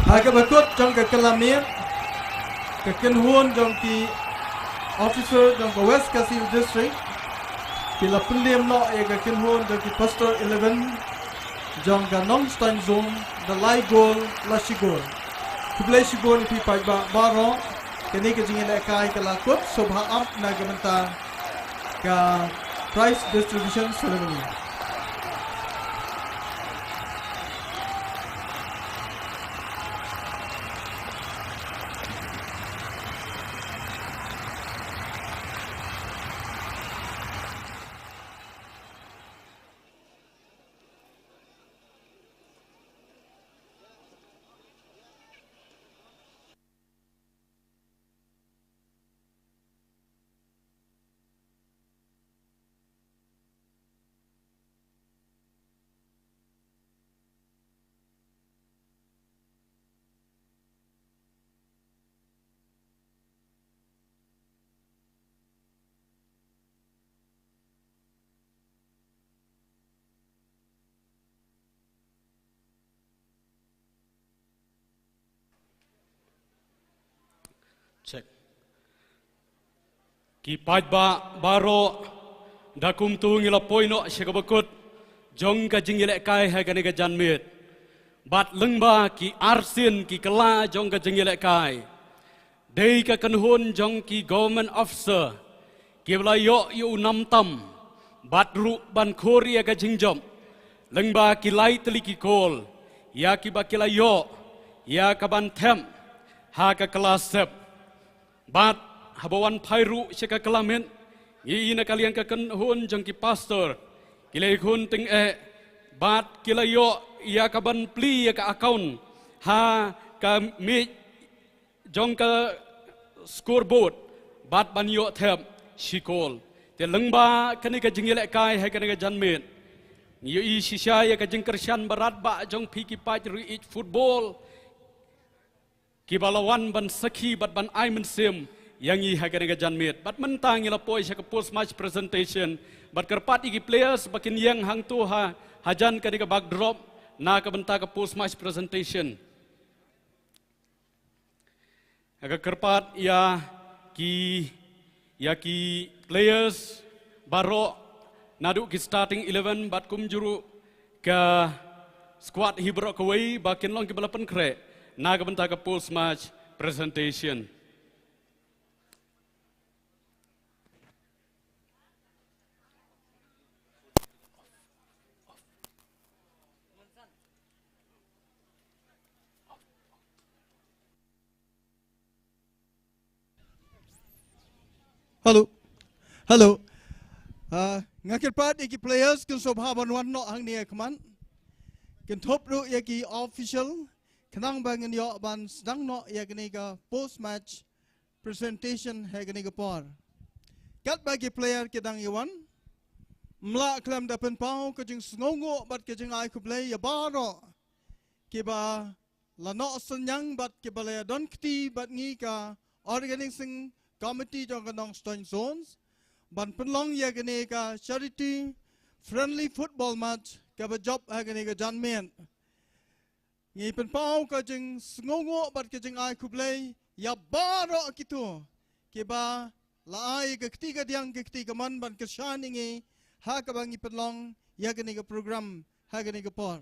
Ha kaba kut jong ka kylla miet, ka kynhun jong ki officer jong ka West Khasi Hills District ki la pynliem noh ïa ka kynhun jong ki Pastor eleven jong ka Nongstoiñ Zone da lai gol la shi gol. Khublei shibun ïa phi paidbah baroh, kane ka jingïalehkai ka la kut, sngewbha ap na ka bynta ka prize distribution ceremony. Check. Ki paidbah baroh, da kumtu ngi la poi noh sha kaba kut jong ka jingïalehkai ha kane ka janmiet. Bad lyngba ki arsien ki kylla jong ka jingïalehkai, Dei ka kynhun jong ki government officer kiba la ïoh ïa u nam tam bad ruh ban khur ïa ka jingjop lyngba ki lai tylli ki kol ïa kiba ki la ïoh ïa ka ban thep ha ka kylla sep. Bad haba wan phai ruh sha ka kylla miet, ngi i na ka liang ka kynhun jong ki pastor ki la ïakhun tyngeh bad ki la ïoh ïa ka ban plie ïa ka account ha ka miej jong ka scoreboard bad ban ïoh thep shi kol. Te lyngba kane ka jingïalehkai ha kane ka janmiet, ngi ïohi shisha ïa ka jingkyrshan ba radbah jong phi ki paid riewieid football kiba la wan ban sakhi bad ban ai mynsiem ïa ngi ha kane ka janmiet. Bad mynta ngi la poi sha ka post match presentation bad kyrpad ïa ki players ba kin ïeng hangto ha hajan kane ka backdrop na ka bynta ka post match presentation. Nga kyrpad ïa ki, ïa ki players baroh, naduh ki starting eleven bad kumjuh ruh ka squad hi baroh kawei ba kin long kiba la pynkhreh na ka bynta ka post match presentation. Hello. Hello. Ah, nga kyrpad ïa ki players kin sngewbha ban wan noh hangne ha khmat. Kin thup ruh ïa ki official khnang ba ngin ïoh ban sdang noh ïa kane ka post match presentation ha kane ka por. Katba ki player ki dang ïa wan, ym lah khlem da pynpaw ka jingsngewnguh bad ka jingai khublei ïa baroh kiba la noh synñiang bad kiba la ïadon kti bad ngi ka organizing committee jong ka Nongstoiñ Zones ban pynlong ïa kane ka charity friendly football match kaba jop ha kane ka janmiet. Ngi pynpaw ka jingsngewnguh bad ka jingai khublei ïa baroh kito kiba la ai ka kti kadiang ka kti kamon ban kyrshan ïa ngi ha kaba ngi pynlong ïa kane ka program ha kane ka por.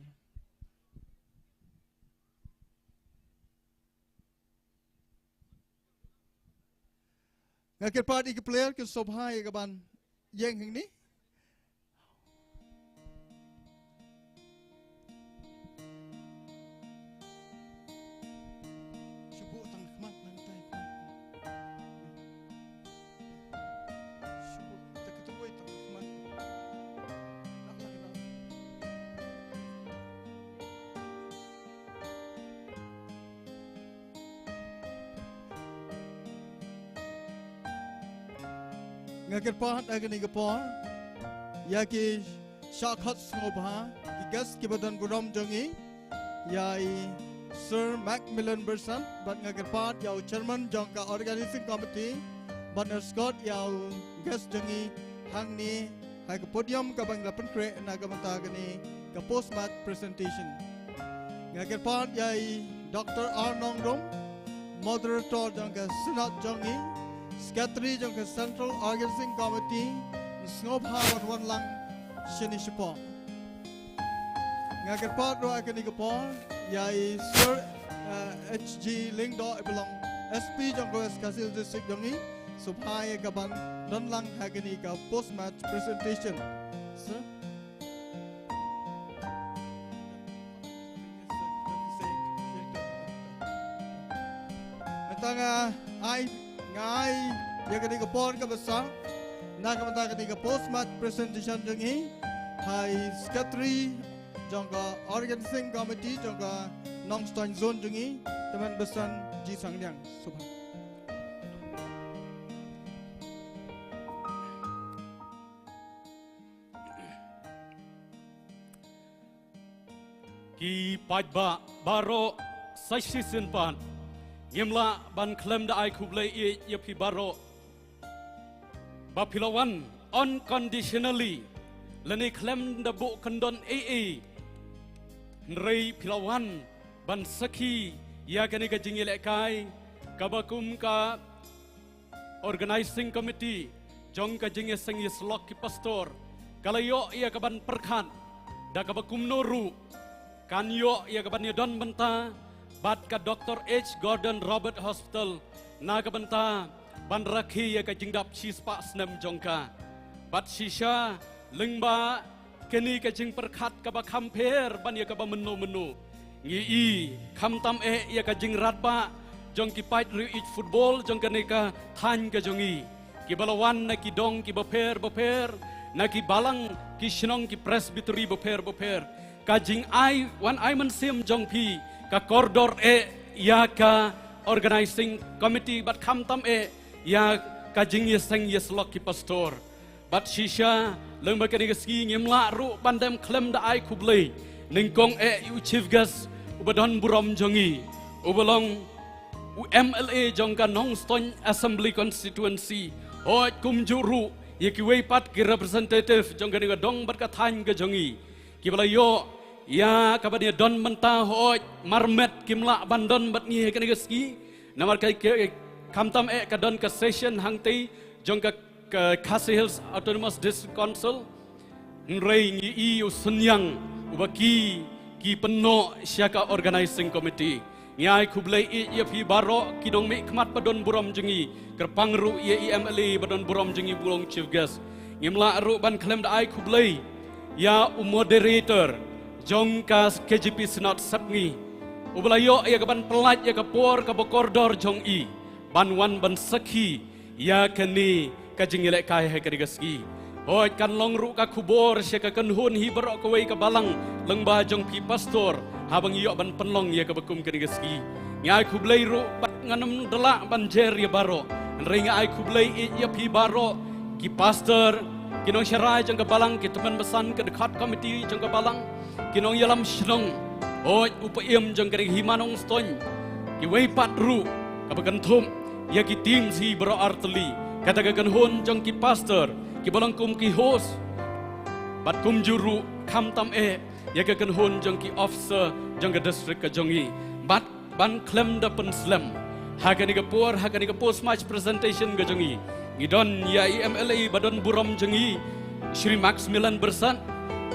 Nga kyrpad ïa ki player kin sngewbha ïa ka ban ïeng hangne. Shu buh tang khmat nangtai khmat. Shu buh tang katu wei tang khmat. Nak, nak, nak. Nga kyrpad ha kane ka por ïa ki shah khot sngewbha, ki guest kiba don burom jong ngi, ïa i Sir Macmillan Byrsat, bad nga kyrpad ïa u chairman jong ka organizing committee ban escort ïa u guest jong ngi hangne ha ka podium kaba ngi la pynkhreh na ka bynta kane ka post match presentation. Nga kyrpad ïa i Doctor R Nongrum, moderator jong ka synod jong ngi, secretary jong ka Central Organizing Committee, sngewbha wan wan lang shane shapoh. Nga kyrpad ruh ha kane ka por ïa i Sir, eh, H G Lyngdoh, i ba long S P jong ka West Khasi Hills District jong ngi, sngewbha ïa ka ban don lang ha kane ka post match presentation. Sir? Mynta nga ai, nga ai ïa kane ka por kaba sah na ka bynta kane ka post match presentation jong ngi ha i secretary jong ka organizing committee jong ka Nongstoiñ Zone jong ngi, Tymmen Byrsat G Sangniang. Sngewbha. Ki paidbah baroh, sa shisien pat ngim lah ban khlem da ai khublei ïa phi baroh ba phi la wan unconditionally lane khlem da buh kyndon ei ei. Hynrei phi la wan ban sakhi ïa kane ka jingïalehkai kaba kum ka organizing committee jong ka jingïaseng ïasyllok ki pastor ka la ïoh ïa ka ban pyrkhat da kaba kumno ruh kan ïoh ïa ka ban ïadon bynta bad ka Doctor H Gordon Roberts Hospital Na ka bynta ban rakhe ïa ka jingdap shispah snem jong ka. Bad shisha lyngba kane ka jingpyrkhat kaba kham pher ban ïa kaba mynno mynno, ngi i khamtam eh ïa ka jingratbah jong ki paid riewieid football jong kane ka thaiñ ka jong i, kiba la wan na ki dong kiba pher bapher, na ki balang, ki shnong, ki presbytery bapher bapher. Ka jingai wan ai mynsiem jong phi ka kordor eh ïa ka organizing committee bad khamtam eh ïa ka jingïaseng ïasyllok ki pastor. Bad shisha lyngba kane ka sngi ngim lah ruh ban dem khlem da ai khublei nyngkong eh ïa u chief guest uba don burom jong i, uba long u M L A jong ka Nongstoiñ Assembly Constituency, hooid kumjuh ruh ïa kiwei pat ki representative jong kane ka dong bad ka thaiñ ka jong i, kiba la ïoh ïa kaban ïa don mynta, hooid marmet kim lah ban don bad ngi ha kane ka sngi. Namar ka, ka, khamtam eh ka don ka session hangtei jong ka, ka Khasi Hills Autonomous District Council. Hynrei ngi i u synñiang uba ki, ki pynnoh sha ka organizing committee. Ngi ai khublei ïa phi baroh ki nongmihkhmat ba don burom jong i, kyrpang ruh ïa i M L A ba don burom jong i, ba long chief guest. Ngim lah ruh ban khlem da ai khublei ïa u moderator jong ka K J P Synod Sepngi, uba la ïoh ïa kaban pyllait ïa ka por kaba kordor jong i ban wan ban sakhi ïa kane ka jingïalehkai ha kane ka sngi. Hooid kan long ruh ka khubor sha ka kynhun hi baroh kawei ka balang lyngba jong phi pastor, haba ngi ïoh ban pynlong ïa kaba kum kane ka sngi. Ngi ai khublei ruh bad ngan ym da lah ban jer ïa baroh, hynrei ngi ai khublei ïa phi baroh ki pastor, ki nongshakri jong ka balang, ki tymmen basan, ka dkhot committee jong ka balang, ki nongïalam shnong, hooid u paiem jong ka Hima Nongstoiñ, kiwei pat ruh kaba kynthup ïa ki team hi baroh artylli, kata ka kynhun jong ki pastor kiba long kum ki host, bad kumjuh ruh khamtam eh ïa ka kynhun jong ki officer jong ka district ka jong i. Bad ban khlem da pynslem, ha kane ka por, ha kane ka post match presentation ka jong i, ngi don ïa i M L A ba don burom jong i, Shri Maximilian Byrsat.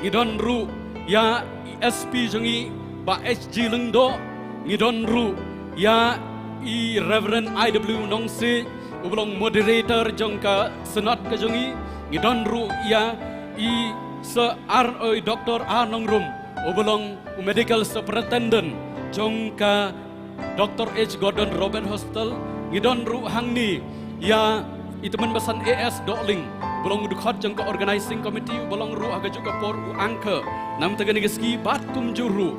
Ngi don ruh ïa i S P jong i, Bah H G Lyngdoh. Ngi don ruh ïa i Reverend I W Nongsiej, uba long moderator jong ka synod ka jong i. Ngi don ruh ïa i Sir R, oi, Doctor R Nongrum, uba long u medical superintendent jong ka Doctor H Gordon Roberts Hospital. Ngi don ruh hangne ïa i tymmen basan A S Dohling, uba long u dkhot jong ka organizing committee, uba long ruh ha kajuh ka por u anchor. Namar kane ka sngi bad kumjuh ruh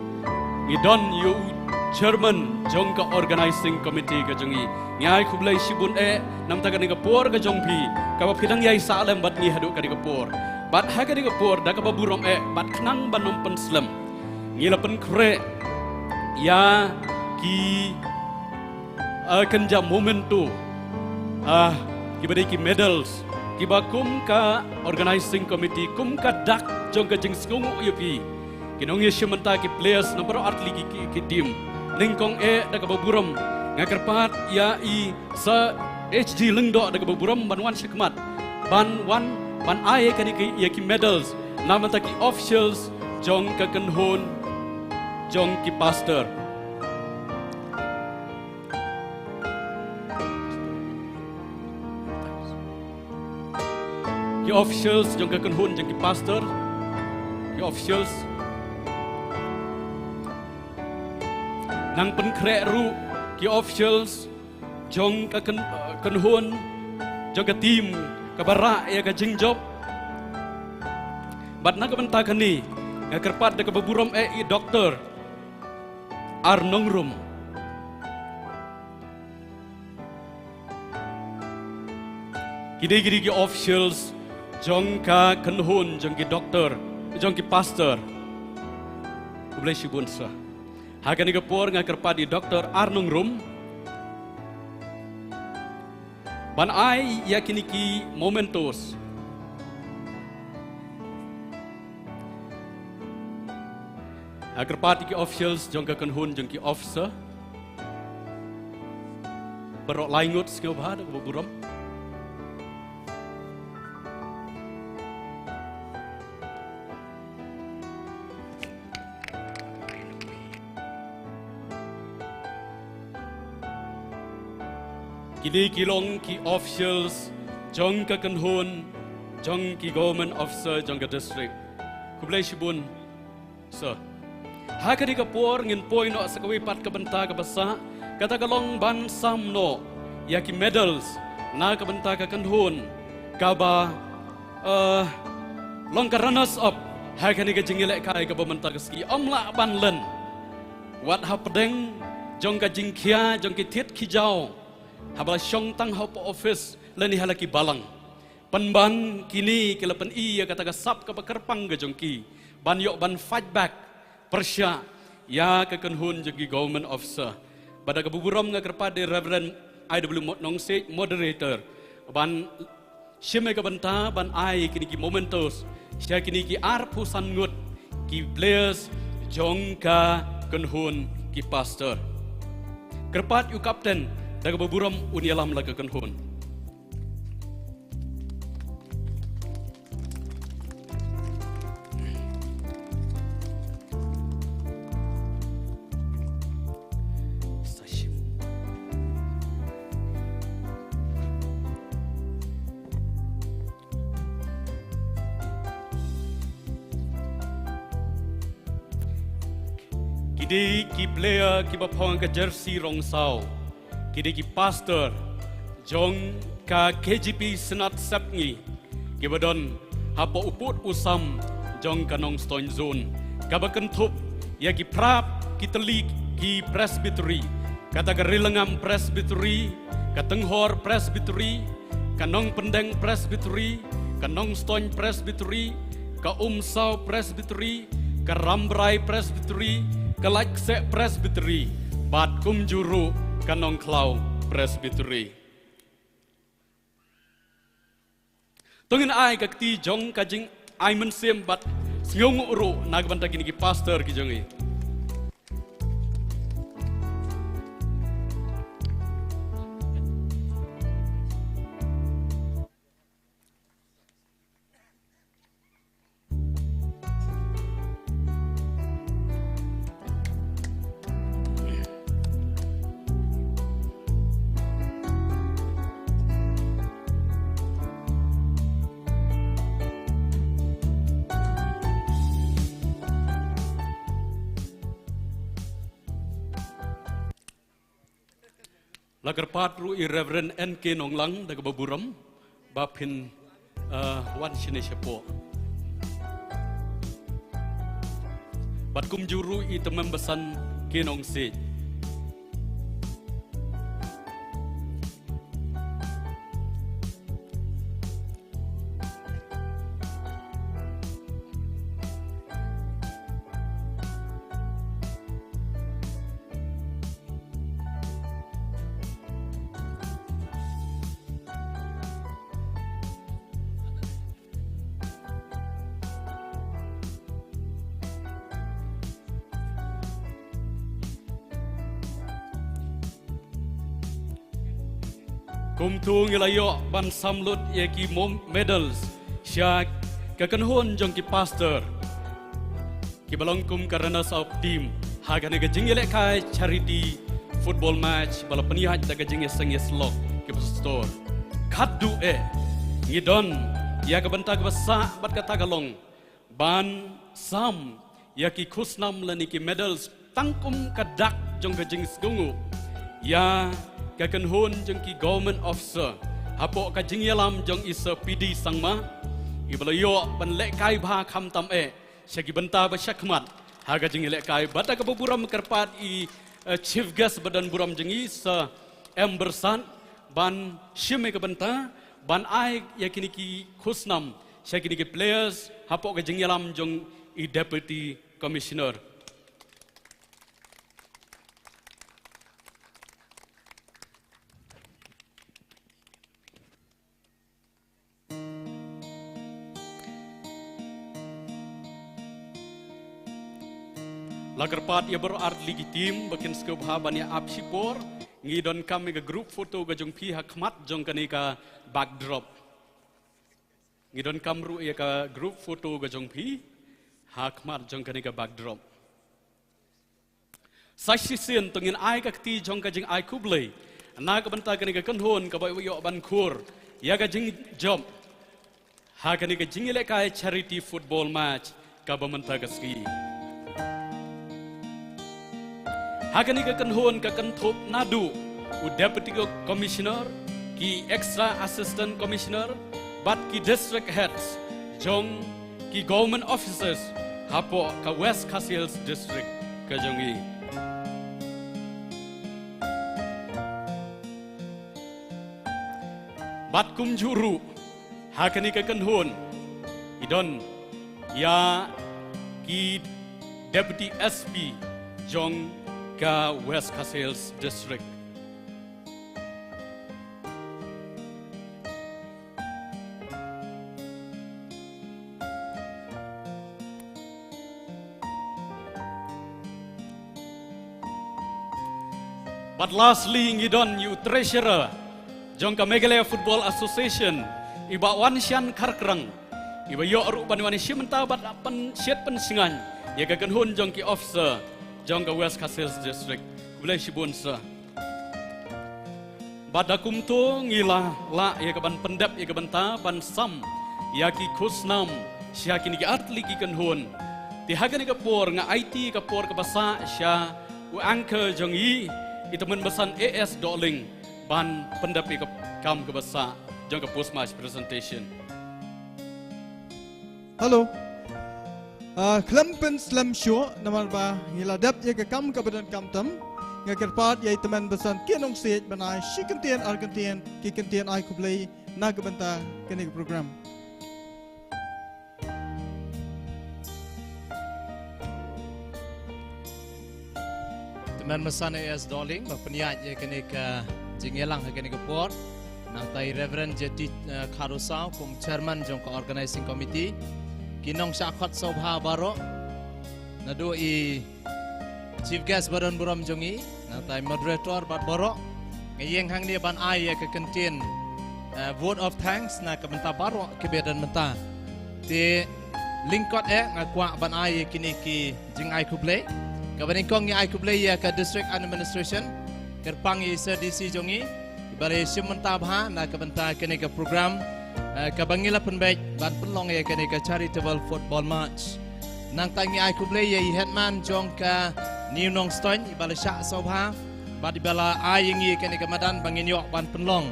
ngi don ïa u chairman jong ka organizing committee ka jong i. Ngi ai khublei shibun eh namar kane ka por ka jong phi, kaba phi dang ïai sah lem bad ngi haduh kane ka por. Bad ha kane ka por da kaba burom eh bad khnang ban ym pynslem, ngi la pynkhreh ïa ki, ah, kynja memento, ah, kiba dei ki medals, kiba kum ka organizing committee, kum ka dak jong ka jingsngewnguh ïa phi, ki nongïashim bynta, ki players na baroh artylli ki, ki, ki team. Nyngkong eh da kaba burom nga kyrpad ïa i Sir H G Lyngdoh da kaba burom ban wan shakhmat, ban wan ban ai kane ki, ïa ki medals na bynta ki officials jong ka kynhun jong ki pastor. Ki officials jong ka kynhun jong ki pastor, ki officials. Nang pynkhreh ruh ki officials jong ka kyn-, kynhun jong ka team kaba rah ïa ka jingjop. Bad na ka bynta kane nga kyrpad da kaba burom eh i Doctor R Nongrum. Ki dei, ki dei ki officials jong ka kynhun jong ki doctor, jong ki pastor. Khublei shibun sir. Ha kane ka por nga kyrpad i Doctor R Nongrum ban ai ïa kine ki mementos. Nga kyrpad ïa ki officials jong ka kynhun jong ki officer. Baroh lai ngut sngewbha da kaba burom. Kine ki long ki officials jong ka kynhun, jong ki government officer jong ka district. Khublei shibun. So, ha kane ka por ngin poi noh sa kawei pat ka bynta kaba sah, kata ka long ban sam noh ïa ki medals na ka bynta ka kynhun kaba, eh, long ka runners up ha kane ka jingïalehkai kaba mynta ka sngi. Ym lah ban len wat hapdeng jong ka jingkhia jong ki thied ki jaw haba la shong tang hapoh office lane ha la ki balang. Pynban kine ki la pyni ïa kata ka sap kaba kyrpang ka jong ki ban ïoh ban fight back pyrshah ïa ka kynhun jong ki government officer. Bad da kaba burom nga kyrpad ïa i Reverend I W Mo-, Nongsiej, moderator, ban shim ïa ka bynta ban ai kine ki mementos sha kine ki arphew san ngut ki players jong ka kynhun ki pastor. Kyrpad ïa u captain da kaba burom un ïalam la ka kynhun. Ki dei ki player kiba phong ka jersey rong saw. Ki dei ki pastor jong ka K J P Synod Sepngi, kiba don hapoh u pud u sam jong ka Nongstoiñ Zone, kaba kynthup ïa ki phra ki tylli ki presbytery, kata ka Rilangam Presbytery, ka Tynghor Presbytery, ka Nongpyndeng Presbytery, ka Nongstoiñ Presbytery, ka Umsaw Presbytery, ka Rambrai Presbytery, ka Laitseh Presbytery, bad kumjuh ruh ka Nongkhlaw Presbytery. To ngin ai ka kti jong ka jingai mynsiem bad sngewnguh ruh na ka bynta kine ki pastor ki jong ngi. La kyrpad ruh ïa i Reverend N K Nonglang da kaba burom ba phin, eh, wan shane shapoh. Bad kumjuh ruh ïa i Tymmen Basan K Nongsiej. Kumta ngi la ïoh ban sam lut ïa ki mom-, medals sha ka kynhun jong ki pastor kiba long kum ka runners up team ha kane ka jingïalehkai charity football match ba la pynïaid da ka jingïaseng ïasyllok ki pastor. Khatduh eh ngi don ïa ka bynta kaba sah bad kata ka long ban sam ïa ki khusnam lane ki medals tang kum ka dak jong ka jingsngewnguh ïa ka kynhun jong ki government officer hapoh ka jingïalam jong i Sir P D Sangma, iba la ïoh ban lehkai bha khamtam eh sha ki bynta ba shakhmat ha ka jingïalehkai. Bad da kaba burom kyrpad ïa i, eh, chief guest ba don burom jong ngi, Sir M Byrsat, ban shim ïa ka bynta ban ai ïa kine ki khusnam sha kine ki players hapoh ka jingïalam jong i Deputy Commissioner. La kyrpad ïa baroh artylli ki team ba kin sngewbha ban ïa ap shipor. Ngi donkam ïa ka group photo ka jong phi ha khmat jong kane ka backdrop. Ngi donkam ruh ïa ka group photo ka jong phi ha khmat jong kane ka backdrop. Sa shisien to ngin ai ka kti jong ka jingai khublei Na ka bynta kane ka kynhun kaba ïoh ban khur ïa ka jingjop ha kane ka jingïalehkai charity football match kaba mynta ka sngi. Ha kane ka kynhun ka kynthup naduh u Deputy Commissioner, ki Extra Assistant Commissioner bad ki District Heads jong ki Government Officers hapoh ka West Khasi Hills District ka jong i. Bad kumjuh ruh ha kane ka kynhun i don ïa ki Deputy S P jong ka West Khasi Hills District. Bad lastly ngi don ïa u treasurer jong ka Meghalaya Football Association, i Bah Wanshan Kharkrang, iba ïoh ruh ban wan shim bynta bad pynshitom pynsngew ïa ka kynhun jong ki officer jong ka West Khasi Hills District. Khublei shibun sir. Bad da kumto ngi la lah ïa ka ban pyndep ïa ka bynta ban sam ïa ki khusnam sha kine ki artylli ki kynhun. Te ha kane ka por nga aiti ka por kaba sah sha u anchor jong i, i tymmen basan A S Dohling, ban pyndep ïa ka kam kaba sah jong ka post match presentation. Hello. Ah, khlem pynslem shuh, namar ba ngi la dep ïa ka kam kaba donkam tam. Nga kyrpad ïa i tymmen basan ki nongsiej ban ai shi kyntien ar kyntien, ki kyntien ai khublei na ka bynta kane ka program. Tymmen basan A S Dohling ba pynïaid ïa kane ka jingïalang ha kane ka por. Nangta i Reverend J T, eh, Kharusaw kum chairman jong ka organizing committee. Ki nongshah khot sngewbha baroh. Naduh i chief guest ba don burom jong i, nangta i moderator bad baroh. Nga ïeng hangne ban ai ïa ka kyntien, eh, vote of thanks na ka bynta baroh kiba don mynta. Te lyngkot eh nga kwah ban ai ïa kine ki jingai khublei. Kaba nyngkong ngi ai khublei ïa ka District Administration, kyrpang ïa i Sir D C jong i, iba la ïashim bynta bha na ka bynta kane ka program, eh, kaba ngi la pynbeit ban pynlong ïa kane ka charitable football match. Nangta ngi ai khublei ïa i headman jong ka New Nongstoiñ, iba la shah sngewbha bad iba la ai ïa ngi kane ka madan ba ngin ïoh ban pynlong.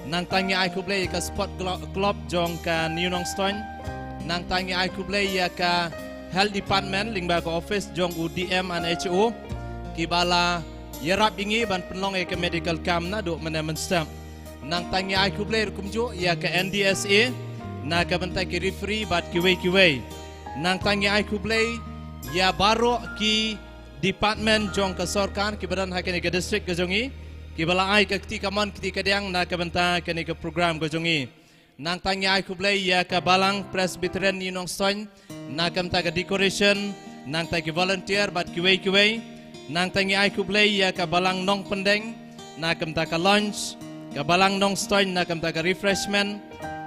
Nangta ngi ai khublei ïa ka sport glo-, club jong ka New Nongstoiñ. Nangta ngi ai khublei ïa ka health department lyngba ka office jong u D M and H O, kiba la ïarap ïa ngi ban pynlong ïa ka medical camp naduh mynne mynstep. Nangta ngi ai khublei ruh kumjuh ïa ka N D S A na ka bynta ki referee bad kiwei kiwei. Nangta ngi ai khublei ïa baroh ki department jong ka sorkar kiba don ha kane ka district ka jong i, kiba la ai ka kti kamon kti kadiang na ka bynta kane ka program ka jong i. Nangta ngi ai khublei ïa ka Balang Presbyterian New Nongstoiñ na ka bynta ka decoration, nangta ki volunteer bad kiwei kiwei. Nangta ngi ai khublei ïa ka Balang Nongpyndeng na ka bynta ka lunch, ka Balang Nongstoiñ na ka bynta ka refreshment,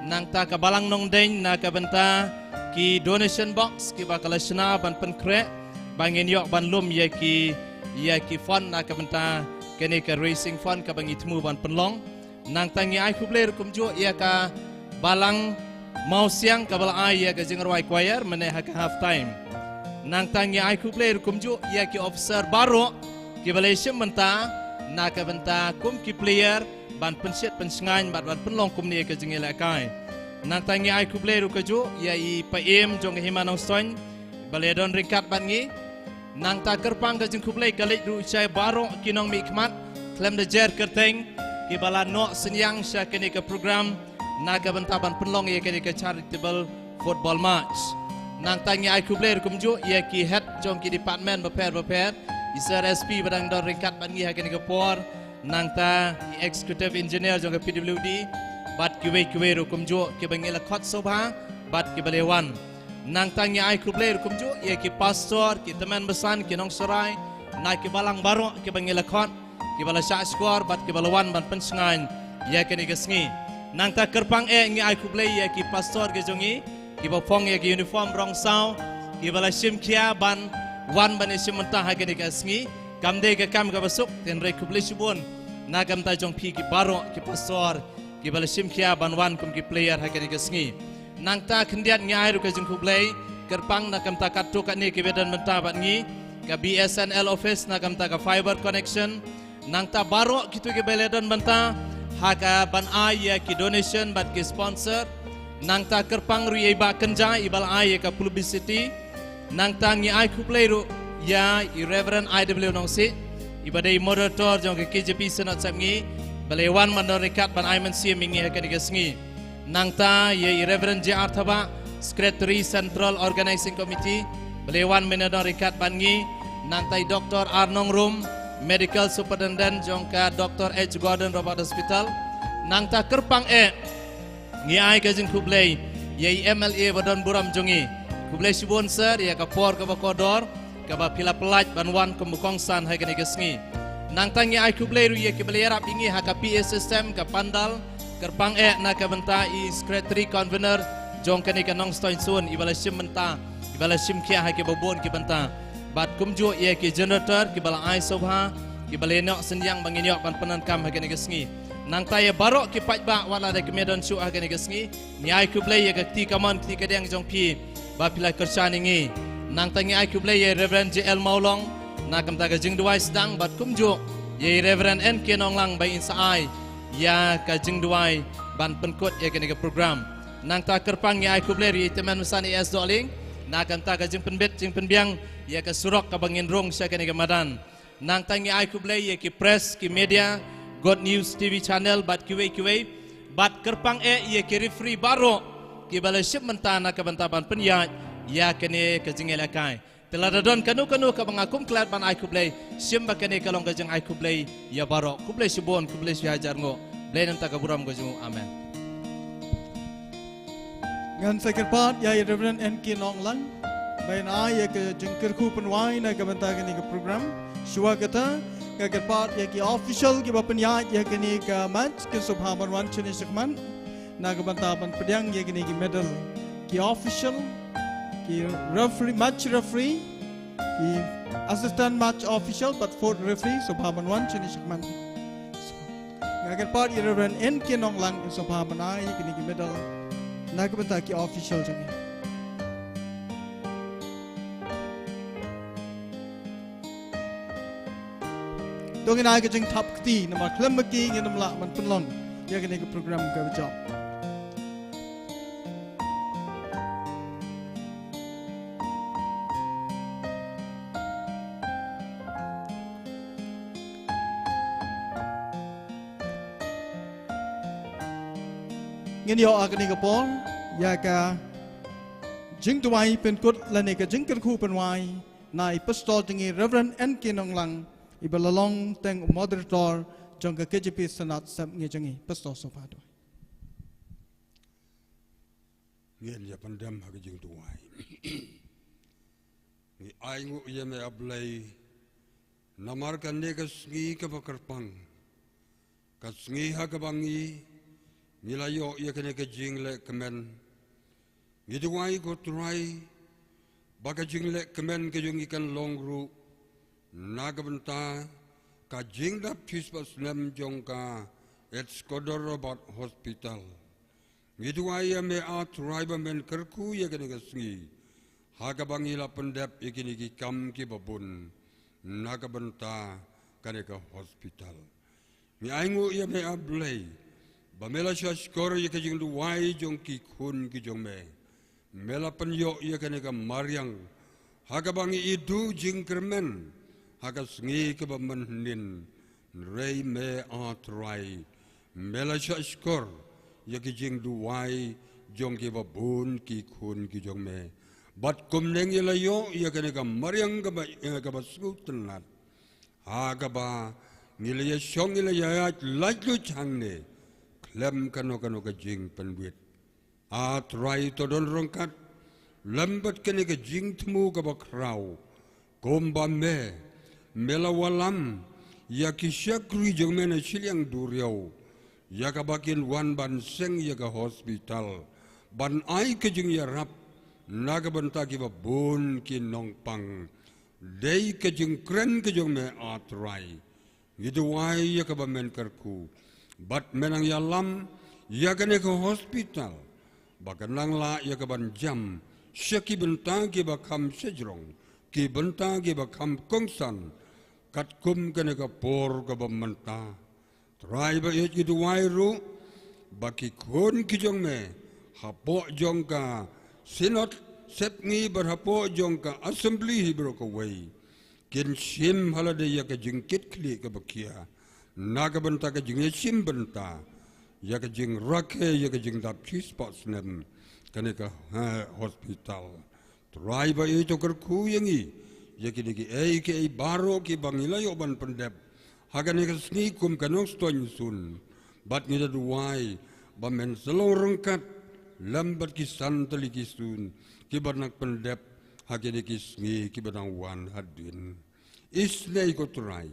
nangta ka Balang Nongdeiñ na ka bynta ki donation box kiba ka la shna ban pynkhreh ba ngin ïoh ban lum ïa ki, ïa ki fund na ka bynta kane ka raising fund kaba ngi thmu ban pynlong. Nangta ngi ai khublei ruh kumjuh ïa ka Balang Mawsiang kaba la ai ïa ka jingrwai choir mynne ha ka half time. Nangta ngi ai khublei ruh kumjuh ïa ki officer baroh kiba la ïashim bynta na ka bynta kum ki player ban pynshitom pynsngew bad ban pynlong kumne ka jingïalehkai. Nangta ngi ai khublei ruh kumjuh ïa i Paiem jong ka Hima Nongstoiñ ba la don ryngkat bad ngi. Nangta kyrpang ka jingkhublei ka leit ruh sha baroh ki nongmihkhmat khlem da jer kyrteng kiba la noh synñiang sha kane ka program na ka bynta ban pynlong ïa kane ka charitable football match. Nangta ngi ai khublei ruh kumjuh ïa ki head jong ki department bapher bapher, i Sir S P ba dang don ryngkat bad ngi ha kane ka por, nangta i executive engineer jong ka P W D bad kiwei kiwei ruh kumjuh kiba ngi la khot sngewbha bad kiba la wan. Nangta ngi ai khublei ruh kumjuh ïa ki pastor, ki tymmen basan, ki nongsharai na ki balang baroh kiba ngi la khot, kiba la shah shkor bad kiba la wan ban pynsngew ïa kane ka sngi. Nangta kyrpang eh ngi ai khublei ïa ki pastor ki jong ngi kiba phong ïa ki uniform rong saw, kiba la shim khia ban wan ban ïashim bynta ha kane ka sngi. Kam dei ka kam kaba suk, hynrei khublei shibun Na ka bynta jong phi ki baroh ki pastor kiba la shim khia ban wan kum ki player ha kane ka sngi. Nangta khyndiat ngi ai ruh ka jingkhublei kyrpang na ka bynta katto katne kiba don bynta bad ngi, ka B S N L office na ka bynta ka fiber connection. Nangta baroh kito kiba la don bynta ha ka ban ai ïa ki donation bad ki sponsor. Nangta kyrpang ruh ïa i Bah Kynja iba la ai ïa ka publicity. Nangta ngi ai khublei ruh ïa i Reverend I W Nongsiej iba dei moderator jong ka K J P Synod Sepngi ba la wan ban don ryngkat ban ai mynsiem ïa ngi ha kane ka sngi. Nangta ïa i Reverend J R Thabah, Secretary Central Organizing Committee, ba la wan ban don ryngkat bad ngi. Nangta i Doctor R Nongrum, Medical Superintendent jong ka Doctor H Gordon Roberts Hospital. Nangta kyrpang eh ngi ai ka jingkhublei ïa i M L A ba don burom jong ngi. Khublei shibun sir ïa ka por kaba kordor kaba phi la pyllait ban wan kum u kongsan ha kane ka sngi. Nangta ngi ai khublei ruh ïa kiba la ïarap ïa ngi ha ka P A system, ka pandal, kyrpang eh na ka bynta i secretary convener jong kane ka Nongstoiñ Soon iba la shim bynta, iba la shim khia ha kiba bun ki bynta. Bad kumjuh ïa ki generator kiba la ai sngewbha, kiba la ïoh synñiang ba ngin ïoh ban pyndonkam ha kane ka sngi. Nangta ïa baroh ki paidbah wat la da ki mih don shuh ha kane ka sngi, ngi ai khublei ïa ka kti kamon kti kadiang jong phi ba phi la kyrshan ïa ngi. Nangta ngi ai khublei ïa Reverend J L Mawlong na ka bynta ka jingduwai sdang bad kumjuh ïa i Reverend N K Nonglang ba in sa ai ïa ka jingduwai ban pynkut ïa kane ka program. Nangta kyrpang ngi ai khublei ruh ïa i Tymmen Basan A S Dohling na ka bynta ka jingpynbit jingpynbiang ïa ka surok kaba ngin rung sha kane ka madan. Nangta ngi ai khublei ïa ki press, ki media, Good News T V channel bad kiwei kiwei. Bad kyrpang eh ïa ki referee baroh kiba la shim bynta na ka bynta ban pynïaid ïa kane ka jingïalehkai. Te lada don kano kano kaba nga kum klet ban ai khublei, shim ba kane ka long ka jingai khublei ïa baroh. Khublei shibun, khublei shihajar nguh. Blei na ka bynta ka burom ka jong u. Amen. Ngan sa kyrpad ïa i Reverend N K Nonglang ba in ai ïa ka jingkyrkhu pynwai na ka bynta kane ka program. Shuwa kata, nga kyrpad ïa ki official kiba pynïaid ïa kane ka match, kin sa bha ban wan shane shakhmat na ka bynta ban pdiang ïa kine ki medal. Ki official, ki referee, match referee, ki assistant match official bad fourth referee, sa bha ban wan shane shakhmat. Nga kyrpad ïa Reverend N K Nonglang in sa bha ban ai ïa kine ki medal na ka bynta ki official jong ngi. To ngin ai ka jingthap kti namar khlem ma ki ngin ym lah ban pynlong ïa kane ka program kaba jop. Ngin ïoh ha kane ka por ïa ka jingduwai pynkut lane ka jingkyrkhu pynwai na i Pastor jong ngi Reverend N K Nonglang, iba la long teng u moderator jong ka K J P Synod Sepngi jong ngi. Pastor, sngewbha duwai. Ngin ïa pyndem ha ka jingduwai. Ngi ainguh ïa me A Blei namar kane ka sngi kaba kyrpang, ka sngi ha kaba ngi, ngi la ïoh ïa kane ka jingleh kmen. Ngi duwai ko Trai ba ka jingleh kmen ka jong ngi kan long ruh na ka bynta ka jingdap shispah snem jong ka H Gordon Roberts Hospital. Ngi duwai ïa me A Trai ba men kyrkhu ïa kane ka sngi ha kaba ngi la pyndep ïa kine ki kam kiba bun na ka bynta kane ka hospital. Ngi ainguh ïa me A Blei ba me la shahshkor ïa ka jingduwai jong ki khun ki jong me. Me la pynïoh ïa kane ka mariang ha kaba ngi ïoh jingkyrmen ha ka sngi kaba mynhynnin. Hynrei me A Trai, me la shahshkor ïa ki jingduwai jong kiba bun ki khun ki jong me. Bad kumne ngi la ïoh ïa kane ka mariang kaba, eh, kaba sngewtynnat ha kaba ngi la ïa shong, ngi la ïa ïaid laitluid hangne khlem kano kano ka jingpynwit. A Trai, to don ryngkat lem bad kane ka jingthmu kaba khraw, kumba me, me la wallam ïa ki shakri jong me na shiliang duriaw ïa kaba kin wan ban seng ïa ka hospital, ban ai ka jingïarap na ka bynta kiba bun ki nongpang. Dei ka jingkren ka jong me A Trai. Ngi duwai ïa kaba men kyrkhu bad men nang ïalam ïa kane ka hospital ba kan nang lah ïa kaban jam sha ki bynta kiba kham shajrong, ki bynta kiba kham kongsan katkum kane ka por kaba mynta. Trai ba ïeit, ngi duwai ruh ba ki khun ki jong me hapoh jong ka Synod Sepngi bad hapoh jong ka Assembly hi baroh kawei kin shim ha lade ïa ka jingkitkhlieh kaba khia na ka bynta ka jingïashim bynta ïa ka jingrakhe ïa ka jingdap shispah snem kane ka, eh, hospital. Trai ba ïeit, to kyrkhu ïa ngi ïa kine kiei kiei baroh kiba ngi la ïoh ban pyndep ha kane ka sngi kum ka Nongstoiñ Sun. Bad ngi da duwai ba men sa long ryngkat lem bad ki san tylli ki sun kiba nang pyndep ha kine ki sngi kiba nang wan hadien. Isynei ko Trai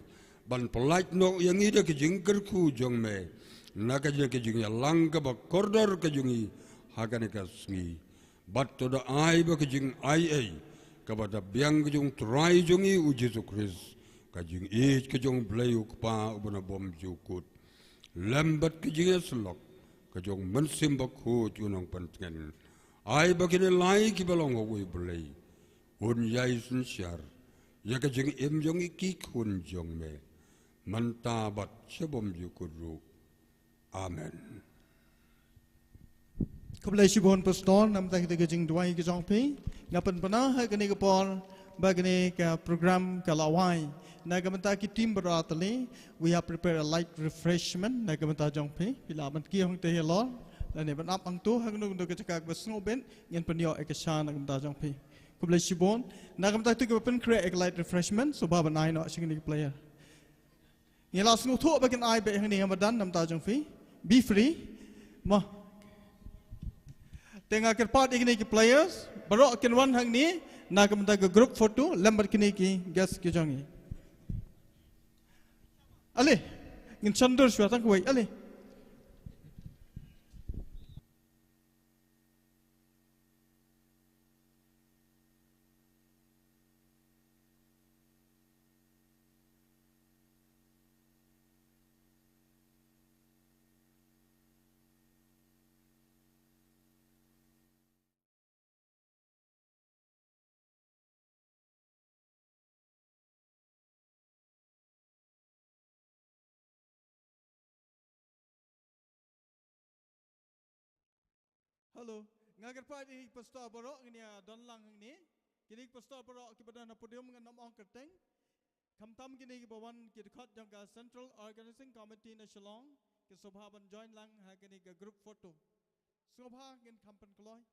ban pyllait noh ïa ngi da ka jingkyrkhu jong me na ka jing, ka jingïalang kaba kordor ka jong ngi ha kane ka sngi. Bad to da ai ba ka jingaiei kaba da biang ka jong Trai jong ngi U Jisu Khrist, ka jingïeit ka jong Blei U Kpa uba na bymjukut, lem bad ka jingïasyllok ka jong Mynsiem Bakhuid U Nongpyntngen, ai ba kine lai kiba long ha uwei U Blei un ïai synshar ïa ka jingim jong ngi ki khun jong me mynta bad sha bymjukut ruh. Amen. Khublei shibun Pastor, namta kita ka jingduwai ka jong phi. Nga pynbna ha kane ka por ba kane ka program ka la wai. Na ka bynta ki team baroh artylli, we have prepared a light refreshment na ka bynta jong phi. Phi lah ban kiew hangta halor. Lane ban ap hangto ha kano kano ka jaka kaba sngewbha ngin pynïoh ïa ka sha na ka bynta jong phi. Khublei shibun. Na ka bynta kito kiba pynkhreh ïa ka light refreshment, sngewbha ban ai noh sha kine ki player. Ngi la sngewthuh ba kin ai beit hangne ha madan namta jong phi. Be free. Mo. Te nga kyrpad ïa kine ki players baroh kin wan hangne na ka bynta ka group photo lem bad kine ki guest ki jong ngi. Ale, ngin shon dur shuwa tang kawei. Ale. Hello. Nga kyrpad ïa ki pastor baroh ngin ïa don lang hangne. Kine ki pastor baroh kiba don ha podium ngan nym ong kyrteng. Khamtam kine kiba wan ki dkhot jong ka Central Organizing Committee na Shillong, ki sngewbha ban join lang ha kine ka group photo. Sngewbha ngin kham pynkloi.